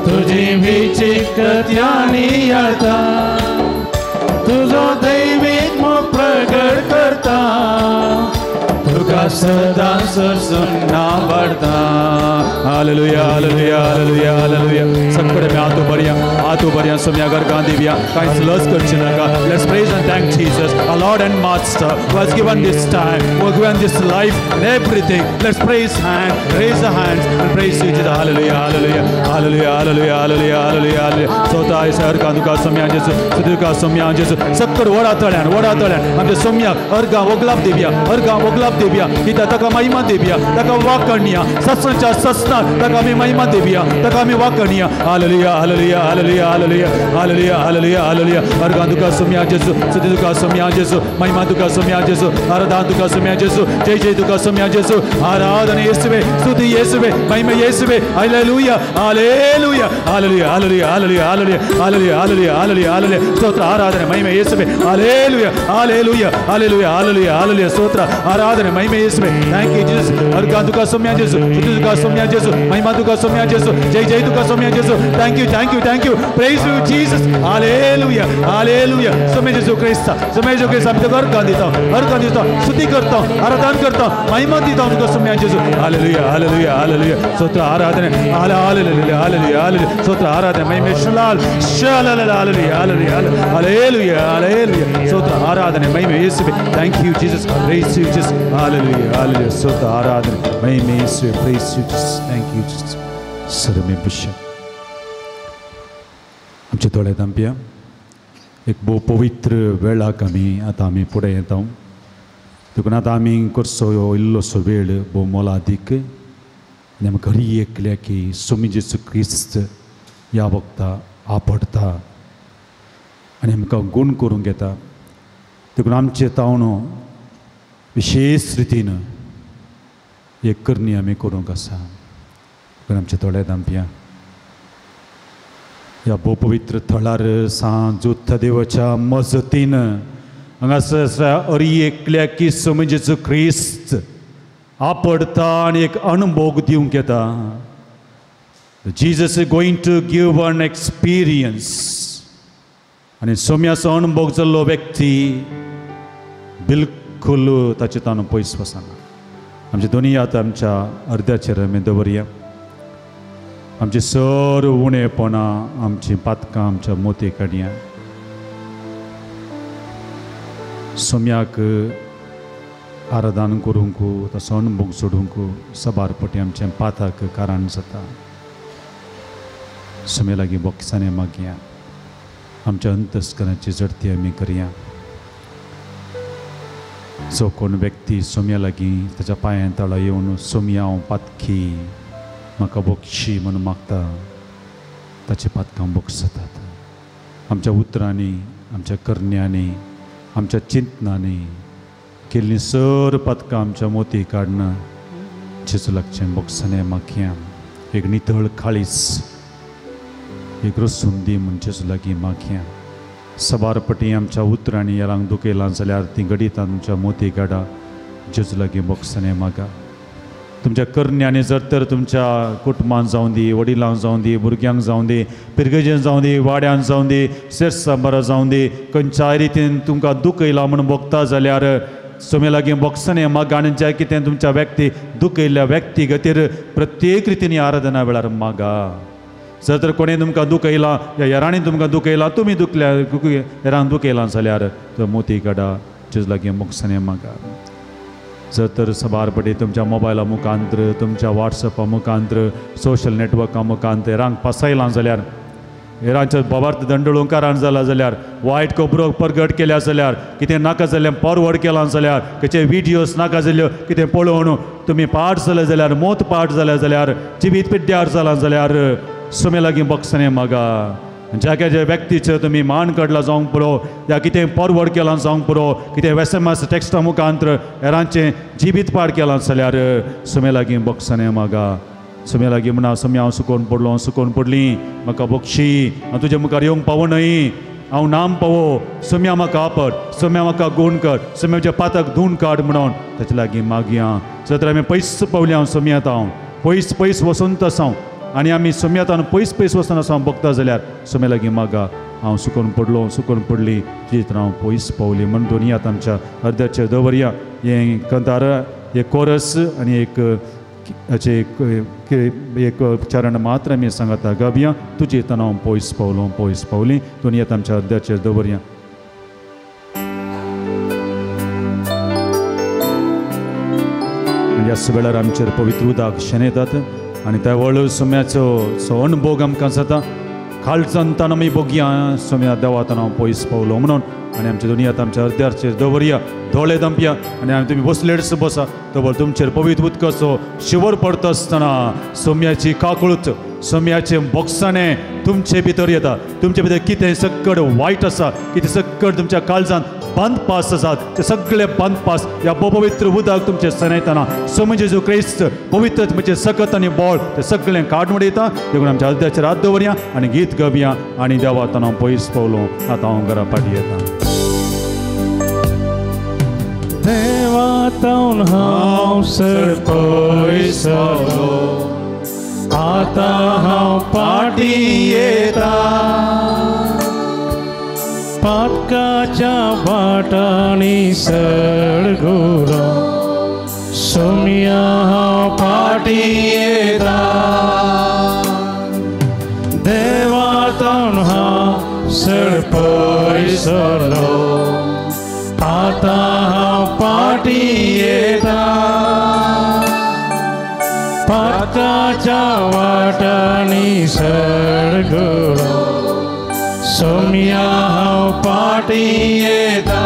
तुजी विचित्र कृत्यांनी येता तुजो दैवीक मोग प्रगट करता तुका सदांच सुन्ना भरता. Hallelujah hallelujah hallelujah hallelujah. सगळे मी हात उबरया सोम्या गर्गां दिवया कांयच लज करची नाका. Let's praise and thank Jesus our Lord and Master who has given this time, who has given this life and everything. Let's praise hand, raise the hands and praise you Jesus. Hallelujah hallelujah hallelujah hallelujah hallelujah hallelujah hallelujah. स्वतः अर्गां तुका सोम्या जेजू तुका सोम्या जेजू सक्कड वडा तळ्यान वडा तळ्यान आमच्या सोम्या अर्गां वगलाप दिवया अर्गां वगलाप दिवया कित्याक ताका महिमा दिवया ताका वाकणया ससनाच्या ससनात ताका आमी महिमा दिवया ताका आमी वाकणया. Hallelujah hallelujah hallelujah hallelujah hallelujah hallelujah hallelujah. अर्गां तुका सोम्या जेजू स्तुती तुका सोम्या जेजू महिमा तुका सोम्या जेजू आराधना तुका सोम्या जेजू जय जय तुका सोम्या जेजू आराधना येसुवे स्तुती येसुवे महिमा येसुवे. Hallelujah hallelujah hallelujah hallelujah hallelujah hallelujah hallelujah hallelujah hallelujah hallelujah. स्तोत्र आराधना महिमा येसुवे. Hallelujah hallelujah hallelujah hallelujah hallelujah. स्तोत्र आराधना महिमा येसुवे. Thank you Jesus. अर्गां तुका सोम्या जेजू स्तुती तुका सोम्या जेजू महिमा तुका सोम्या जेजू जय जय तुका सोम्या जेजू. Thank you thank you thank you. Praise you Jesus. Hallelujah hallelujah. Saumya जेजू क्रिस्ता सोम्या जेजू क्रिस्ता आमी तुका अर्गां दिता अर्गां दिता स्तुती करता आराधना करता महिमा दिता तुका सोम्या जेजू. Hallelujah hallelujah hallelujah. स्तोत्र आराधना हालेलुया हालेलुया हालेलुया. स्तोत्र आराधना महिमा शलाल शलाल हालेलुया हालेलुया हालेलुया हालेलुया. स्तोत्र आराधना महिमा येसुवे. Thank you Jesus. Praise you Jesus. Hallelujah hallelujah. स्तोत्र आराधना महिमा येसुवे. Praise you Jesus. Thank you Jesus. सरमे Pushya आमचे दोळे धांपया. एक भोव पवित्र वेळाक आमी आतां आमी फुडें येता. देखून आतां आमी करचो ह्यो इल्लोसो वेळ भोव मोलादीक आनी आमकां हरी एकल्या की सोमी जेजू क्रिस्त ह्या वखदा आपडता आनी आमकां गूण करूंक येता. देखून आमचे तावणो विशेष रितीन एक करणी आमी करूंक आसा. देखून आमचे दोळे धांपया. ह्या भोव पवित्र थळार सांजूत देवाच्या मजतीन हांगासर अरी एकल्या की सोमी जेजू क्रिस्त आपडता आनी एक अणभोग दिवंक येता. Jesus is going to give an experience. आनी सोम्याचो अणभोग जाल्लो व्यक्ती बिलकुल ताचे ताणून पयस वचना. आमचे दोनी हात आमच्या अर्द्याचेर आमी दवरया. आमची सर्व उणेपणां आमची पातकां आमच्या मोती काडया. सोम्याक आराधन करूंक ताचो अणभोग सोडूंक सबार पटी आमच्या पाताक कारण जाता. सोम्या लागीं बोक्सांनी मागया. आमच्या अंतस्कराची जडती आमी करया. जो कोण व्यक्ती सोम्या लागीं ताच्या पांयां तळा येवन सोम्या हांव पातकी म्हाका बोगशी म्हणून मागता ताची पातकां बोगसतात. आमच्या उतरांनी, आमच्या करण्यांनी, आमच्या चिंतनांनी केल्लीं सर पातकां आमच्या मोती काडना जेजू लागचें बोगसणें मागया. एक नितळ काळीज, एक रसून दी म्हूण जेजू लागीं मागया. सबार पटी आमच्या उतरांनी हेरांक दुखयलां जाल्यार तीं घडीत आमच्या मोती काडा जेजू लागीं बोगसणें मागा. तुमच्या करण्यांनी जर तर तुमच्या कुटुंबान जावं दी, वडिलांक जावं दी, भुरग्यांक जावं दी, पिरगेजेन जावं दी, वाड्यान जावं दी, शेरसांबारा जावं दी, खंयच्याय रितीन तुमकां दुखयलां म्हूण भोगता जाल्यार सोमे लागीं बोगसणें मागा. आनी जें कितें तुमच्या व्यक्ती दुखयल्ल्या व्यक्ती खातीर प्रत्येक रितीन आराधना वेळार मागा. जर तर कोणें तुमकां दुखयलां या हेरांनी तुमकां दुखयलां, तुमी दुखल्या हेरांक दुखयलां जाल्यार तो मोती काडा जेजू लागीं बोगसणें मागा. जर तर सबार पटी तुमच्या मोबायला मुखांत्र, तुमच्या वॉट्सएपा मुखांत्र, सोशल नेटवर्का मुखांत्र हेरांक फसयलां जाल्यार, हेरांच्या बाबार्थ दंडळुंकारान जाला जाल्यार, वायट खबरो परगट केल्या जाल्यार, कितें नाका जाल्लें फॉरवर्ड केलां जाल्यार, खंयचे विडियोज नाका जाल्ल्यो कितें पळोवन तुमी पाठ जाले जाल्यार, मोत पाठ जाले जाल्यार, जिवीत पिड्ड्यार जालां जाल्यार सोमे लागीं बोगसणें मागा. ज्या ज्या व्यक्तीचेर तुमी मान काडला जावंक पुरो, या कितें फॉरवर्ड केलां जावंक पुरो, कितें एसएमएस टॅक्स्टा मुखांत्र हेरांचें जिवीत पाड केलां जाल्यार सोमे लागीं बोगसणें मागा. सोम्या लागीं म्हणा, सोम्या हांव सुकोवन पडलो, हांव सुकोवन पडली, म्हाका बोगशी, हांव तुज्या मुखार येवंक पावो न्हय, हांव नाम पावो, सोम्या म्हाका आपट, सोम्या म्हाका गूण कर, सोम्याच्या पातक धुवन काड म्हणून ताचे लागीं मागया. जर तर आमी पयस पावली हांव सोम्यात, हांव पयस पयस वचून आसा हांव आनी आमी सोम्यातान पयस पयस वचून आसा हांव बगता जाल्यार सोम्या लागीं मागा, हांव सुकोवन पडलो, सुकोवन पडली, तुजे हांव पयस पावली म्हण दोनी आतां आमच्या अर्द्याचेर दवरया. हें कंतार, एक कोरस आनी एक हाचे एक चरण मात्र आमी सांगता गावया. तुजे तान हांव पयस पावलो, पयस पावली. दोनी आतां आमच्या अर्द्याचेर दवरया. ह्याच वेळार आमचेर पवित्र उदक शेणयतात आनी त्या वळू सोम्याचो सो अणभोग आमकां जाता. काळजांतान आमी भोगया सोम्या देवातान हांव पयस पावलो म्हणून. आनी आमच्या दोनी आतां आमच्या अर्द्याचेर दवरया, दोळे दमया आनी आमी तुमी बसलेच बसा तबर तुमचेर पवित्र उदकाचो शिवर पडता आसतना सोम्याची काकळूत, सोम्याचें बोगसाणें तुमचे भितर येता. तुमचे भितर कितें सक्कड वायट आसा, कितें सक्कड तुमच्या काळजान बांदपास आसात, ते सगळे बांदपास ह्या पवित्र उदक तुमचें सनयतना सोम जेजू क्रिस्त पवित्र म्हणजे सकत आनी बळ ते सगळें काडून उडयता. देखून आमच्या अर्द्याचेर हात दवरया आनी गीत गावया आनी देवा हांव पयस पावलो, आतां हांव घरा पाटी येता. देवा तावन हांव सर पयस पावलो, आतां हांव पाटी येता. पातकाच्या वाटांनी सडगुरो सोम्या हांव पाटी येता. देवा तावन हांव सर पयस पावलो, आतां हांव पाटी येता. पातकाच्या वाटांनी सडगुरो सोम्या हांव पाटी येता.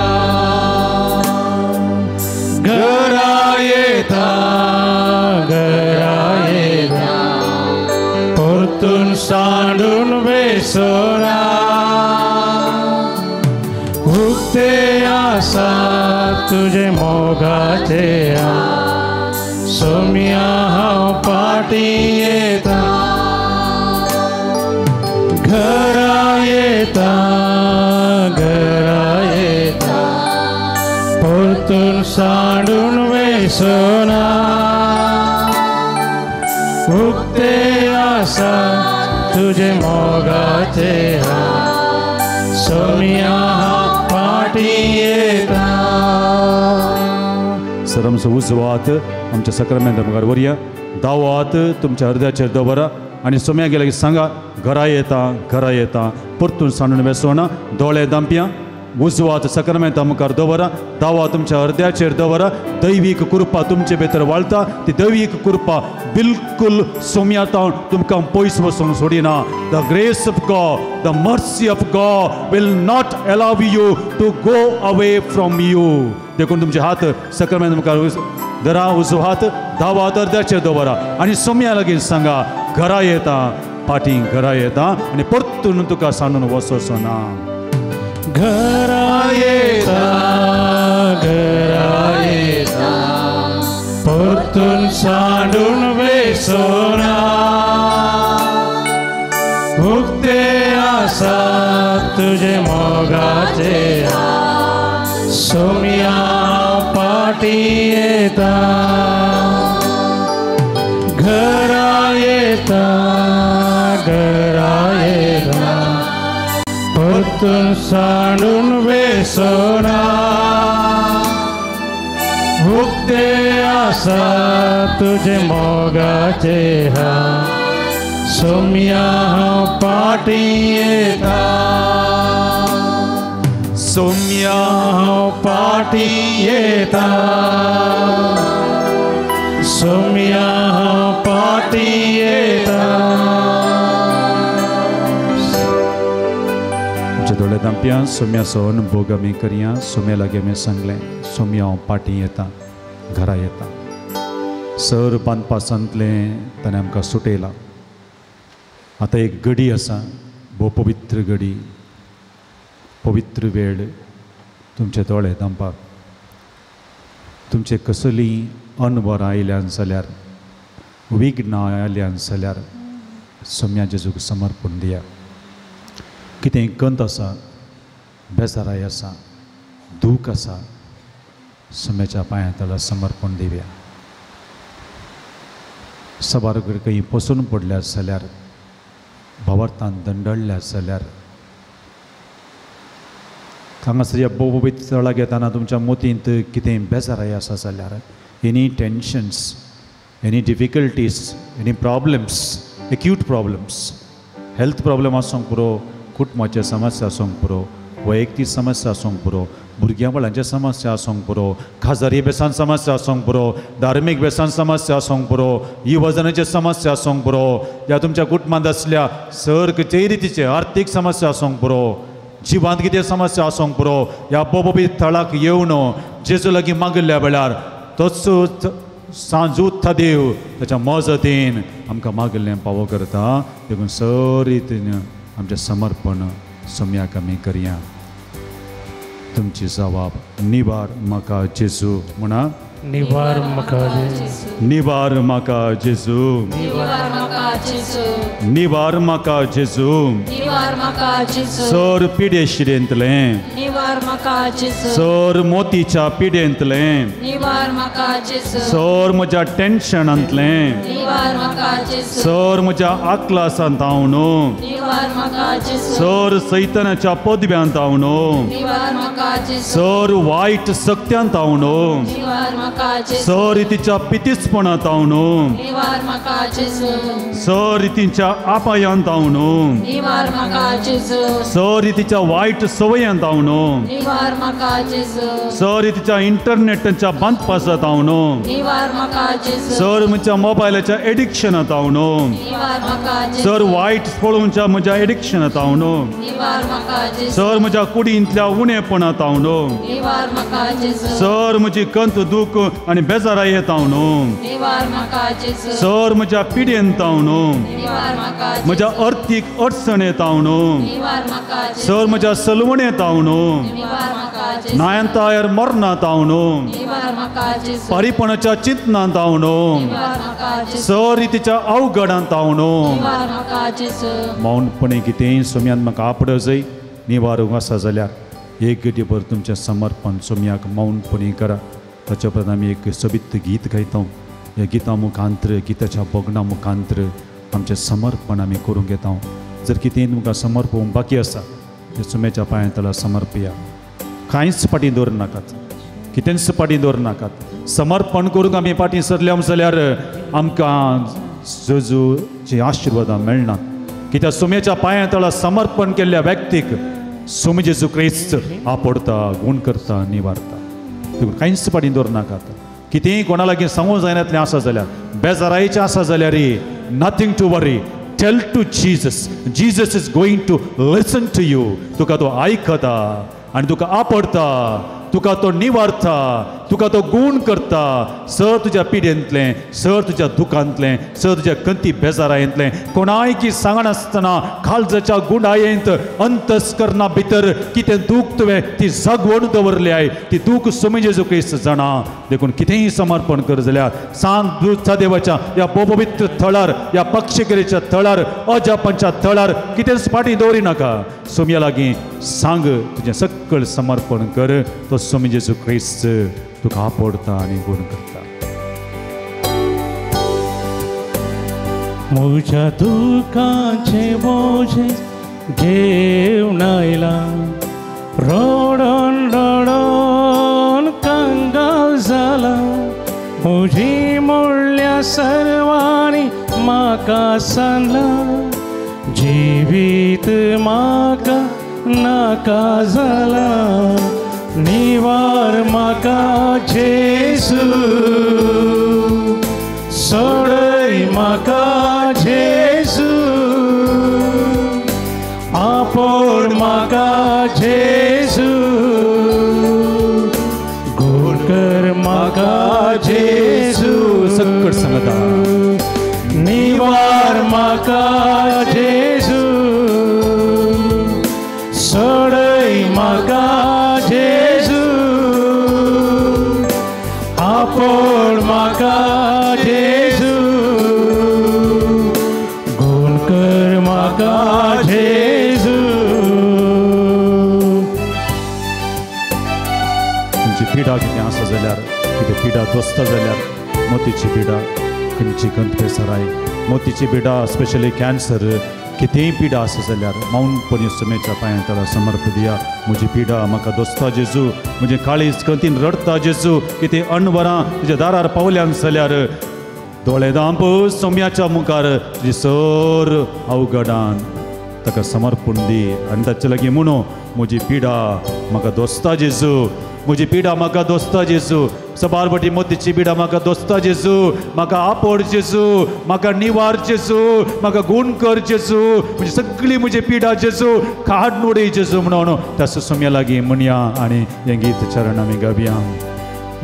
घरा येता, घरा येता, परतून सांडून वेसना. उक्ते आसा तुजे मोगाचे सोम्या हांव पाटी येता. घरा येता, घरा येता, परतून सांडून वेसना. उक्ते आसा तुजे मोगाचे सोम्या हांव पाटी येता. सर आमचो उजवो हात आमच्या सक्रामेंता मुखार व्हरया, दावो हात तुमच्या अर्द्याचेर दवरा आनी सोम्या गेल्या की सांगा, घरा येता, घरा येता, परतून सांडून वेसोना. दोळे दांपया, उजवो हात सक्रामेंता मुखार दवरा, दावो हात तुमच्या अर्द्याचेर दवरा. दैवीक कृपा तुमचे भितर वाळता, ती दैवीक कृपा बिलकुल सोम्या तावन तुमकां पयस वचूंक सोडिना. The grace of God, the mercy of God will not allow you to go away from you. देखून तुमचे हात सकल मुखार धरा, उजवो हात धावो हात अर्द्याचेर दवरा आनी सोम्या लागीं सांगा घरा येता, फाटीं घरा येता आनी परतून तुका सांडून वचचो ना. घरा येता, घरा येता, परतून सांडून वेसना, उक्ते आसा तुजे मोगाचे सोम्या पाटी येता. घरा येता, घरा येता, परतून सांडून वेसना, उक्ते आसा तुजे मोगाचे हात सोम्या हांव पाटी येता, सोम्या हांव पाटी येता, सोम्या हांव पाटी येता. आमच्या दोळे धांपया, सोम्याचो अनुभोग आमी करया. सोम्या लागीं आमी सांगलें सोम्या हांव पाटी येता, घरा येता. सर बांदपासांतलें ताणें आमकां सुटयलां. आतां एक गडी आसा, भोव पवित्र गडी, पवित्र वेळ. तुमचे दोळे धांपाक, तुमचे कसलीं अनवरां आयल्यान जाल्यार, विघ्नां आयल्यान जाल्यार सोम्या जेजूक समर्पण दिया. कितें कंत आसा, बेजाराय आसा, दूख आसा, सोम्याच्या पांयां तला समर्पण दिवया. सबार खंय पसून पडल्या जाल्यार, भावार्थान दंडळ्ळ्या जाल्यार, हांगासर ह्या भोव तळाक येताना तुमच्या मोतींत कितें बेजाराय आसा जाल्यार, any tensions, any difficulties, any problems, acute problems, health problem आसूंक पुरो, कुटुंबाचे समस्या आसूंक पुरो, वैयक्तीक समस्या आसूंक पुरो, भुरग्यां बाळांचे समस्या आसूंक पुरो, खाजरी बेसान समस्या आसूंक पुरो, धार्मीक बेसान समस्या आसूंक पुरो, युवजनाचे समस्या आसूंक पुरो, या तुमच्या कुटुंबांत आसल्या सर खंयचेय रितीचे आर्थीक समस्या आसूंक पुरो, जिवांत कितें समस्या आसूंक पुरो, ह्या बोबी थळाक येवन जेजू लागीं मागिल्ल्या वेळार तोच सांजूत देव ताच्या मजतीन आमकां मागिल्लें पावो करता. देखून सर रितीन आमचें समर्पण सोम्याक आमी करया. तुमची जबाब निवार म्हाका जेजू म्हणा, निवार म्हाका जेजू, निवार म्हाका जेजू, निवार म्हाका जेजू, निवार म्हाका जेजू, निवार म्हाका जेजू. सर पिडे शिरेंतलें निवार म्हाका जेजू, सर मोतीच्या पिडेंतलें निवार म्हाका जेजू, सर म्हज्या टेन्शनांतलें निवार म्हाका जेजू, सर म्हज्या आकलासांत हांव न्हू, निवार म्हाका जेजू, सर सैतनाच्या पदव्यांत हांव न्हू, निवार म्हाका जेजू, सर वायट सक्त्यांत हांव न्हू, निवार म्हाका जेजू, सर तिच्या पितीसपणांत हांव न्हू, निवार म्हाका जेजू, सर तिच्या आपायांत हांव न्हू, निवार म्हाका जेजू, सर तिच्या वायट सवयांत हांव न्हू, निवार म्हाका जेजू, सर तिच्या इंटरनेटाच्या बांदपासांत हांव न्हू, निवार म्हाका जेजू, सर म्हज्या मोबायलाच्या एडिक्शनांत हांव न्हू, निवार म्हाका जेजू, सर वायट पळोवच्या म्हज्या एडिक्शनांत हांव न्हू, निवार म्हाका जेजू, सर म्हज्या कुडींतल्या उणेपणांत हांव न्हू, निवार म्हाका जेजू, सर म्हजी कंत दूख आनी बेजाराय येत हांव न्हू, निवार म्हाका जेजू, सर म्हज्या पिडेंत हांव न्हू, निवार म्हाका जेजू, म्हज्या अर्थीक अडचणेंत हांव न्हू, निवार म्हाका जेजू, सर म्हज्या सलवणेंत हांव न्हू, निवार म्हाका जेजू, नायंतायर मरणांत हांव न्हू, निवार म्हाका जेजू, पारीपणाच्या चिंतनांत हांव न्हू, निवार म्हाका जेजू, सर तिच्या अवघडांत हांव न्हू. निवार म्हाका जेजू. मौनपणे कितेंय सोम्यान म्हाका आपड जाय निवारूंक आसा जाल्यार एक गटीभर तुमचें समर्पण सोम्याक मौनपणे करा. ताच्या उपरांत आमी एक सोबीत गीत गायता. ह्या गितां मुखांत्र, गिताच्या भोगणां मुखांत्र आमचें समर्पण आमी करूंक येता. जर कितेंय तुमकां समर्पूंक बाकी आसा तें सोम्याच्या पांयां तला समर्पया. कांयच फाटीं दवर नाकात, कितेंच फाटीं दवर नाकात. समर्पण करूंक आमी फाटीं सरले जाल्यार आमकां जेजूची आशिर्वादां मेळनात. कित्याक सोम्याच्या पांयां तला समर्पण केल्ल्या व्यक्तीक सोमी जेजू क्रिस्त आपडता, गूण करता, निवारता. कांयच फाटीं दवर नाकात. कितेंय कोणा लागीं सांगूंक जायनातलें आसा जाल्यार, बेजारायेचें आसा जाल्यार, nothing to worry, tell to Jesus. Jesus is going to listen to you. तुका तो आयकता आनी तुका आपडता, तुका तो निवारता, तुका तो गूण करता। सर तुज्या पिडेंतलें, सर तुज्या दुखांतलें, सर तुज्या कंती बेजारायेंतलें कोणायकी सांगनासतना काळजाच्या गुंडायेंत अंतस्करणा भितर कितें दूख तुवें ती जगवण दवरली आहे, ती दूख सोमी जेजू क्रिस्त जाणा। देखून कितेंय समर्पण कर जाल्यार सांत देवाच्या ह्या पवित्र थळार, ह्या पक्षकेरीच्या थळार, अजापांच्या थळार कितेंच फाटीं दवरी नाका। सोम्या लागीं सांग, तुजें सकळ समर्पण कर, तो सोमी जेजू क्रिस्त तुका आपडता आनी गुण करता। म्हज्या दुखाचें बोजें घेवन आयला, रडोन रडोन कंगाल जाला, म्हजी म्हणल्या सर्वांनी म्हाका सांगलां, जिवीत म्हाका नाका जाला, निवार म्हाका जेजू, सोडय म्हाका जेजू, आपोड म्हाका जेजू, गोड कर म्हाका जेजू, सकट सांगता निवार म्हाका जेजू, सोडय म्हाका जेजू, आपोड म्हाका जेजू, गुण कर म्हाका जेजू। तुमची पिडा कितें आसा जाल्यार, कितें पिडा दोस्ता जाल्यार, मोतीची पिडा, खंयची गंत बेसराय, मोतीची पिडा स्पेशली कॅन्सर, कितेंय पिडा आसा जाल्यार मौनपणी सुमेच्या पांयां तळा समर्प दिया। म्हजी पिडा म्हाका दोस्ता जेजू, म्हजें काळीज कंतीन रडता जेजू, कितें अणवरां तुज्या दारार पावल्यान जाल्यार दोळे दांप सोम्याच्या मुखार तुजी सर अवघडान ताका समर्पण दी आनी ताचे लागीं म्हणू, म्हजी पिडा म्हाका दोस्ता जेजू, म्हजी पिडा म्हाका दोस्ता जेजू, सबारपटी मोतीची पिडा म्हाका दोस्ता जेजू, म्हाका आपोड जेजू, म्हाका निवार जेजू, म्हाका गूण कर जेजू, म्हजी सगळी म्हजी पिडा जेजू काड उडय जेजू म्हणून त्या सोम्या लागीं म्हणया आनी हें गीत चरण आमी गावया।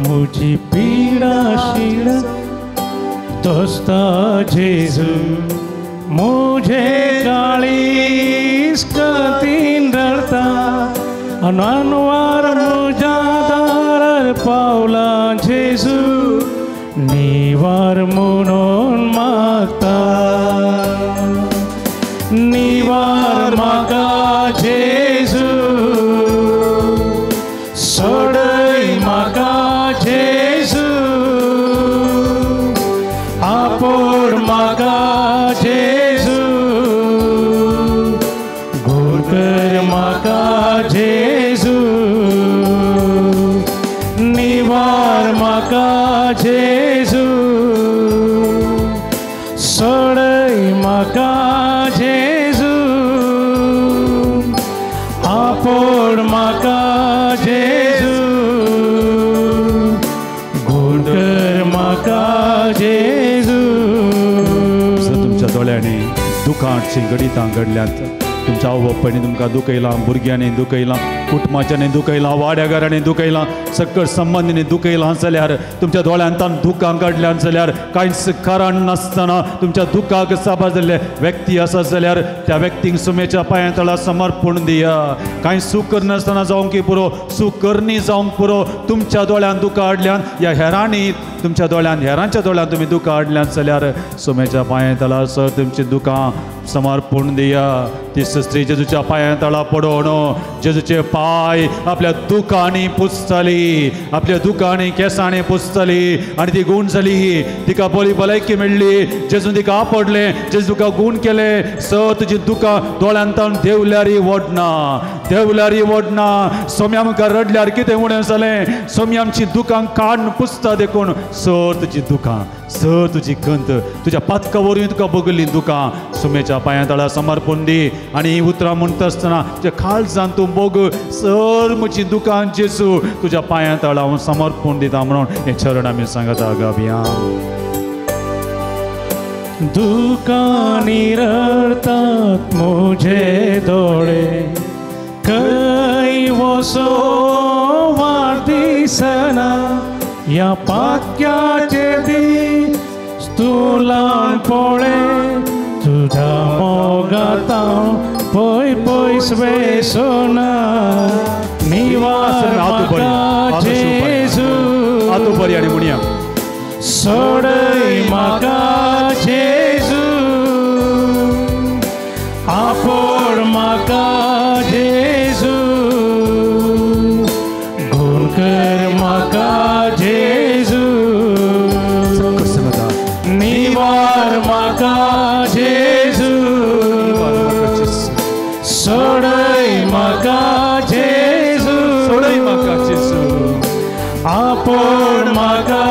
म्हजी पिडा शिडा दोस्ता जेजू, म्हजे काळीज कतीन रडता, अनवार म्हज्या दारार पावला जेजू, निवार म्हणून मागता, निवार म्हाका जेजू, सोडय म्हाका जेजू, आपोड म्हाका जेजू, गोड कर म्हाका जेजू, निवार म्हाका जेजू, सोडय म्हाका जेजू, आपोड म्हाका जेजू, गोड कर म्हाका जेजू। तुमच्या दोळ्यांनी दुखांची गणितां घडल्यांत, तुमच्या आवय बापायनी तुमकां दुखयलां, भुरग्यांनी दुखयलां, कुटुंबाच्यांनी दुखयलां, वाड्याघरांनी दुखयलां, सकळ संबंदींनी दुखयलां जाल्यार, तुमच्या दोळ्यांतान दुखां काडल्यान जाल्यार, कांयच कारण नासतना तुमच्या दुखाक साबार जाल्ले व्यक्ती आसा जाल्यार त्या व्यक्तींक सुमेच्या पांयां तळा समर्पण दिया। कांय सूख करनासतना जावंक पुरो, सूख करणी जावंक पुरो, तुमच्या दोळ्यान दुखां हाडल्यान ह्या हेरांनी तुमच्या दोळ्यान हेरांच्या दोळ्यान तुमी दुखां हाडल्यान जाल्यार सुमेच्या पांयां तळा सर तुमची दुखां समर्पण दिया। ती स्त्री जेजूच्या पांयां तळा पडोवन जेजूचे पांय आपल्या दुखांनी पुसताली, आपल्या दुखांनी केसांनी पुसताली आनी ती गूण जाली, तिका बरी भलायकी मेळ्ळी, जेजून तिका आपडलें, जेजू तुका गूण केलें। सर तुजी दुखां दोळ्यांतावन देवल्यारी वडना, देवल्यारी वडना। सोम्या मुखार रडल्यार कितें उणें जालें? सोम्या आमची दुखां काडून पुसता देखून सर तुजी दुखां, सर तुजी गंत, तुज्या पातका वरवीं तुका बगल्लीं दुखां सुमेच्या पांयां तळा समर्पण दी। आनी ही उतरां म्हणटा आसतना तुज्या काळजान तूं बोग, सर म्हजी दुखां जेजू तुज्या पांयां तळा हांव समर्पण दिता म्हणून हें चरण आमी सांगता गावया। दुकानी रडतात म्हजे दोळे, खंय वचो वाट दिसना ह्या पाक्याचे दीस तूं ल्हान पळय तुज्या मोगांत हांव पय पयस वेसना निवार म्हाका जेजू आतू बरी आनी म्हणया सोडय म्हाका जेजू आपोड म्हाका जेजू गुण कर म्हाका जेजू निवार म्हाका जेजू सोडय म्हाका जेजू सोडय म्हाका जेजू आपोड म्हाका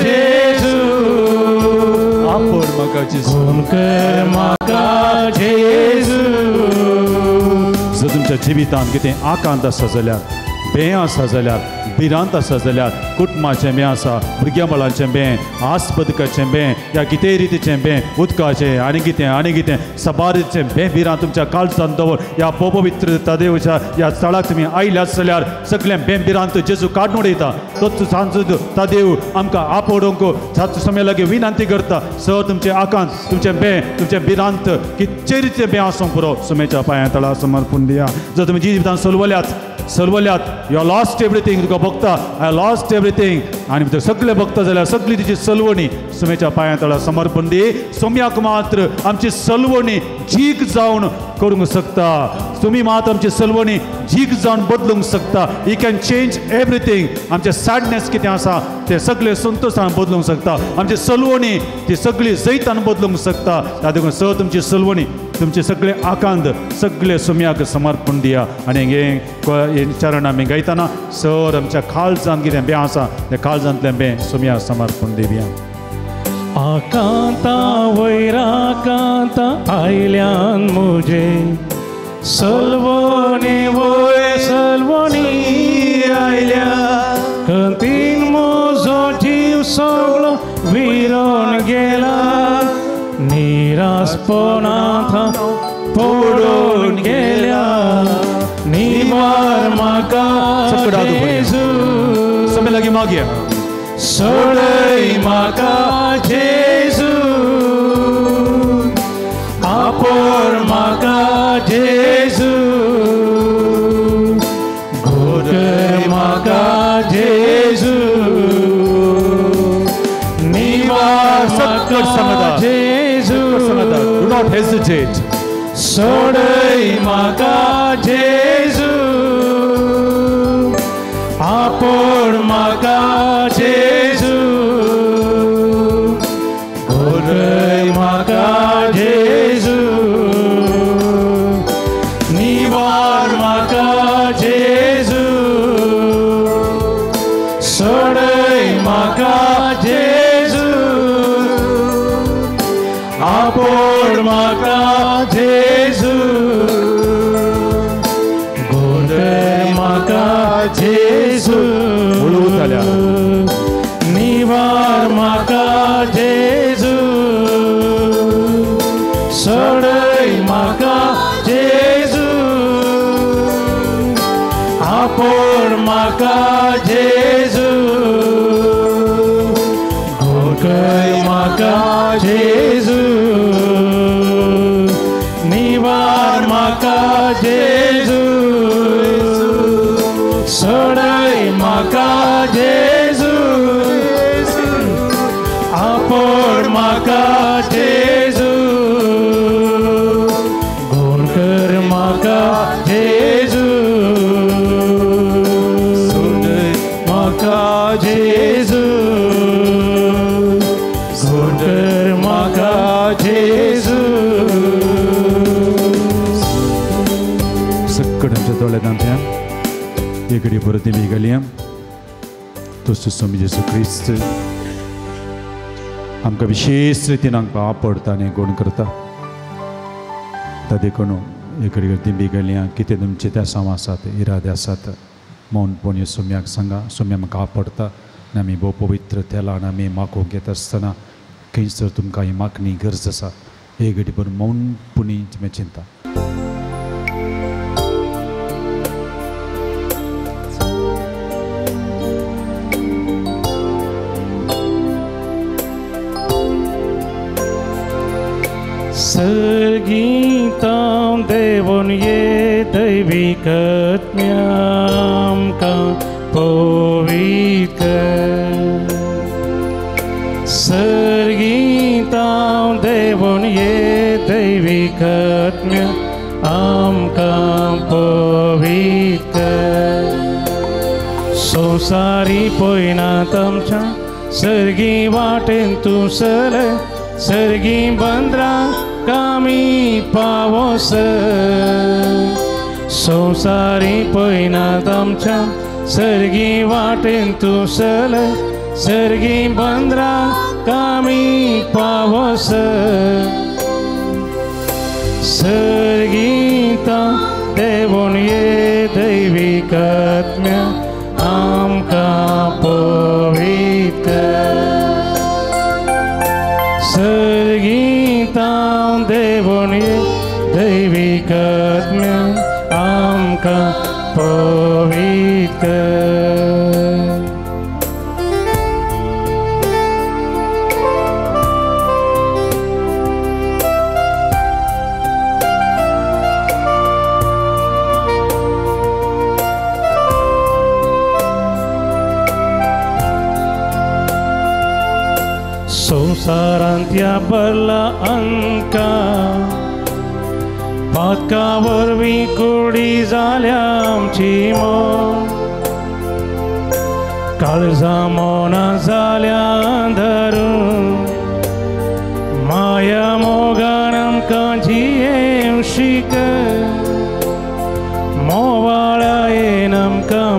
जेजू आपोड म्हाका जेजू गुण कर म्हाका जेजू. जर तुमच्या जिवितांत कितें आकांत आसा जाल्यार, भंय आसा जाल्यार, भिरांत आसा जाल्यार, कुटुंबाचें बें आसा, भुरग्यां बाळांचें बें, आसबदकाचें बें, या कितेंय रितीचें बें, उदकाचें आनी कितें आनी कितें सबारीचें बें भिरांत तुमच्या काळजांत दवर ह्या पवित्र तादेवच्या ह्या स्थळाक तुमी आयल्यात जाल्यार सगळें बें भिरांत जेजू काडून उडयता. तोच सांजो तादेव आमकां आपोवंक सात समय लागीं विनंती करता. सर तुमचें आकांत, तुमचें बें, तुमचें भिरांत कितचे रितीचें बें आसूंक पुरो सुमेच्या पांयां तळा समर्पण दिया. जर तुमी जिवितांत सलवल्यात, you lost everything, तुका भोगता I lost everything आनी भितर सगळें भोगता जाल्यार सगळी तिची सलवणी सुमेच्या पांयां तळा समर्पण दी. सोम्याक मात्र आमची सलवणी जीक जावन करूंक शकता. तुमी मात्र आमची सलवणी जीक जावन बदलूंक शकता. You can change everything. आमचें सॅडनेस कितें आसा तें सगळें संतोशान बदलूंक शकता. आमची सलवणी ती सगळी जैतान बदलूंक शकता. त्या देखून सर तुमची सलवणी, तुमचे सगळे आकांत सगळे सुम्याक समर्पण दिया. आनी हे चरण आमी गायतना सर आमच्या काळजांत कितें बें आसा तें काळजांतलें बें सुम्या समर्पण दिवया. आकांता वयर आकांता आयल्यान मुजे सलवणी वयर सलवणी आयल्या कंतीन म्हजो जीव सगळो विरोन गेला निरासपणांत पडून गेल्या निवार म्हाका जेजू समे लागीं मागया सोडय म्हाका जेजू आपोड म्हाका जेजू गोड म्हाका जेजू निवार म्हाका जेजू. Do not hesitate. सोडय म्हाका जेजू आपोड म्हाका जेजू गोडय म्हाका जेजू निवार म्हाका जेजू सोडय म्हाका जेजू आपोड म्हाका जेजू गोडय म्हाका जेजू निवार म्हाका जेजू सोडय म्हाका जेजू आपोड म्हाका जेजू गोडय म्हाका जेजू निवार म्हाका जेजू सोडय म्हाका जेजू आपोड म्हाका जेजू गुण कर म्हाका जेजू सोडय म्हाका जेजू गुण कर म्हाका जेजू. सक्कड आमच्या दोळे दामप्या एक घडी परत दिमी घालया. तोच स्वामी जेजू क्रिस्त आमकां विशेश रितीन आमकां आपडता आनी गुण करता. ता देखून एक घडी दिमी घालया. कितें तुमचे त्या साव आसात, इरादे आसात, मौनपणी सोम्याक सांगा. सोम्या म्हाका आपडता आनी आमी भोव पवित्र तेलान आमी मागोवंक घेता आसतना खंयसर तुमकां ही मागणी गरज आसा एक घडी भर मौनपणी तुमी चिंता. सर्गीतां देवून ये दैवीक आमकां पवित्र सर्गीतां देवून ये दैवीक आमकां पवित्र संवसारी पयनात आमच्या सर्गी वाटेन तूं सर सर्गी बंदरा कामी पावस संवसारी पयनात आमच्या सर्गी वाटेन तूं सल सर्गी बंदरा कामी पावस सर्गीता देवून ये दैवीक आत्म्या आमकां पवित्र सर्गीता देवून ये दैवीक आत्म्या आमकां पवित्र. संवसारांत ह्या भरला अंका पातका वरवीं कुडी जाल्या आमची मोग काळजां मोनां जाल्या धरून माया मोगान आमकां जियेवंक शिक मोवाळायेन आमकां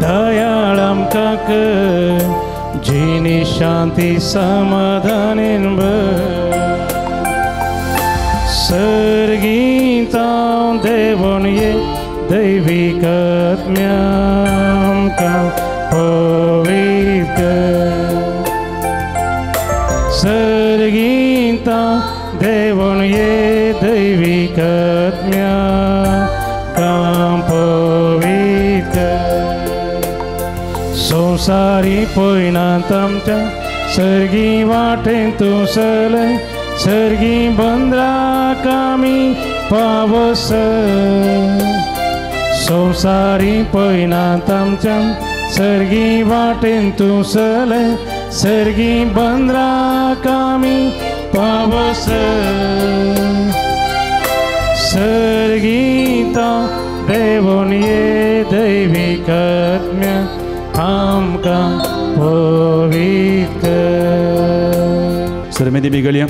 दयाळ आमकां कर जिनी शांती समाधानेन सर्गीता देवून ये दैवीक आत्म्या आमकां पवित्र सर्गीता देवून ये दैवीक आत्म्या आमकां पवित्र संवसारी पयनात आमच्या सर्गी वाटेन तूं सलय सर्गी बंदराक आमी पावस संवसारी पयनात आमच्या सर्गी वाटेन तूं सलय सर्गी बंदराक आमी पावस सर्गीता देवून ये दैवीक आत्म्या आमकां पवित्र. सरमेदी बिगळया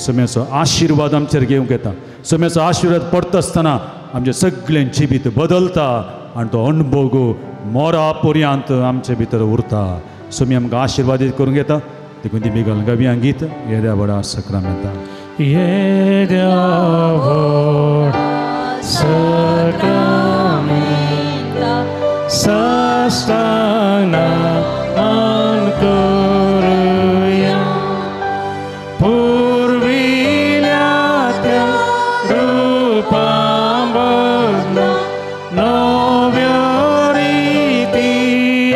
सम्याचो आशिर्वाद आमचेर घेवंक येता. सम्याचो आशिर्वाद पडटा आसतना आमचें सगळें जिवीत बदलता आनी तो अणभोग मोरा पर्यंत आमचे भितर उरता. सोमी आमकां आशिर्वादीत करूंक येता. देखून ती बिगल गावया गीत येद्या व्हडा सक्रामेंता. येद्या व्हडा सक्रामेंता साष्टांग मान करुया पुर्विल्या त्या रुपां बदलून नव्यो रिती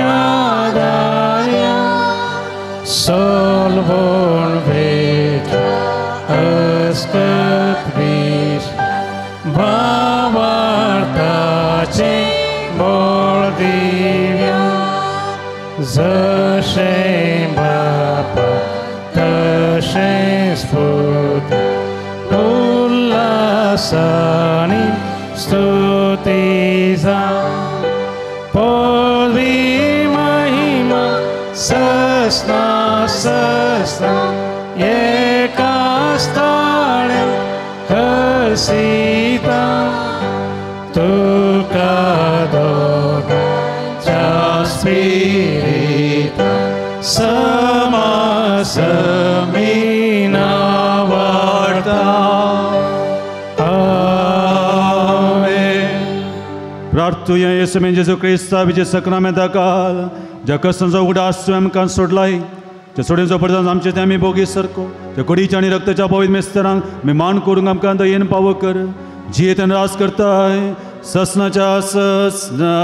आदाया सोलवण भेट अस्कत विश भावार्थाचें बळ दिव्या जशें बापा तशें स्फूर्त उल्हासानी स्तुती जा पदवी महिमा ससना ससना एका स्थाने हसीता तुका दोगांच्या स्पिरिता समासमीना वाडता. आमेन. प्रार्थुया येसू जेजू क्रिस्ता विजय सक्रामेंता काल ज्या कष्टांचो उगडास तुवें आमकां सोडलाय ज्या सोडींचो पडदान आमचे ते आमी भोगी सारको त्या कुडीच्या आनी रक्ताच्या पवित्र मेस्तरांक आमी मान करूंक आमकां दयेन पावो कर. जियेत आनी राज करताय ससनाच्या ससना.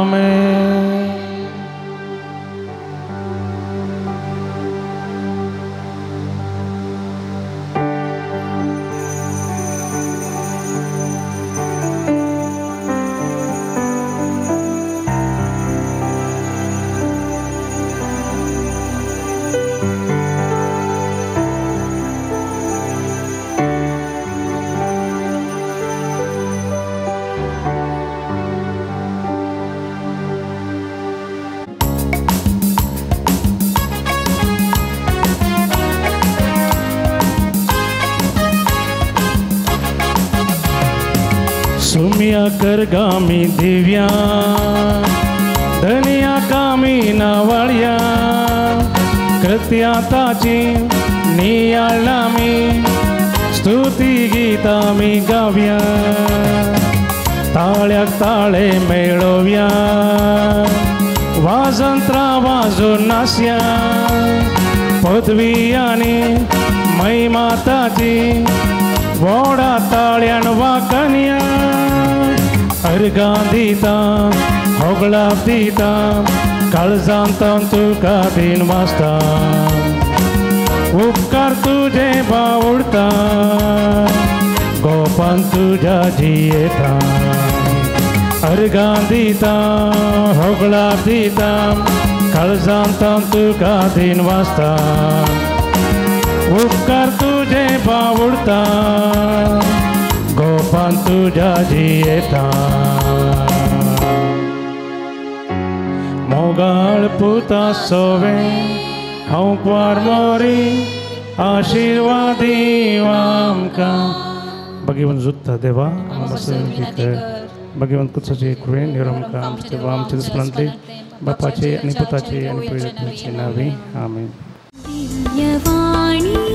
आमेन. तुमया करगामी दिव्या धनिया कामी नावाळया कृत्या ताची नियाळामी स्तुती गीता मी गाव्या ताळ्याक ताळे मेळोव्या वाजंत्रा वाजून नासया पदवी आनी महिमा ताची व्हडा ताळ्यान वाकन्या अर्गां दिता होगळां दिता काळजांत तुका दिन वाजता उपकार तुझे बावडता गोपान तुज्या जियेता अर्गां दिता होगळां दिता काळजांत तुका दिन वाजता उपकार तुझे बावडता गोपान तुज्या जियेता. मोगाळ पुता सोवे हांव क्वार मोरी आशिर्वादी आमकां. भगवंत जुत्ता देवा भगवंत कुत्साचे कृपेन निरमकां आमचे देवा आमचे दुस्पणांतले बापाचे आनी पुताचे आनी पवित्र नावे आमेन. दिव्यवाणी.